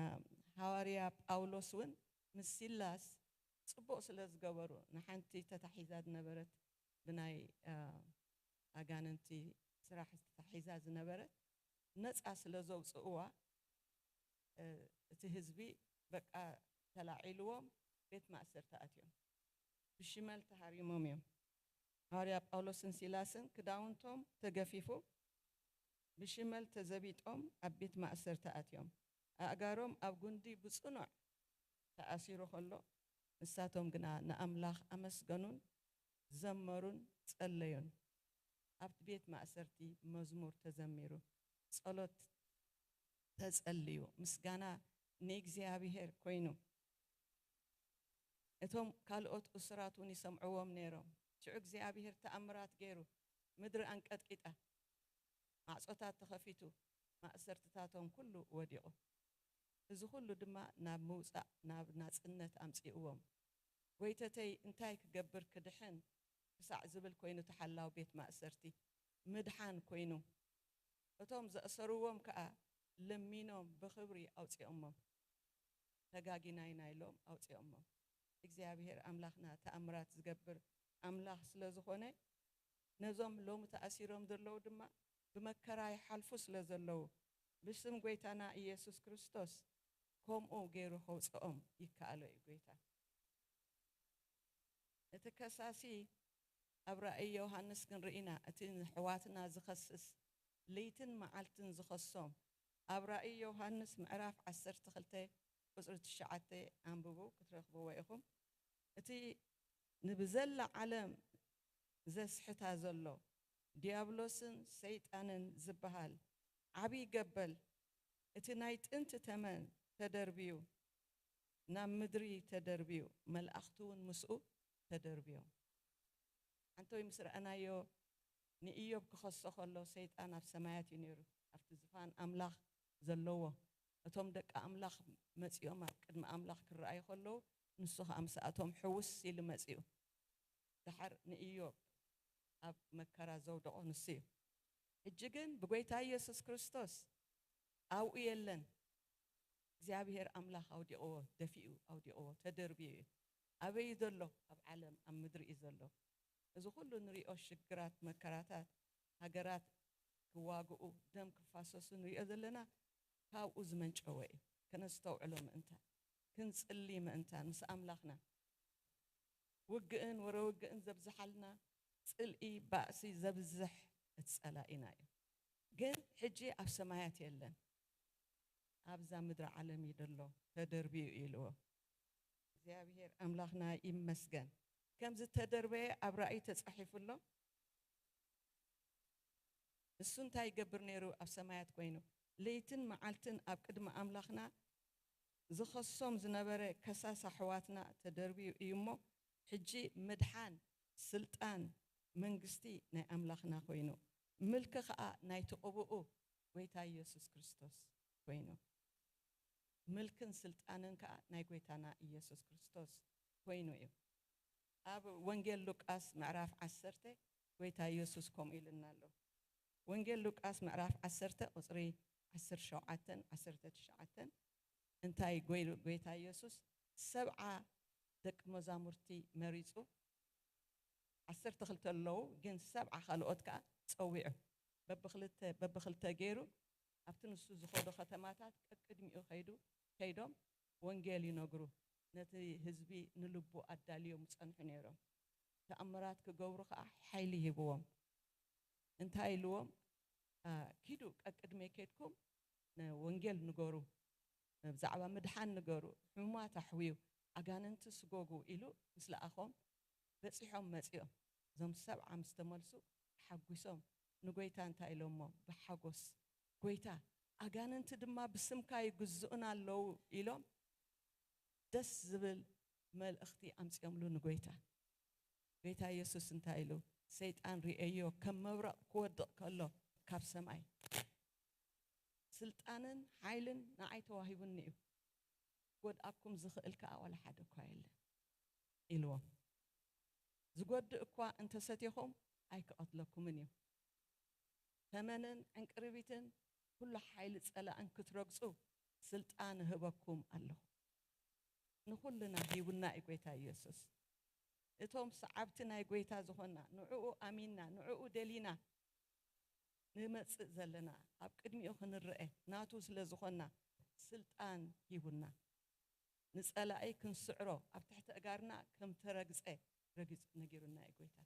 ሃዋርያ ጳውሎስ እውን ምስ ሲላስ ጽቡቕ ስለ ዝገበሩ፣ ንሓንቲ ተታሒዛ ዝነበረት፣ ብናይ፣ እ፣ ኣጋንንቲ ስራሕ ተታሒዛ ዝነበረት ነጻ ስለ ዘውጽእዋ፣ እ፣ እቲ ህዝቢ በቃ ተላዒልዎም ቤት ማእሰርቲ ኣትዮም። ብሽመል ተሃሪሞም እዮም። ሃዋርያ ጳውሎስን ሲላስን ክዳውንቶም ተገፊፉ ብሽመል ተዘቢጦም ኣብ ቤት ማእሰርቲ ኣትዮም። ኣእጋሮም ኣብ ጉንዲ ብጽኑዕ ተኣሲሩ ከሎ፣ ንሳቶም ግና ንኣምላኽ ኣመስገኑን ዘመሩን ጸለዩን። ኣብቲ ቤት ማእሰርቲ መዝሙር ተዘሚሩ፣ ጸሎት ተጸልዩ፣ ምስጋና ንእግዚኣብሔር ኮይኑ። እቶም ካልኦት እሱራት እውን ይሰምዕዎም ነይሮም። ሽዑ እግዚኣብሔር ተኣምራት ገይሩ፣ ምድሪ ኣንቀጥቂጣ፣ ማዕጾታት ተኸፊቱ፣ ማእሰርትታቶም ኩሉ ወዲቑ። እዚ ኩሉ ድማ ናብ ምውጻእ፣ ናብ ናጽነት ኣምጺእዎም። "ጎይተተይ፣ እንታይ ክገብር ክድሕን?" ክሳዕ ዝብል ኮይኑ፣ ተሓላው ቤት ማእሰርቲ ምድሓን ኮይኑ። እቶም ዘእሰርዎም ከኣ ለሚኖም ብኽብሪ ኣውጺኦሞም። "ተጋጊና ኢና" ኢሎም ኣውጺኦሞም። እግዚኣብሔር ኣምላኽና ተኣምራት ዝገብር ኣምላኽ ስለ ዝኾነ፣ ነዞም ሎሚ ተኣሲሮም ዘለዉ ድማ ብመከራ ይሓልፉ ስለ ዘለዉ፣ ብስም ጐይታና ኢየሱስ ክርስቶስ ከምኡ ገይሩ ከውጽኦም ይከኣሎ እዩ ጐይታ። እቲ ከሳሲ ኣብ ራእይ ዮሃንስ ክንርኢ ኢና። እቲ ንኣሕዋትና ዝኸስስ፣ ለይትን መዓልትን ዝኸሶም፣ ኣብ ራእይ ዮሃንስ ምዕራፍ ዓሰርተ ክልተ ቁጽሪ ትሽዓተ ኣንብቡ፣ ክትረኽብዎ ኢኹም። እቲ ንብዘላ ዓለም ዘስሕታ ዘሎ፣ ዲያብሎስን ሰይጣንን ዝበሃል ዓብዪ ገበል፣ እቲ ናይ ጥንቲ ተመን ተደርብዩ፣ ናብ ምድሪ ተደርብዩ፣ መላእኽቱ እውን ምስኡ ተደርብዮም። ሓንቶይ ምስ ረኣናዮ፣ ንኢዮብ ክኸሶ ከሎ፣ ሰይጣን ኣብ ሰማያት እዩ ነይሩ፣ ኣብቲ ዝፋን ኣምላኽ ዘለዎ። እቶም ደቂ ኣምላኽ መጺኦም ኣብ ቅድሚ ኣምላኽ ክረኣዩ ከለዉ፣ ንሱ ኸኣ ምስኣቶም ሕውስ ኢሉ መጺኡ። ደሓር ንኢዮብ ኣብ መከራ ዘውደቖ ንሱ እዩ። ሕጂ ግን ብጐይታ ኢየሱስ ክርስቶስ ኣብኡ የለን። እግዚኣብሔር ኣምላኽ ኣውዲቕዎ፣ ደፊኡ ኣውዲቕዎ፣ ተደርብዩ እዩ። ኣበይ እዩ ዘሎ? ኣብ ዓለም፣ ኣብ ምድሪ እዩ ዘሎ። እዚ ኩሉ ንሪኦ ሽግራት፣ መከራታት፣ ሃገራት ክዋግኡ፣ ደም ክፋሰሱ ንሪኦ ዘለና፣ ካብኡ ዝመንጨወ እዩ። ከነስተውዕሎ ምእንታን፣ ክንጽሊ ምእንታን፣ ምስ ኣምላኽና። ውግእን ወረ ውግእን ዘብዝሓልና፣ ጽልኢ፣ ባእሲ ዘብዝሕ እቲ ጸላኢና እዩ። ግን ሕጂ ኣብ ሰማያት የለን፣ ኣብዛ ምድሪ ዓለም እዩ ዘሎ፣ ተደርብዩ እዩ ኢልዎ። እግዚኣብሔር ኣምላኽና ይመስገን። ከም ዝተደርበየ ኣብ ራእይ ተጻሒፉ ኣሎ። እሱ እንታይ ይገብር ነይሩ? ኣብ ሰማያት ኮይኑ፣ ለይትን መዓልትን ኣብ ቅድሚ ኣምላኽና ዝኸሶም ዝነበረ ከሳስ ኣሕዋትና ተደርብዩ እዩ እሞ፣ ሕጂ ምድሓን፣ ስልጣን፣ መንግስቲ ናይ ኣምላኽና ኮይኑ፣ ምልኪ ኸኣ ናይቲ ቅቡኡ ጐይታ ኢየሱስ ክርስቶስ ኮይኑ፣ ምልክን ስልጣንን ከኣ ናይ ጐይታና ኢየሱስ ክርስቶስ ኮይኑ እዩ። ኣብ ወንጌል ሉቃስ ምዕራፍ ዓሰርተ ጐይታ ኢየሱስ ከምኡ ኢሉና ኣሎ። ወንጌል ሉቃስ ምዕራፍ ዓሰርተ ቁጽሪ ዓሰርተ ሸውዓተን ዓሰርተ ትሽዓተን፣ እንታይ ጐይ-፣ ጐይታ ኢየሱስ ሰብዓ ደቂ መዛሙርቲ መሪጹ፣ ዓሰርተ ክልተ ኣለዉ፣ ግን ሰብዓ ካልኦት ከኣ ጸዊዑ፣ በብኽልተ፣ በብኽልተ ገይሩ ኣብቲ ንሱ ዝኸዶ ከተማታት ቀቅድሚኡ ከይዱ፣ ከይዶም ወንጌል ይነግሩ። ነቲ ህዝቢ ንልቡ ኣዳልዮም ዝጸንሑ ነይሮም። ተኣምራት ክገብሩ ከኣ ሓይሊ ሂብዎም። እንታይ ኢልዎም? "አ፣ ኪዱ፣ ቀቅድመይ ኬድኩም ንወንጌል ንገሩ፣ ብዛዕባ ምድሓን ንገሩ፣ ሕሙማት ኣሕውዩ፣ ኣጋንንቲ ስጎጉ" ኢሉ ምስ ለኣኾም፣ በጺሖም መጺኦም። እዞም ሰብዓ ምስ ተመልሱ፣ ተሓጒሶም ንጐይታ እንታይ ኢሎሞ? ብሓጎስ፣ "ጐይታ፣ ኣጋንንቲ ድማ ብስምካ ይግዝኡና ኣለዉ" ኢሎም፣ ደስ ዝብል መልእኽቲ ኣምጺኦምሉ ንጐይታ። ጐይታ ኢየሱስ እንታይ ኢሉ? "ሰይጣን ርእየዮ፣ ከም መብረቕ ክወድቕ ከሎ ካብ ሰማይ፣ ስልጣንን ሓይልን ንዓይ ተዋሂቡኒ እዩ። ክጎድኣኩም ዝኽእል ከኣ ዋላ ሓደ እኳ የለን" ኢልዎም። "ዝጎድእ እኳ እንተሰቲኹም ኣይክቐትለኩምን እዩ። ተመንን ዕንቅርቢትን ኩሉ ሓይሊ ጸላእን ክትረግጹ ስልጣን እህበኩም ኣለኹ። ንኹልና ሂቡና እዩ ጐይታ ኢየሱስ። እቶም ሰዓብቲ ናይ ጐይታ ዝኾንና፣ ንዕኡ ኣሚንና፣ ንዕኡ ደሊና ንመጽእ ዘለና፣ ኣብ ቅድሚኡ ክንረአ ናቱ ስለ ዝኾንና ስልጣን ሂቡና። ንጸላኢ ክንስዕሮ ኣብ ትሕቲ ኣእጋርና ከም ተረግጸ ረጊጹ ነጊሩና እዩ ጐይታ።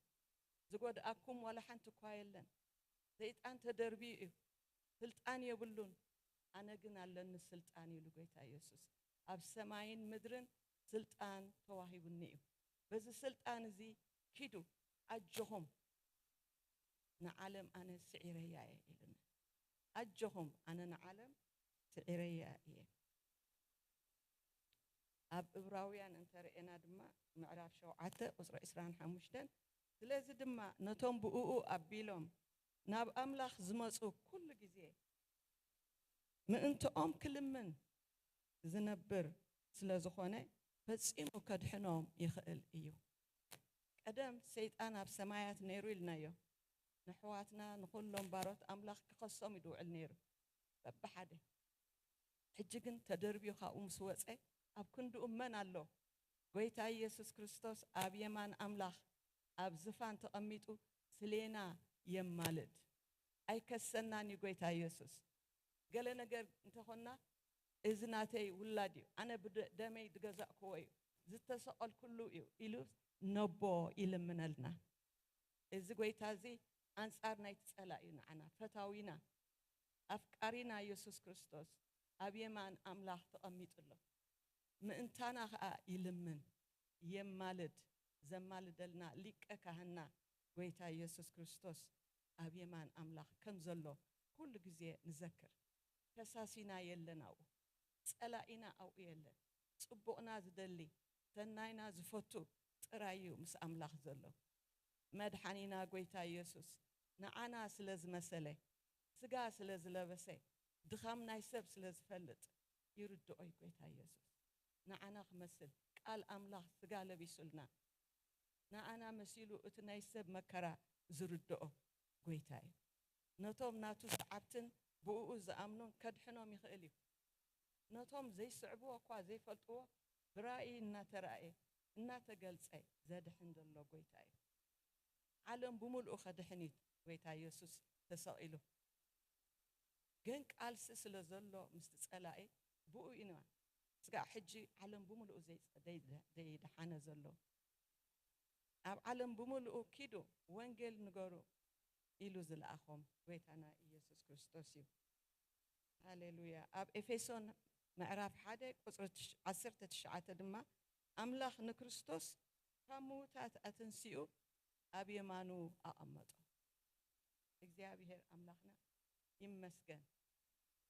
ዝጎድኣኩም ዋላ ሓንቲ እኳ የለን። ሰይጣን ተደርብዩ እዩ፣ ስልጣን የብሉን። ኣነ ግን ኣለኒ ስልጣን" ኢሉ ጐይታ ኢየሱስ። ኣብ ሰማይን ምድርን ስልጣን ተዋሂቡኒ እዩ። በዚ ስልጣን እዚ ኪዱ ኣጆኹም ንዓለም ኣነ ስዒረያ እየ ኢሉና። ኣጆኹም ኣነ ንዓለም ስዒረያ እየ። ኣብ እብራውያን እንተርእየና ድማ ምዕራፍ ሸውዓተ ቁፅሪ ዕስራን ሓሙሽተን፣ ስለዚ ድማ ነቶም ብእኡ ኣቢሎም ናብ ኣምላኽ ዝመፁ ኩሉ ግዜ ምእንትኦም ክልምን ዝነብር ስለ ዝኾነ ፈጺሙ ከድሕኖም ይኽእል እዩ። ቀደም ሰይጣን ኣብ ሰማያት ነይሩ ኢልናዮ። ንሕዋትና ንኹሎም ባሮት ኣምላኽ ክኸሶም እዩ ድውዕል ነይሩ በብሓደ። ሕጂ ግን ተደርብዩ ካብኡ ምስ ወጸ ኣብ ክንድኡ መን ኣሎ? ጎይታ ኢየሱስ ክርስቶስ ኣብ የማን ኣምላኽ ኣብ ዝፋን ተቐሚጡ ስሌና የማልድ። ኣይከሰናን እዩ ጎይታ ኢየሱስ። ገለ ነገር እንተኾንና እዚ ናተይ ውላድ እዩ፣ ኣነ ብደመይ ዝገዛእክዎ እዩ፣ ዝተሰቐልኩሉ እዩ ኢሉ ነቦ ይልምነልና። እዚ ጎይታ እዚ ኣንጻር ናይቲ ጸላኢ እዩ ንዓና ፈታዊና ኣፍቃሪና ኢየሱስ ክርስቶስ ኣብ የማን ኣምላኽ ተቐሚጡ ኣሎ። ምእንታና ኸኣ ይልምን የማልድ። ዘማልደልና ሊቀ ካህንና ጎይታ ኢየሱስ ክርስቶስ ኣብ የማን ኣምላኽ ከም ዘሎ ኩሉ ግዜ ንዘክር። ከሳሲና የለን ኣብኡ፣ ጸላኢና ኣብኡ የለን። ጽቡቕና ዝደሊ ሰናይና ዝፈቱ ጥራይ እዩ ምስ ኣምላኽ ዘሎ። መድሓኒና ጎይታ ኢየሱስ ንዓና ስለ ዝመሰለ፣ ስጋ ስለ ዝለበሰ፣ ድኻም ናይ ሰብ ስለ ዝፈልጥ ይርድኦ እዩ ጎይታ ኢየሱስ። ንዓና ክመስል ቃል ኣምላኽ ስጋ ለቢሱልና፣ ንዓና መሲሉ እቲ ናይ ሰብ መከራ ዝርድኦ ጎይታ እዩ። ነቶም ናቱ ሰዓብትን ብእኡ ዝኣምኑን ከድሕኖም ይኽእል እዩ። ነቶም ዘይስዕብዎ እኳ ዘይፈልጥዎ ብራእይ እናተራእየ እናተገልጸ ዘድሕን ዘሎ ጎይታ እዩ። ዓለም ብምልኡ ከድሕን እዩ ጎይታ ኢየሱስ ተሰቒሉ። ግን ቃልሲ ስለ ዘሎ ምስቲ ጸላኢ ብኡ ኢና ስጋዕ ሕጂ ዓለም ብምልኡ ዘይጸ-፣ ዘይ-፣ ዘይደሓነ ዘሎ። ኣብ ዓለም ብምልኡ ኪዱ ወንጌል ንገሩ ኢሉ ዝለኣኾም ጎይታና ኢየሱስ ክርስቶስ እዩ። ሃሌሉያ። ኣብ ኤፌሶን ምዕራፍ ሓደ ቁጽሪ ትሽ-፣ ዓሰርተ ትሽዓተ ድማ ኣምላኽ ንክርስቶስ ካብ ምዉታት ኣተንሲኡ ኣብ የማኑ ኣቐመጦ። እግዚኣብሔር ኣምላኽና ይመስገን።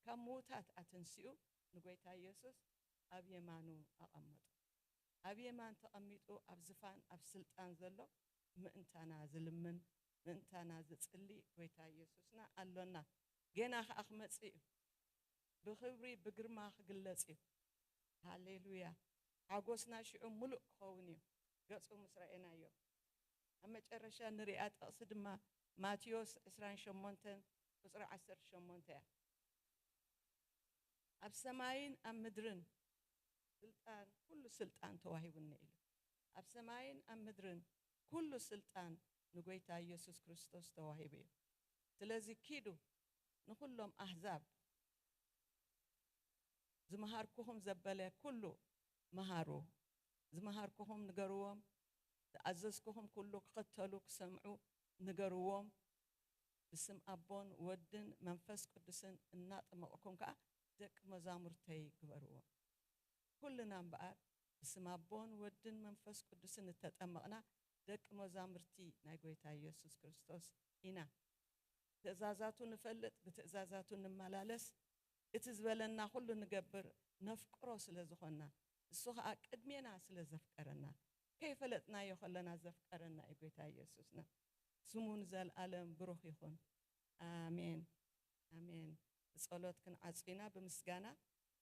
ካብ ምዉታት ኣተንሲኡ ንጎይታ ኢየሱስ ኣብ የማኑ ኣቐመጦ። ኣብ የማን ተቐሚጡ ኣብ ዝፋን ኣብ ስልጣን ዘሎ ምእንታና ዝልምን ምእንታና ዝጽሊ ጎይታ ኢየሱስና ኣሎና። ጌና ኸኣ ክመጽእ እዩ። ብኽብሪ ብግርማ ክግለጽ እዩ። ሃሌሉያ። ሓጎስና ሽዑ ምሉእ ክኸውን እዩ። ገጹ ምስ ረኣናዮ። ኣብ መጨረሻ ንሪኣ ጥቕሲ ድማ ማቴዎስ ዕስራን ሸሞንተን ቁጽሪ ዓሰርተ ሸሞንተ እያ። ኣብ ሰማይን ኣብ ምድርን ስልጣን፣ ኩሉ ስልጣን ተዋሂቡኒ ኢሉ። ኣብ ሰማይን ኣብ ምድርን ኩሉ ስልጣን ንጎይታ ኢየሱስ ክርስቶስ ተዋሂቡ እዩ። ስለዚ ኪዱ ንኹሎም ኣህዛብ ዝመሃርኩኹም ዘበለ ኩሉ መሃሩ። ዝመሃርኩኹም ንገርዎም፣ ዝኣዘዝኩኹም ኩሉ ክኽተሉ ክሰምዑ ንገርዎም። ብስም ኣቦን ወድን መንፈስ ቅዱስን እናጠመቕኩም ከኣ ደቂ መዛሙርተይ ግበርዎም። ኩልና እምበኣር ብስም ኣቦን ወድን መንፈስ ቅዱስን እተጠመቕና ደቂ መዛሙርቲ ናይ ጎይታ ኢየሱስ ክርስቶስ ኢና። ትእዛዛቱ ንፈልጥ፣ ብትእዛዛቱ ንመላለስ፣ እቲ ዝበለና ኩሉ ንገብር፣ ነፍቅሮ ስለ ዝኾንና፣ እሱ ኸኣ ቅድሜና ስለ ዘፍቀረና፣ ከይፈለጥናዮ ከለና ዘፍቀረና እዩ ጎይታ ኢየሱስና። ስሙ ንዘለኣለም ብሩኽ ይኹን። ኣሜን፣ ኣሜን። ብጸሎት ክንዓጹ ኢና፣ ብምስጋና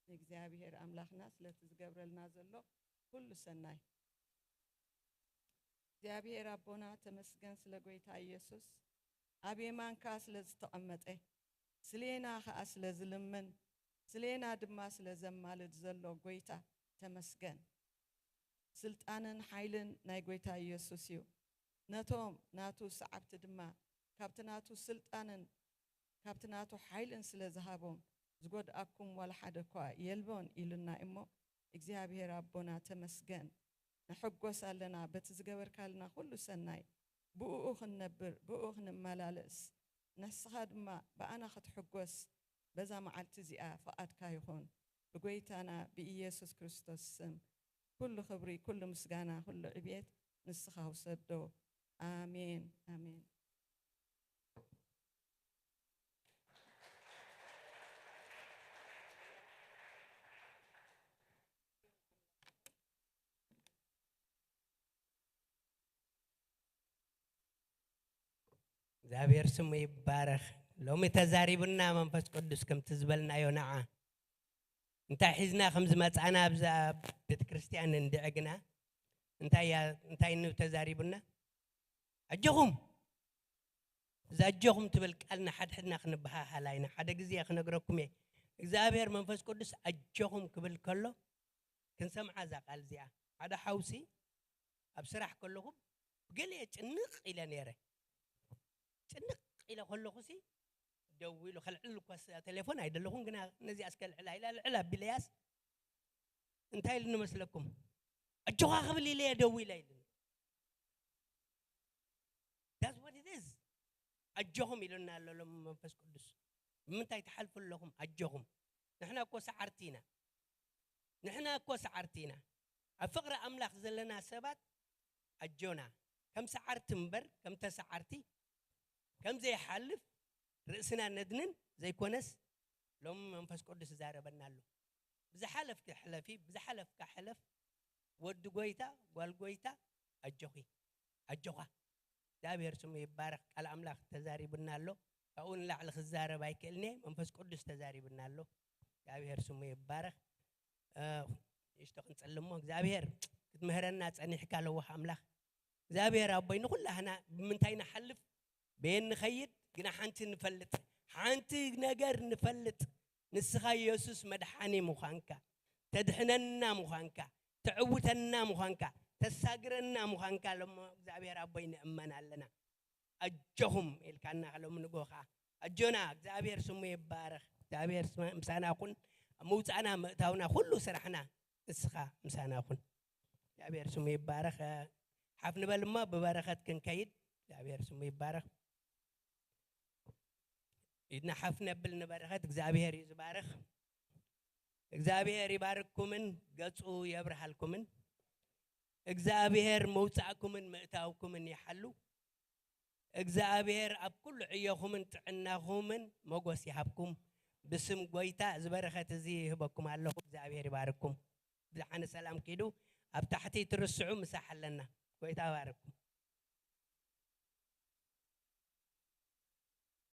ንእግዚኣብሔር ኣምላኽና ስለቲ ዝገብረልና ዘሎ ኩሉ ሰናይ። እግዚኣብሔር ኣቦና ተመስገን ስለ ጎይታ ኢየሱስ፣ ኣብ የማንካ ስለ ዝተቐመጠ፣ ስሌና ኸኣ ስለ ዝልምን፣ ስሌና ድማ ስለ ዘማልድ ዘሎ ጎይታ ተመስገን። ስልጣንን ሓይልን ናይ ጎይታ ኢየሱስ እዩ። ነቶም ናቱ ሰዓብቲ ድማ ካብቲ ናቱ ስልጣንን ካብቲ ናቱ ሓይልን ስለ ዝሃቦም፣ ዝጎድኣኩም ዋላ ሓደ እኳ የልቦን ኢሉና እሞ፣ እግዚኣብሔር ኣቦና ተመስገን። ንሕጎስ ኣለና በቲ ዝገበርካልና ኩሉ ሰናይ። ብእኡ ክንነብር፣ ብእኡ ክንመላለስ፣ ንስኻ ድማ ብኣና ክትሕጎስ በዛ መዓልቲ እዚኣ ፍቓድካ ይኹን። ብጎይታና ብኢየሱስ ክርስቶስ ስም። ኩሉ ክብሪ፣ ኩሉ ምስጋና፣ ኩሉ ዕብየት ንስኻ ውሰዶ። ኣሜን፣ ኣሜን። እግዚኣብሔር ስሙ ይባረኽ። ሎሚ ተዛሪቡና መንፈስ ቅዱስ ከምቲ ዝበልናዮ ንዓ። እንታይ ሒዝና ከም ዝመጻና ኣብዛ ቤተ ክርስቲያን እንድዕግና እንታይ እያ እንታይ ን ተዛሪቡና? ኣጆኹም፣ እዛ ኣጆኹም ትብል ቃል ንሓድሕድና ክንበሃሃል ኢና። ሓደ ግዜ ክነግረኩም እየ። እግዚኣብሔር መንፈስ ቅዱስ ኣጆኹም ክብል ከሎ ክንሰምዓ እዛ ቃል እዚኣ። ሓደ ሓውሲ ኣብ ስራሕ ከለኹ ብገለ ጭንቕ ኢለ ነይረ። ጭንቕ ኢለ ከለኹ ሲ ደዊሉ ከልዕል እኳ ስ- ቴሌፎን ኣይደለኹን፣ ግና ነዚኣ እስከ ልዕላ ኢላ ልዕል ኣቢለያስ እንታይ ኢሉ ንመስለኩም? ኣጆኻ ክብል ኢለ እየ ደዊለ ኢሉኒ። That's what it is። ኣጆኹም ኢሉና ኣሎ ሎም መንፈስ ቅዱስ። ብምንታይ ትሓልፉ ኣለኹም? ኣጆኹም። ንሕና እኮ ሰዓርቲ ኢና። ንሕና እኮ ሰዓርቲ ኢና። ኣብ ፍቕሪ ኣምላኽ ዘለና ሰባት ኣጆና። ከም ሰዓርቲ እምበር ከም ተሰዓርቲ ከም ዘይሓልፍ ርእስና ነድንን ዘይኮነስ ሎም መንፈስ ቅዱስ ይዛረበና ኣሎ። ብዝሓለፍኪ ሕለፊ፣ ብዝሓለፍካ ሕለፍ። ወዲ ጎይታ፣ ጓል ጎይታ፣ ኣጆኺ፣ ኣጆኻ። እግዚኣብሔር ስሙ ይባረኽ። ቃል ኣምላኽ ተዛሪቡና ኣሎ። ካብኡ ንላዕሊ ክዛረብ ኣይክእልን እየ። መንፈስ ቅዱስ ተዛሪቡና ኣሎ። እግዚኣብሔር ስሙ ይባረኽ። እ፣ ንእሽቶ ክንጽሊ እሞ፣ እግዚኣብሔር ክትምህረና ጸኒሕካ ለዋህ ኣምላኽ። እግዚኣብሔር ኣቦይ ንኹላህና ብምንታይ ንሓልፍ በየን ንኸይድ ግና ሓንቲ ንፈልጥ፣ ሓንቲ ነገር ንፈልጥ፣ ንስኻ የሱስ መድሓኒ ምዃንካ፣ ተድሕነና ምዃንካ፣ ተዕውተና ምዃንካ፣ ተሳግረና ምዃንካ ሎሞ እግዚኣብሔር ኣቦይ ንእመን ኣለና። ኣጆኹም ኢልካና ሎሚ ንግሆ ኸዓ ኣጆና እግዚኣብሔር ስሙ ይባረኽ። እግዚኣብሔር ስመ- ምሳና ኩን። ኣብ ምውፃእና ምእታውና ኩሉ ስራሕና ንስኻ ምሳና ኩን። እግዚኣብሔር ስሙ ይባረኽ። ሓፍ ንበል እሞ ብበረኸት ክንከይድ እግዚኣብሔር ስሙ ይባረኽ። ኢድና ሓፍ ነብል ንበረኸት እግዚኣብሔር እዩ ዝባረኽ። እግዚኣብሔር ይባርክኩምን ገፁ የብርሃልኩምን። እግዚኣብሔር መውፃእኩምን ምእታውኩምን ይሓሉ። እግዚኣብሔር ኣብ ኩሉ ዕዮኹምን ጥዕናኹምን ሞጎስ ይሃብኩም። ብስም ጎይታ እዚ በረኸት እዚ ይህበኩም ኣለኹ። እግዚኣብሔር ይባርክኩም። ብዝሓነ ሰላም ኪዱ። ኣብ ታሕቲ ትርስዑ ምሳሕ ኣለና። ጎይታ ይባርክኩም።